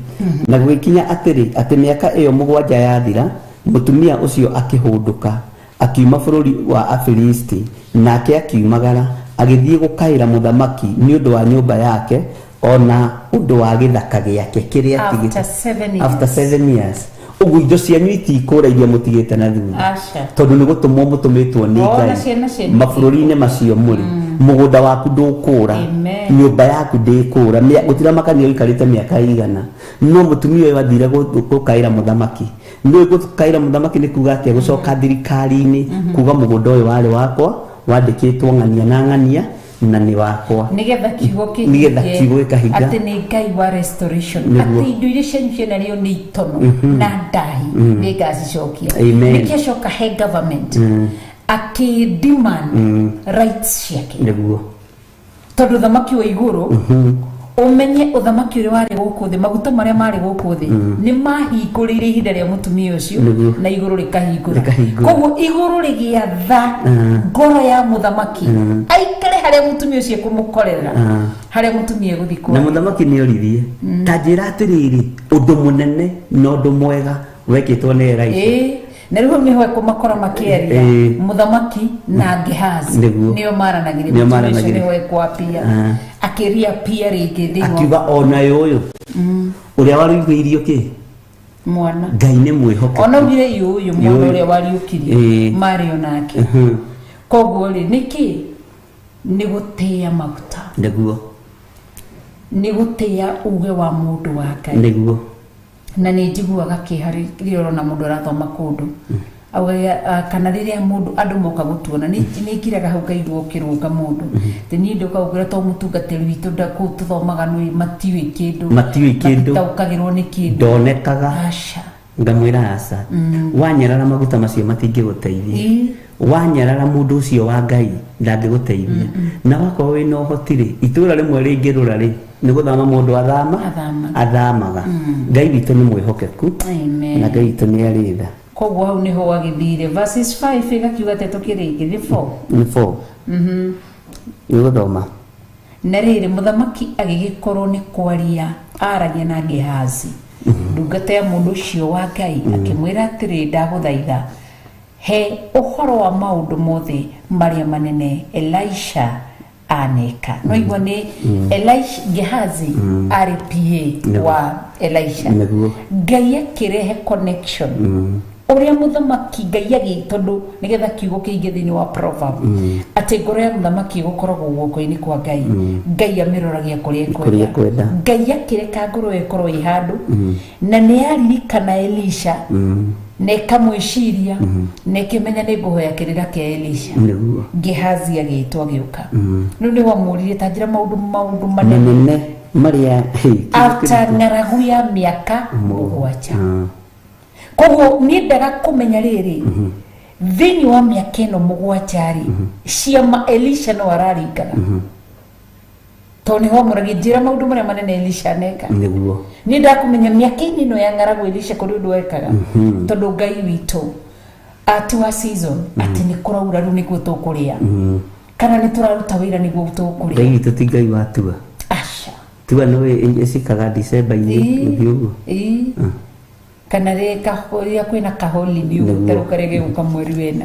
Na gũgĩkinya atĩrĩ, atĩ mĩaka ĩyo 7 yathira, mũtumia ũcio akĩhũndũka akiuma bũrũri wa Afilisti, nake akiumagara agĩthiĩ gũkaĩra mũthamaki nĩ ũndũ wa nyũmba yake ona ũndũ wa gĩthaka gĩake kĩrĩa After atigĩte. 7 years. After 7 years. Ũguo indo cianyu itikũra iria mũtigĩte na thutha, Aca. tondũ nĩ gũtũmwo mũtũmĩtwo nĩ Ona Ngai ciana cianyu mabũrũri-inĩ macio mũrĩ. Mũgũnda waku ndũkũra, Amen. nyũmba yaku ndĩkũra. Gũtiramakania ũikarĩte mĩaka igana. No mũtumia ũyũ athire gũkaĩra mũthamaki. Nĩ gũkaĩra mũthamaki nĩ kuga atĩa? Gũcoka thirikari-inĩ kuga mũgũnda ũyũ warĩ wakwa, wandĩkĩtwo ng'ania na ng'ania, na nĩ wakwa. Nigetha kiugo Nĩgetha kĩhinge. Kiugo gĩkahinga. Atĩ nĩ Ngai wa restoration. Nĩguo. Atĩ indo iria cianyu cienarĩo nĩ itono na ndahi, nĩ ngacicokia. Amen. Nĩkĩo acoka he government akĩ demand rights ciake. Nĩguo. Tondũ ũthamaki wa igũrũ, ũmenye ũthamaki ũrĩa warĩ gũkũ thĩ, maguta marĩa marĩ gũkũ thĩ nĩ mahingũrĩire ihinda rĩa mũtumia ũcio. Nĩguo. Na igũrũ rĩkahingũra. Rĩkahingũra. Koguo igũrũ rĩgĩatha ngoro ya mũthamaki aikare harĩa mũtumia ũcio ekũmũkorera, harĩa mũtumia egũthiĩ Na kwaria. Mũthamaki nĩ oririe, ta njĩra atĩrĩrĩ, ũndũ mũnene na ũndũ mwega wekĩtwo nĩ Elisha. Ĩĩ, na rĩu nĩho ekũmakora makĩaria. Mũthamaki na Gehazi Nĩguo. nĩo maranagĩria. Nĩo Mũtumia ũcio maranagĩria. nĩho ekwapia, akĩria pia rĩngĩ thĩinĩ wa Akiuga ona ũyũ ũrĩa warugĩirio kĩ mwana. Ngai nĩ mwĩhokeku. Ona ugire yũyũ mwana Yũyũ. ũrĩa wariũkirie marĩ onake. Koguo rĩ, nĩkĩ nĩ gũtĩĩa maguta? Nĩguo. Nĩ gũtĩĩa uge wa mũndũ wa Ngai. Nĩguo. Na nĩ njiguaga kĩeha rĩrĩa ũrona mũndũ arathoma kũndũ augaga, kana rĩrĩa mũndũ andũ moka gũtuona, nĩ ngiraga hau ngaigua ũkĩrũnga mũndũ atĩ niĩ ndoka gũkwĩra to mũtungatĩri witũ kũu tũthomaga nĩ matiũĩ kĩndũ. Matiũĩ kĩndũ. Matitaũkagĩrwo nĩ kĩndũ. Ndonekaga. Aca. Ngamwĩra aca, wanyarara maguta macio matingĩgũteithia. Wanyarara mũndũ ũcio wa Ngai ndangĩgũteithia. Na wakorwo wĩna ũhoti rĩ, itũra rĩmwe rĩngĩrũra rĩ, nĩ gũthama mũndũ athama. Athamaga. Athamaga. Ngai witũ nĩ mwĩhokeku. Amen. Na Ngai witũ nĩ arĩ tha. Koguo hau nĩho wagĩthire verses 5 ĩgakiuga atĩ tũkĩrĩngĩ nĩ 4. Nĩ 4 nĩ gũthoma. Na rĩrĩ, mũthamaki agĩgĩkorwo nĩ kwaria aragia na Gehazi ndungata ya mũndũ ũcio wa Ngai, akĩmwĩra atĩrĩ, "Ndagũthaitha he ũhoro wa maũndũ mothe marĩa manene Elisha aneka." No igua nĩ Elisha, Gehazi arĩ PA wa Elisha. Nĩguo. Ngai akĩrehe connection ũrĩa mũthamaki Ngai agĩ tondũ nĩgetha kiugo kĩingĩ thĩinĩ wa proverb atĩ ngoro ya mũthamaki ĩgũkoragwo guoko-inĩ kwa Ngai, Ngai amĩroragia kũrĩa Kũrĩa ekwenda. Ngai akĩreka ngoro ĩyo ĩkorwo ĩ handũ na nĩ yaririkana Elisha na ĩkamwĩciria na ĩkĩmenya nĩ ngũhoya kĩrĩra kĩa Elisha. Nĩguo. Gehazi agĩtwo agĩũka. Rĩu nĩ wamũririe, ta njĩra maũndũ manene manene marĩa, hey, after ng'aragu ya mĩaka 7. Koguo niĩ ndaga kũmenya rĩrĩ, thĩinĩ wa mĩaka ĩno 7 rĩ, ciama Elisha no araringaga, tondũ nĩho amũragia, "Njĩra maũndũ marĩa manene Elisha aneka." Nĩguo. Niĩ ndakũmenya mĩaka-inĩ ĩno ya ng'aragu Elisha kũrĩ ũndũ ekaga, tondũ Ngai witũ ati wa season atĩ nĩ kũraura rĩu nĩguo tũkũrĩa, kana nĩ tũraruta wĩra nĩguo tũkũrĩa. Ngai witũ ti Ngai wa tua. Aca. Tua nĩ ĩcikaga December-inĩ gũthiĩ ũguo. Ĩĩ. Kana rĩrĩa kwĩna kaholi nĩ ũguo, Nĩguo. tarĩu karĩa gegũka mweri wena.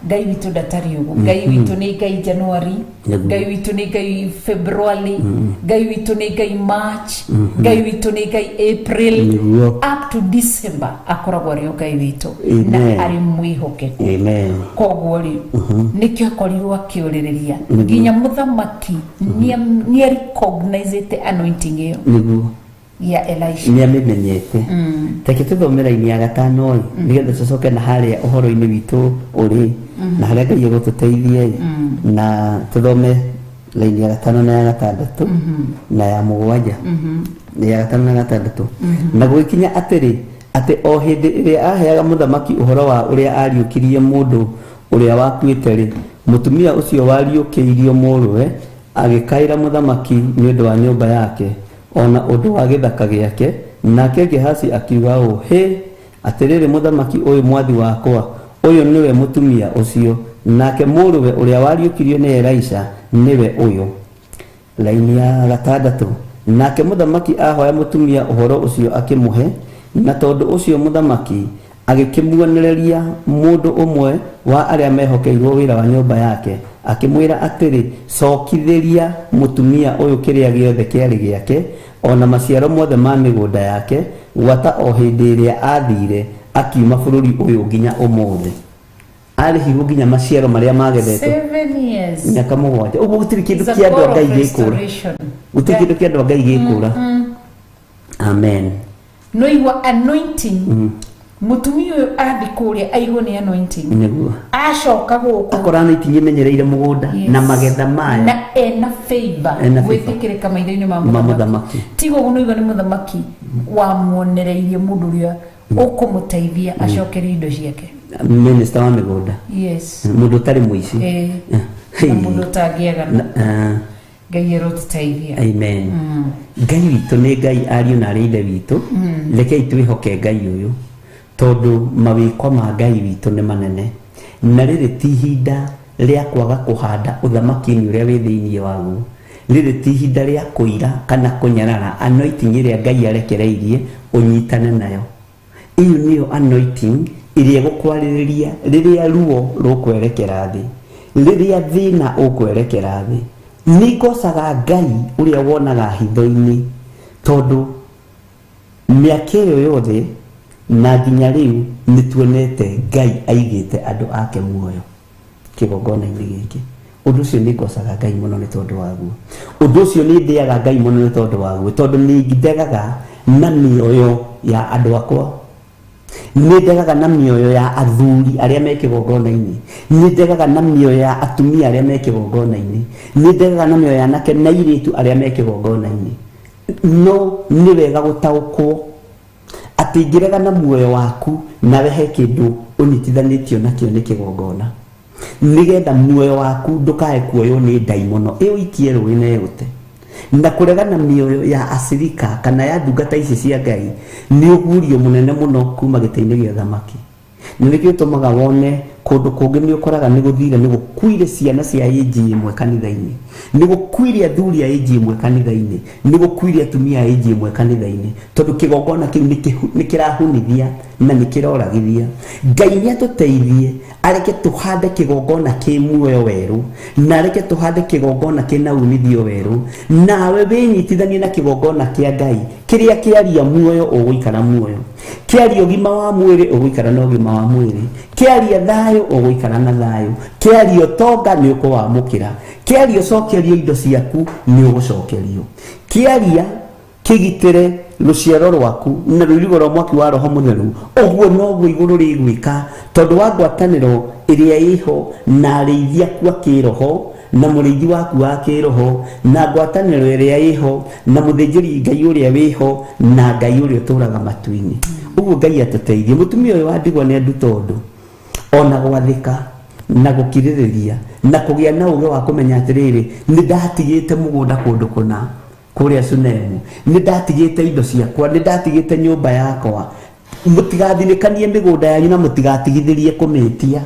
Ngai witũ ndatariĩ ũguo. Ngai witũ nĩ Ngai January, Nĩguo. Ngai witũ nĩ Ngai February, Ngai witũ nĩ Ngai March, Ngai witũ nĩ Ngai April, Nĩguo. up to December akoragwo arĩ o Ngai witũ na Amen. arĩ mwĩhokeku. Amen. Koguo rĩ, nĩkĩo akorirwo akĩũrĩrĩria nginya mũthamaki nĩ recognizĩte anointing ĩyo Nĩguo. ya Elisha. Nĩ amĩmenyete. Reke tũthome raini ya gatano ĩ, nĩgetha tũcoke na harĩa ũhoro-inĩ witũ ũrĩ na harĩa Ngai egũtũteithia ĩ, na tũthome raini ya gatano na ya gatandatũ na ya mũgwanja, ya gatano na gatandatũ. Na gũgĩkinya atĩrĩ, atĩ o hĩndĩ ĩrĩa aheaga mũthamaki ũhoro wa ũrĩa ariũkirie mũndũ ũrĩa wakuĩte rĩ, mũtumia ũcio wariũkĩirio mũrũwe agĩkaĩra mũthamaki nĩ ũndũ wa nyũmba yake ona ũndũ wa gĩthaka gĩake. Nake Gehazi akiuga ũũ, "Hĩ, atĩrĩrĩ mũthamaki ũyũ mwathi wakwa, ũyũ nĩwe mũtumia ũcio, nake mũrũwe ũrĩa wariũkirio nĩ Elisha nĩwe ũyũ." Raini ya gatandatũ. Nake mũthamaki ahoya mũtumia ũhoro ũcio akĩmũhe, na tondũ ũcio mũthamaki agĩkĩmuonereria mũndũ ũmwe wa arĩa mehokeirwo wĩra wa nyũmba yake, akĩmwĩra atĩrĩ, "Cokithĩria mũtumia ũyũ kĩrĩa gĩothe kĩarĩ gĩake, ona maciaro mothe ma mĩgũnda yake, gwata o hĩndĩ ĩrĩa aathire akiuma bũrũri ũyũ nginya ũmũthĩ." Arĩhirwo nginya maciaro marĩa magethetwo. 7 years. Mĩaka 7. Ũguo gũtirĩ kĩndũ It's a kĩa andũ a God of Ngai gĩkũra. restoration. Gũtirĩ kĩndũ kĩa andũ a Ngai gĩkũra. Amen. No igua anointing, mũtumia ũyũ athi kũrĩa aigwo nĩ anointing, Nĩguo. acoka gũkũ akora anointing ĩmenyereire mũgũnda Yes. na magetha mayo. Na ena favor, Ena favor. gwĩtĩkĩrĩka maitho-inĩ ma ma mũthamaki. Mũthamaki. Tiga ũguo, nĩigua nĩ mũthamaki wamuonereirie mũndũ ũrĩa ũkũmũteithia acokerie indo ciake. Minister wa mĩgũnda. Yes. Mũndũ ũtarĩ mũici. Na mũndũ ũtangĩagana. Ngai arotũteithia. Amen. Ngai witũ nĩ Ngai. Ariũ na arĩ ithe witũ, rekei twĩhoke Ngai ũyũ, tondũ mawĩko ma Ngai witũ nĩ manene, na rĩrĩ ti ihinda rĩa kwaga kũhanda ũthamaki-inĩ ũrĩa wĩ thĩinĩ waguo. Rĩrĩ ti ihinda rĩa kũira kana kũnyarara anointing ĩrĩa Ngai arekereirie ũnyitane nayo. Ĩyo nĩyo anointing ĩrĩa ĩgũkwarĩrĩria rĩrĩa ruo rũkwerekera thĩ, rĩrĩa thĩna ũkwerekera thĩ. Nĩ ngocaga Ngai ũrĩa wonaga hitho-inĩ, tondũ mĩaka ĩyo yothe na nginya rĩu nĩ tuonete Ngai aigĩte andũ ake muoyo kĩgongona-inĩ gĩkĩ. Ũndũ ũcio nĩ ngocaga Ngai mũno nĩ tondũ waguo. Ũndũ ũcio nĩ ndĩaga Ngai mũno nĩ tondũ waguo, tondũ nĩ ndegaga na mĩoyo ya andũ akwa, nĩ ndegaga na mĩoyo ya athuri arĩa me kĩgongona-inĩ, nĩ ndegaga na mĩoyo ya atumia arĩa me kĩgongona-inĩ, nĩ ndegaga na mĩoyo ya anake na airĩtu arĩa me kĩgongona-inĩ. No nĩ wega gũtaũkwo atĩ ingĩrega na muoyo waku, nawe he kĩndũ ũnyitithanĩtio nakĩo nĩ kĩgongona, nĩgetha muoyo waku ndũkae kuoywo nĩ ndaimono ĩũikie rũĩ na ĩgũte. Na kũrega na mĩoyo ya acirika kana ya ndungata ici cia Ngai nĩ ũgurio mũnene mũno kuma gĩtĩ-inĩ gĩa thamaki, na nĩkĩo ũtũmaga wone kũndũ kũngĩ nĩ ũkoraga nĩ gũthire, nĩ gũkuire ciana cia ĩnji ĩmwe kanitha-inĩ, nĩ gũkuire athuri a ĩnji ĩmwe kanitha-inĩ, nĩ gũkuire atumia a ĩnji ĩmwe kanitha-inĩ, tondũ kĩgongona kĩu nĩ kĩrahunithia na nĩ kĩroragithia. Ngai nĩ atũteithie, areke tũhande kĩgongona kĩ muoyo werũ, na areke tũhande kĩgongona kĩna umithio werũ. Nawe wĩnyitithanie na kĩgongona kĩa Ngai kĩrĩa kĩaria muoyo, ũgũikara muoyo; kĩaria ũgima wa mwĩrĩ, ũgũikara na ũgima wa mwĩrĩ; kĩaria thayũ, ũgũikara na thayũ; kĩaria ũtonga, nĩ ũkũwamũkĩra; kĩaria ũcokerio indo ciaku, nĩ ũgũcokerio; kĩaria kĩgitĩre rũciaro rwaku na rũirigo rwa mwaki wa Roho Mũtheru, ũguo noguo igũrũ rĩgwĩka, tondũ wa ngwatanĩro ĩrĩa ĩho na arĩithi aku a kĩroho na mũrĩithi waku wa kĩroho, na ngwatanĩro ĩrĩa ĩho na mũthĩnjĩri Ngai ũrĩa wĩho na Ngai ũrĩa ũtũraga matu-inĩ. Ũguo Ngai atũteithie. Mũtumia ũyũ wa ndigwa nĩ andu, tondũ ona gwathĩka na gũkirĩrĩria na kũgĩa na ũgĩ wa kũmenya atĩrĩrĩ, nĩ ndatigĩte mũgũnda kũndũ kũna kũrĩa Sunemu, nĩ ndatigĩte indo ciakwa, nĩ ndatigĩte nyũmba yakwa. Mũtigathinĩkanie mĩgũnda yanyu na mũtigatigithĩrie kũmĩtia.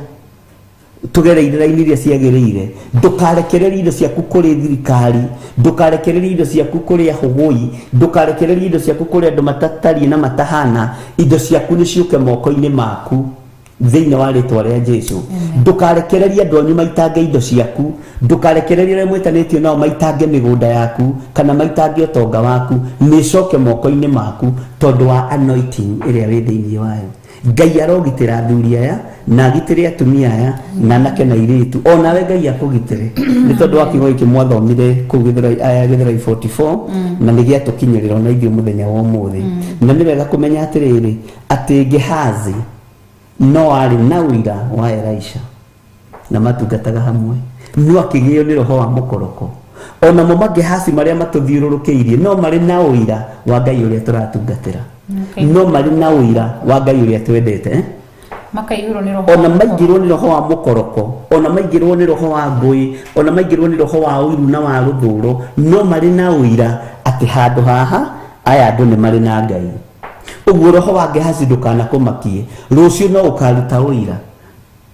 Tũgereire raini iria ciagĩrĩire. Ndũkarekererie indo ciaku kũrĩ thirikari, ndũkarekererie indo ciaku kũrĩ ahũgũi, ndũkarekererie indo ciaku kũrĩ andũ matatariĩ na matahana. Indo ciaku nĩ ciũke moko-inĩ maku thĩinĩ wa rĩtwa rĩa Jesu. Ndũkarekererie andũ anyu maitange indo ciaku, ndũkarekererie arĩa mwĩtanĩtio nao maitange mĩgũnda yaku kana maitange ũtonga waku. Nĩ ĩcoke moko-inĩ maku tondũ wa anointing ĩrĩa wĩ thĩinĩ wayo. Ngai arogitĩra athuri aya na agitĩre atumia aya na anake na airĩtu, onawe Ngai akũgitĩre nĩ tondũ wa kiugo gĩkĩ mwathomire kũu Gĩthũrai 44, na nĩ gĩatũkinyĩrĩra ona ithuĩ mũthenya wa ũmũthĩ. Na nĩ wega kũmenya atĩrĩrĩ, atĩ Gehazi no arĩ na ũira wa Elisha na matungataga hamwe, no akĩgĩo nĩ roho wa mũkoroko. Onamo magehasi marĩa matũthiũrũrũkĩirie no marĩ na ũira wa Ngai ũrĩa tũratungatĩra, no marĩ na ũira wa Ngai ũrĩa twendete, eh? Makaihũrwo nĩ roho ona wa mũkoroko. Maingĩrwo nĩ roho wa mũkoroko, ona maingĩrwo nĩ roho wa ngũĩ, ona maingĩrwo nĩ roho wa ũiru na wa rũthũro, no marĩ na ũira atĩ handũ haha aya andũ nĩ marĩ na Ngai. Ũguo roho wa Gehazi ndũkanakũmakie. Rũciũ no ũkaruta ũira,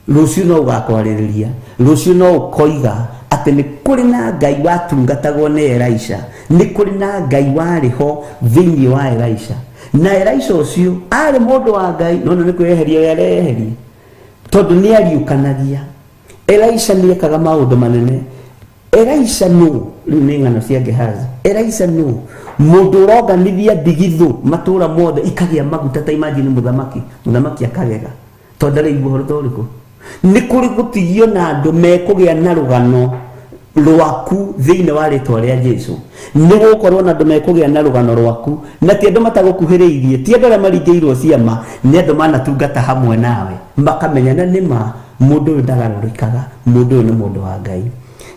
rũciũ no ũgakwarĩrĩria, rũciũ no ũkoiga atĩ nĩ kũrĩ na Ngai watungatagwo nĩ Elisha, nĩ kũrĩ na Ngai warĩ ho thĩinĩ wa Elisha, na Elisha ũcio arĩ mũndũ wa Ngai. No nĩ kwĩyeheria ũrĩa areyeheria, tondũ nĩ ariũkanagia. Elisha nĩ ekaga maũndũ manene. Elisha nũ? Rĩu nĩ ng'ano cia Gehazi. Elisha nũ? Mũndũ ũronganithia ndigithũ matũũra mothe ikagĩa maguta. Ta imagine, mũthamaki akagega tondũ ndaraigua ũhoro ta ũrĩkũ. Nĩ kũrĩ gũtigio na andũ mekũgĩa na rũgano rwaku thĩinĩ wa rĩtwa rĩa Jesu. Nĩ gũkorwo na andũ mekũgĩa na rũgano rwaku, na ti andũ matagũkuhĩrĩirie, ti andũ arĩa maringĩirwo ciama, nĩ andũ manatungata hamwe nawe makamenya na nĩma mũndũ ũyũ ndagarũrĩkaga, mũndũ ũyũ nĩ mũndũ wa Ngai.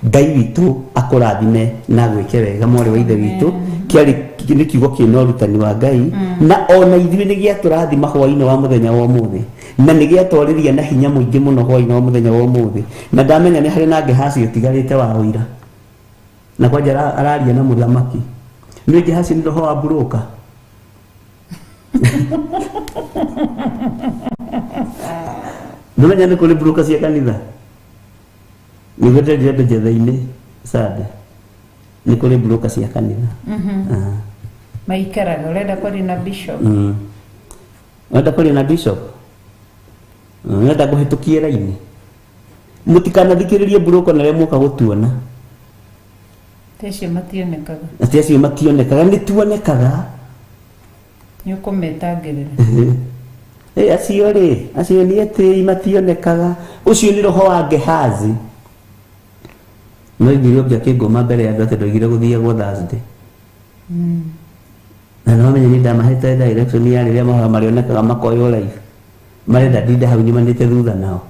Ngai witũ akũrathime na agwĩke wega, mwarĩ wa ithe witũ. Kĩarĩ nĩ kiugo kĩna ũrutani wa Ngai, na ona ithuĩ nĩ gĩatũrathima hwainĩ wa mũthenya wa ũmũthĩ, na nĩ gĩatwarĩria na hinya mũingĩ mũno hwainĩ wa mũthenya wa ũmũthĩ. Na ndamenya nĩ harĩ na Gehazi ũtigarĩte wa ũira, na kwanja araria na mũthamaki. Nĩ Gehazi nĩ roho wa mburũka. Ndũmenya nĩ kũrĩ mburũka cia kanitha. Nĩguo nderire andũ njetha-inĩ Sunday, nĩ kũrĩ mburũka cia kanitha. Ah. Maikaraga ũrenda kwaria na bishop. Ũrenda kwaria na bishop? Ũrenda kũhĩtũkie raini? Mũtikanathikĩrĩrie mburũka na arĩa muoka gũtuona. Ti acio mationekaga. Atĩ acio mationekaga, nĩ tuonekaga. Nĩ ũkũmetangĩrĩra. Ĩ, acio rĩ, acio nĩ etĩi, mationekaga. Ũcio nĩ roho wa Gehazi. No igire ũngĩ akĩngũma mbere ya andũ atĩ ndoigire gũthiagwo Thursday, na nĩ wamenya niĩ ndamahete direction ya rĩrĩa mahoya marĩonekaga makoywo live. Marenda ndinde hau nyumanĩte thutha nao,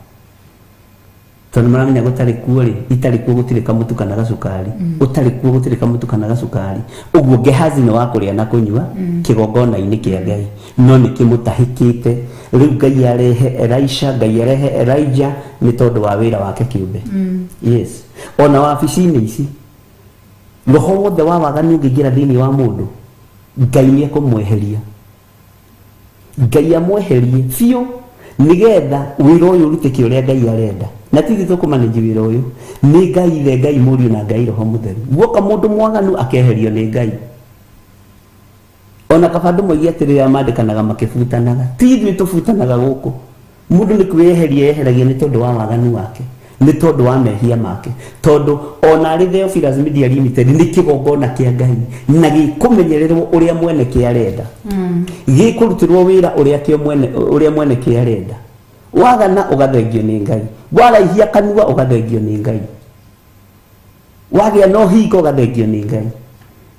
tondũ maramenya gũtarĩ kuo rĩ, itarĩ kuo gũtirĩ kamũtu kana gacukari, ũtarĩ kuo gũtirĩ kamũtu kana gacukari. Ũguo Gehazi nĩ wa kũrĩa na kũnyua kĩgongona-inĩ kĩa Ngai, no nĩ kĩmũtahĩkĩte. Rĩu Ngai arehe Elisha, Ngai arehe Elijah nĩ tondũ wa wĩra wake kĩũmbe. Yes, ona wabici-inĩ ici, roho wothe wa waganu ũngĩingĩra thĩinĩ wa mũndũ, Ngai nĩ ekũmweheria. Ngai amweherie biũ nĩgetha wĩra ũyũ ũrutĩke ũrĩa Ngai arenda. Na ti ithuĩ tũkũmanĩnji wĩra ũyũ, nĩ Ngai Ithe, Ngai Mũriũ na Ngai Roho Mũtheru. Guoka mũndũ mwaganu akeherio nĩ Ngai. Ona kaba andũ moige atĩrĩrĩ, mandĩkanaga makĩbutanaga. Ti ithuĩ tũbutanaga gũkũ. Mũndũ nĩ kwĩyeheria yeheragia nĩ tondũ wa waganu wake, nĩ tondũ wa mehia make, tondũ ona arĩ Theophilus Media Limited nĩ kĩgongona kĩa Ngai na gĩkũmenyererwo ũrĩa mwene kĩ arenda, gĩkũrutĩrwo wĩra ũrĩa kĩo mwene, ũrĩa mwene kĩ arenda. Wagana ũgathengio nĩ Ngai, waraihia kanua ũgathengio nĩ Ngai, wagĩa na ũhinga ũgathengio nĩ Ngai,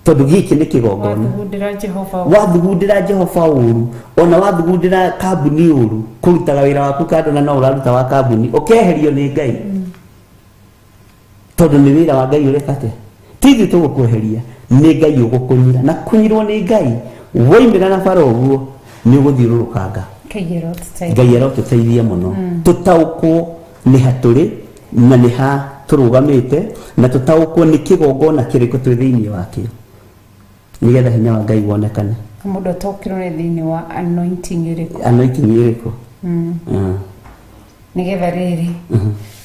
tondũ gĩkĩ nĩ kĩgongona. Wathugundĩra Jehova ũũru. Wathugundĩra Jehova ũru, ona wathugundĩra kambuni ũru, kũrutaga wĩra waku kando na no ũraruta wa kambuni, ũkeherio nĩ Ngai, tondũ nĩ wĩra wa Ngai ũreka atĩa. Ti ithuĩ tũgũkweheria, nĩ Ngai ũgũkũnyira. Na kũnyirwo nĩ Ngai woimĩra na bara ũguo nĩ ũgũthiũrũrũkanga. Ngai arotũteithia. Ngai arotũteithia mũno tũtaũkwo nĩ ha tũrĩ na nĩ ha tũrũgamĩte, na tũtaũkwo nĩ kĩgongona kĩrĩkũ twĩ thĩinĩ wakĩo, nĩgetha hinya wa Ngai wonekane. Na mũndũ ataũkĩrwo nĩ thĩinĩ wa anointing ĩrĩkũ. Anointing ĩrĩkũ? Ah. Nĩgetha rĩrĩ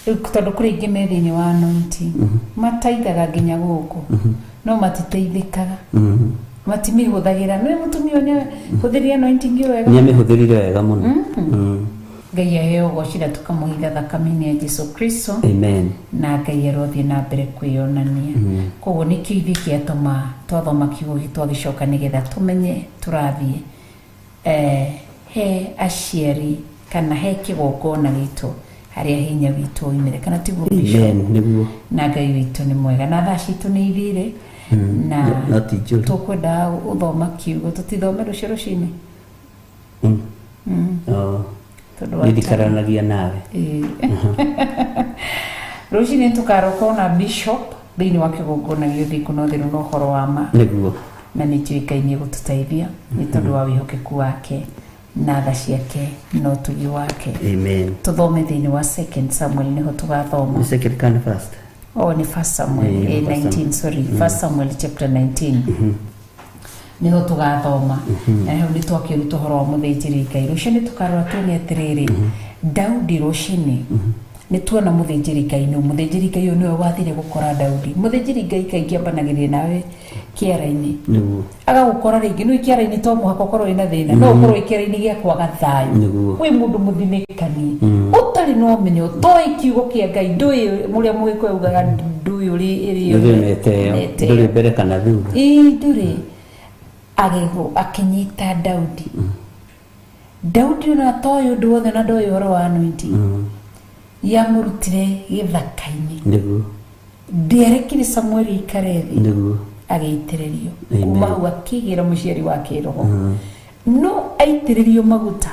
rĩu tondũ kũrĩ aingĩ me thĩinĩ wa anointing mataithaga nginya gũkũ no matiteithĩkaga, matimĩhũthagĩra. Nĩ mũtumia ũyũ nĩ hũthĩria anointing ĩyo wega. Nĩ amĩhũthĩrire wega mũno. Ngai aheo ũgoci na tũkamũhitha thakame-inĩ ya Jesu Kristo. Amen. Na Ngai arothiĩ na mbere kwĩyonania. Koguo nĩkĩo ithuĩ kĩatũma twathoma kiugo gĩtũ twagĩcoka nĩgetha tũmenye tũrathiĩ he aciari kana he kĩgongona gitũ harĩa hinya witũ oimire, kana tiguo, Bishop? Amen, nĩguo. Na Ngai witũ nĩ mwega na thaa citũ nĩ ithire na No ti njũru. Tũkwenda gũthoma kiugo, tũtithome rũcio rũcinĩ. Oh, tondũ wa nĩndikaranagia nawe. Ĩĩ. Rũcinĩ tũkaroka na bishop thĩinĩ wa kĩgongona gĩa ũthingu na ũtheru na ũhoro wa ma. Nĩguo. Na nĩ njũĩ Ngai nĩ egũtũteithia nĩ tondũ wa wĩhokeku wake na tha ciake na ũtugi wake. Amen. Tũthome thĩinĩ wa Second Samuel, nĩho tũgathoma. Nĩ second kana first? Oh, ni First Samuel. First 19 Samuel. Sorry, First Samuel chapter 19 niho tugathoma, na hau nĩ twakĩruta ũhoro wa mũthĩnjĩri Ngai. Rũciũ nĩ tũkarora tuone atĩrĩrĩ, Daudi, rũcinĩ nĩ tuona mũthĩnjĩri Ngai nũ. Mũthĩnjĩri Ngai ũyũ nĩwe wathire gũkora Daudi. Mũthĩnjĩri Ngai kaingĩ ambanagĩrĩria nawe kĩara-inĩ. Agagũkora rĩngĩ nĩ kĩara-inĩ, to mũhaka ũkorwo wĩna thĩna, no ũkorwo wĩ kĩara-inĩ gĩa kwaga thayũ. Wĩ mũndũ mũthinĩkani ũtarĩ na ũmenyo, toĩ kiugo kĩa Ngai, ndũĩ mũrĩa mũgĩkũyũ ugaga ndũĩ ũrĩ ĩrĩo. Ndũrĩ neteo. Ndũrĩ mbere kana thutha. Ĩĩ, ndũrĩ agĩgũ akĩnyita Daudi. Daudi ona atoĩ ũndũ wothe na ndoĩ ũhoro wa anointing, yamũrutire gĩthaka-inĩ. Ndĩarekire Samueli aikare thĩ. Agĩitĩrĩrio. Amen. Kuma hau akĩgĩra mũciari wa kĩroho, no aitĩrĩrio maguta,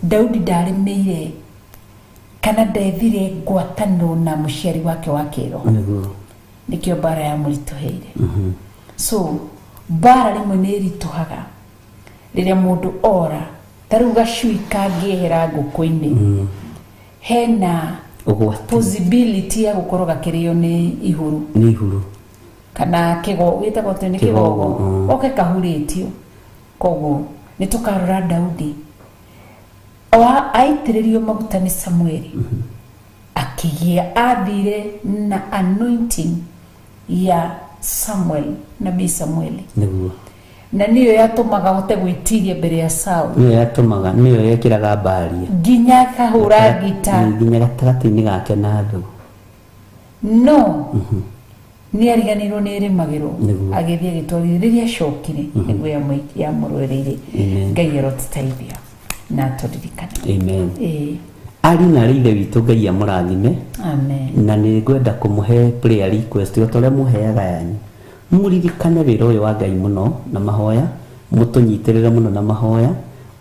Daudi ndarĩmĩire kana ndethire ngwatanĩro na mũciari wake wa kĩroho. Nĩkĩo mbara yamũritũhĩire. So mbara rĩmwe nĩ ĩritũhaga rĩrĩa mũndũ ora. Ta rĩu gacui kangĩehera ngũkũ-inĩ, hena ũgwati, possibility ya gũkorwo gakĩrĩo nĩ ihuru. Nĩ ihuru. Kana kĩgo gĩtagwo atĩ nĩ kĩgogo, kĩgogo. Oke kahurĩtio. Koguo nĩ tũkarora Daudi wa aitĩrĩrio maguta nĩ Samueli, akĩgĩa athire na anointing ya Samuel, nabii Samueli. Na nĩyo yatũmaga ahote gwĩtiria mbere ya Saul. Nĩyo yatũmaga, nĩyo yekĩraga mbaria. Nginya akahũra ngita. Nginya gatagatĩ-inĩ gake na thũ. No nĩ ariganĩirwo nĩ ĩrĩmagĩrwo. Agĩthiĩ agĩtwarithia. Rĩrĩa acokire nĩguo yamũrũĩrĩire. Amen. Ngai arotũteithia na atũririkane. Amen. Ĩĩ. Ariũ na arĩ ithe witũ, Ngai amũrathime. Amen. Na nĩ ngwenda kũmũhe prayer request o ta ũrĩa mũheaga yanyu. Mũririkane wĩra ũyũ wa Ngai mũno na mahoya, mũtũnyitĩrĩre mũno na mahoya.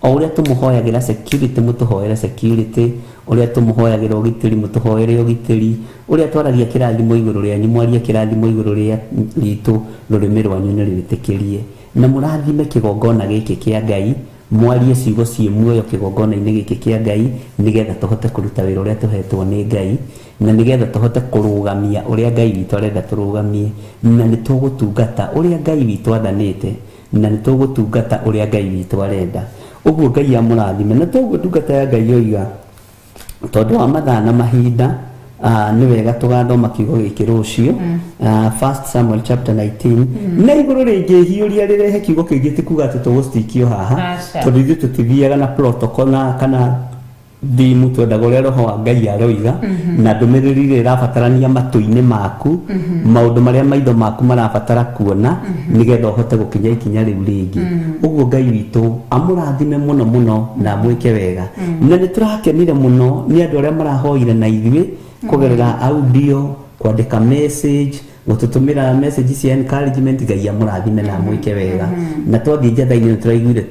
O ũrĩa tũmũhoyagĩra security, mũtũhoere security. Ũrĩa tũmũhoyagĩra ũgitĩri, mũtũhoere ũgitĩri. Ũrĩa twaragia kĩrathimo igũrũ rĩanyu, mwarie kĩrathimo igũrũ rĩa ritũ. Rũrĩmĩ rwanyu nĩ rwĩtĩkĩrie na mũrathime kĩgongona gĩkĩ kĩa Ngai. Mwarie ciugo ciĩ muoyo kĩgongona-inĩ gĩkĩ kĩa Ngai, nĩgetha tũhote kũruta wĩra ũrĩa tũhetwo nĩ Ngai, na nĩgetha tũhote kũrũgamia ũrĩa Ngai witũ arenda tũrũgamie, na nĩ tũgũtungata ũrĩa Ngai witũ athanĩte, na nĩ tũgũtungata ũrĩa Ngai witũ arenda. Ũguo Ngai amũrathime. Na toguo ndungata ya Ngai yoiga, tondũ wa mathaa na mahinda, nĩ wega tũgathoma kiugo gĩkĩ rũciũ, First Samuel chapter 19. Na igũrũ rĩngĩ hiũria rĩrehe kiugo kĩngĩ, ti kuga atĩ tũgũstikio haha. Aca. Tondũ ithuĩ tũtithiaga na protocol na kana thimu, twendaga ũrĩa roho wa Ngai aroiga na ndũmĩrĩri ĩrĩa ĩrabatarania matũ-inĩ maku, maũndũ marĩa maitho maku marabatara kuona nĩgetha ũhote gũkinya ikinya rĩu rĩngĩ. Ũguo Ngai witũ amũrathime mũno mũno na amwĩke wega. Na nĩ tũrakenire mũno nĩ andũ arĩa marahoire na ithuĩ kũgerera audio, kwandĩka message, gũtũtũmĩra message cia encouragement. Ngai amũrathime na amwĩke wega. Na twathiĩ njatha-inĩ nĩ tũraiguire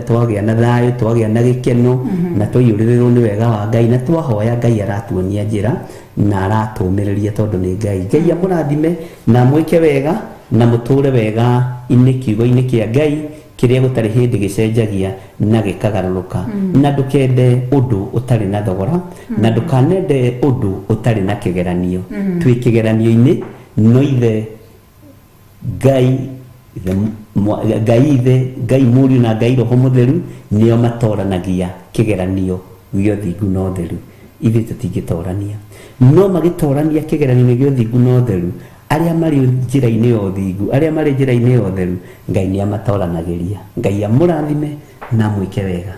twagĩa na thayũ, twagĩa na gĩkeno, na twaiyũrĩrĩrwo nĩ wega wa Ngai, na twahoya Ngai aratuonia njĩra na aratũmĩrĩria tondũ nĩ Ngai. Ngai amũrathime na amwĩke wega, na mũtũre wega inĩ kiugo-inĩ kĩa Ngai kĩrĩa gũtarĩ hĩndĩ gĩcenjagia na gĩkagarũrũka. Na ndũkende ũndũ ũtarĩ na thogora, na ndũkanende ũndũ ũtarĩ na kĩgeranio. Twĩ kĩgeranio-inĩ, no ithe Ngai ithe, Ngai ithe, Ngai mũriũ na Ngai roho mũtheru nĩo matoranagia kĩgeranio gĩa ũthingu na ũtheru. Ithuĩ tũtingĩtorania, no magĩtorania kĩgeranio-inĩ gĩa ũthingu na ũtheru. Arĩa marĩ njĩra-inĩ ya ũthingu, arĩa marĩ njĩra-inĩ ya ũtheru, Ngai nĩ amatoranagĩria. Ngai amũrathime na amwĩke wega.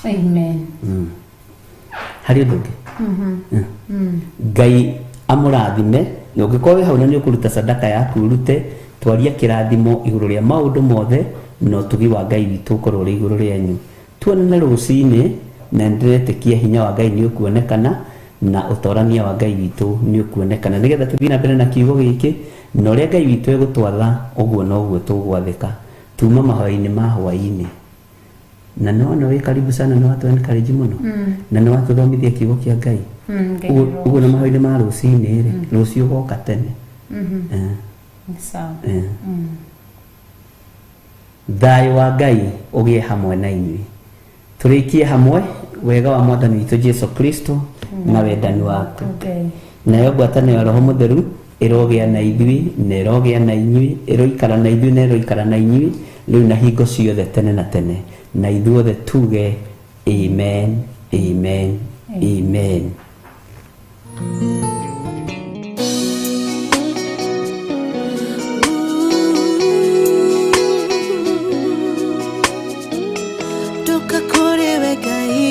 Amen. Harĩ ũndũ ũngĩ? Ngai amũrathime, na ũngĩkorwo wĩ hau na nĩ ũkũruta sadaka yaku, ũrute. Twaria kĩrathimo igũrũ rĩa maũndũ mothe, na ũtugi wa Ngai witũ ũkorwo ũrĩ igũrũ rĩanyu. Tuonane rũcinĩ, na nĩndĩretĩkia hinya wa Ngai nĩ ũkuonekana na ũtorania wa Ngai witũ nĩ ũkuonekana, nĩgetha tũthiĩ na mbere na kiugo gĩkĩ, na ũrĩa Ngai witũ egũtwatha, ũguo noguo tũgwathĩka. Tuma mahoya-inĩ ma hwaĩ-inĩ, na nĩwona wĩ karibu sana, nĩ watu encourage mũno na nĩ watũthomithia kiugo kĩa Ngai. Ngai. Ũguo na mahoya-inĩ ma rũcinĩ rĩ, rũciũ ũgoka tene. Nĩ sawa. Thayũ wa Ngai ũgĩe hamwe na inyuĩ. Tũrĩkie hamwe. Wega wa Mwathani witũ Jesu Kristo, na wendani waku Ngai, nayo ngwatanĩro ya Roho Mũtheru ĩrogĩa na ithuĩ na ĩrogĩa na inyuĩ, ĩroikara na ithuĩ na ĩroikara na inyuĩ rĩu na hingo ciothe, tene na tene. Na ithuothe tuge amen, amen, amen. Ndoka kũrĩ we Ngai.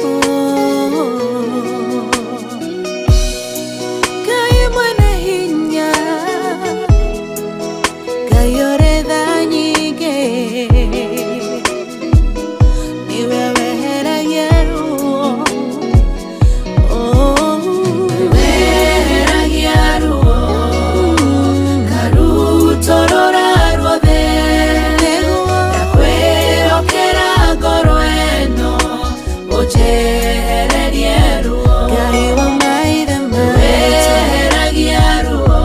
Oh. Ngai mwene hinya, Ngai ũrĩ tha nyingĩ, nĩwe weheragia ruo. Oh. Weheragia ruo, karutorora ruothe. Nĩguo. Ndakwĩhokera ngoro ĩno, ũnjehererie ruo. Ngai wa maithe maitũ. Weheragia ruo,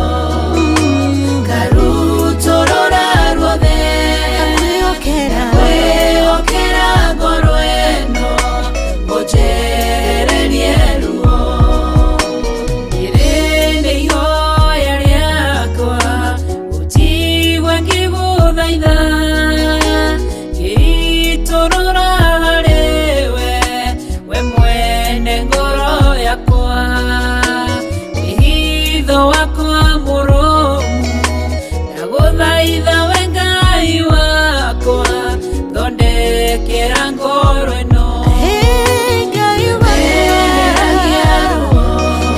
karutorora ruothe. Ndakwĩhokera. Kwĩhokera ngoro ĩno, ũnjehererie ruo. Rĩrĩ nĩ ihoya rĩakwa, ũnjigue ngĩgũthaitha, ngĩitũrũra harĩ we, we mwene ngoro yakwa. Wĩhitho wakwa mũrũmu, ndagũthaitha we Ngai wakwa, thondekera ngoro ĩno. Hey, Ngai Weheragia ruo,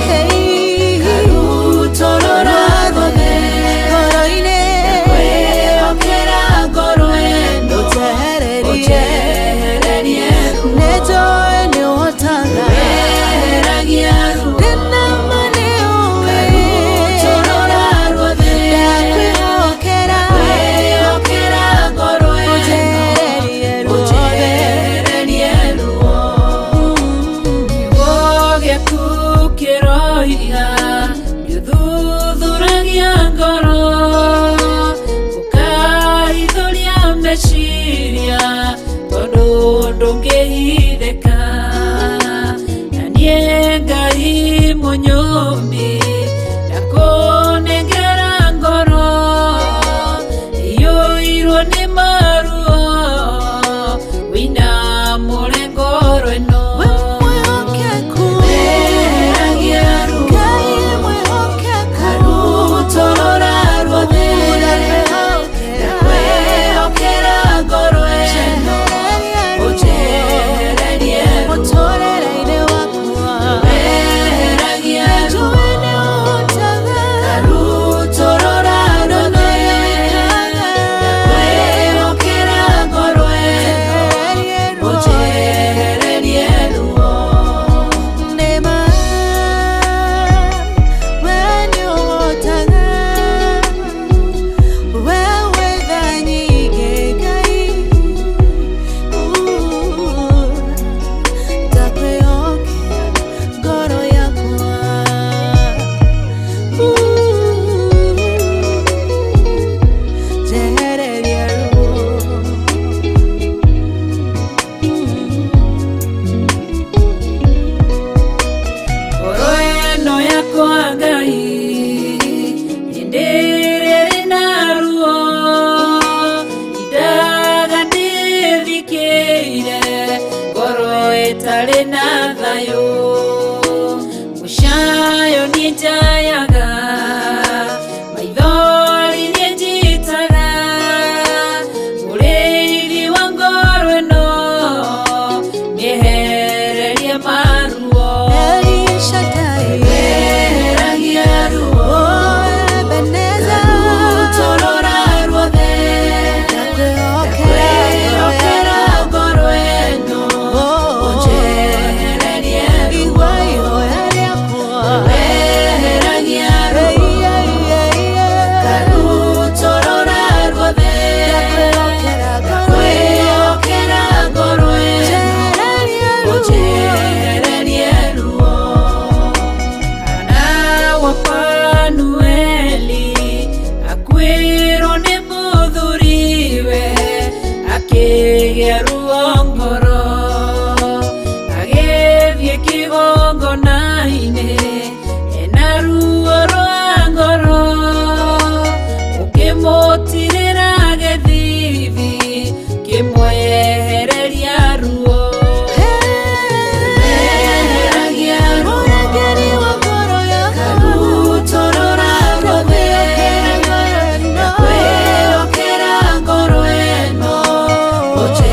Hey, karutorora ruothe. ngoro-inĩ. Kwĩhokera ngoro ĩno, Ũnjehererie. ũnjehererie ruo. Nĩnjũĩ nĩũhotaga. Weheragia ruo, Ndĩna ma nĩũĩ. karutorora ruothe. Ndakwĩhokera. Kwĩhokera ngoro ĩno, Ũnjehererie ruothe. ũnjehererie ruo. Kiugo gĩaku kĩroiga nĩũthuthuragia ngoro, ũkahithũria meciria, tondũ ndũngĩhithĩka. Na niĩ Ngai mũnyũmbi, ndakũnengera ngoro iyũirwo nĩ maruo, wĩinamũre ngoro ĩno. We mwĩhokeku. Weheragia ruo, Ngai mwĩhokeku. karutorora ruothe. Ndakwĩhokera. Ndakwĩhokera ngoro ĩno, ũnjehererie ruo. Mũtũũrĩre-inĩ wakwa. Weheragia ruo, Njũĩ nĩũhotaga. ĩtarĩ na thayũ. Mũcayo niĩ njayaga, maithori niĩ njitaga, mũrĩithi wa ngoro ĩno mĩehererie maruo. El Shaddai. Weheragia ruo. Oh, Ebenezer. Rutorora ruothe. Ndakwĩhokera. Kwĩhokera ngoro ĩno. Oh. Ũnjehererie ruo. Igua ihoya rĩakwa. Weheragia ruo. Ei, ei, ei, ei. Karutorora ruothe. Ndakwĩhokera ngoro ĩno. Kwĩhokera ngoro ĩno. Njehererie ruo. Ũnjehererie ruo. Hana wa Fanueli akuĩrwo nĩ mũthuriwe, akĩgĩa ruo ngoro, agĩthiĩ kĩgongona-inĩ ena ruo rwa ngoro, ũkĩmũtirĩra gĩthithi kĩmwehereria ruo. Weheragia ruo. Mũrangĩri wa ngoro yakwa. Karutorora ruothe. Ndakwĩhokera ngoro ĩno. Kwĩhokera ngoro ĩno.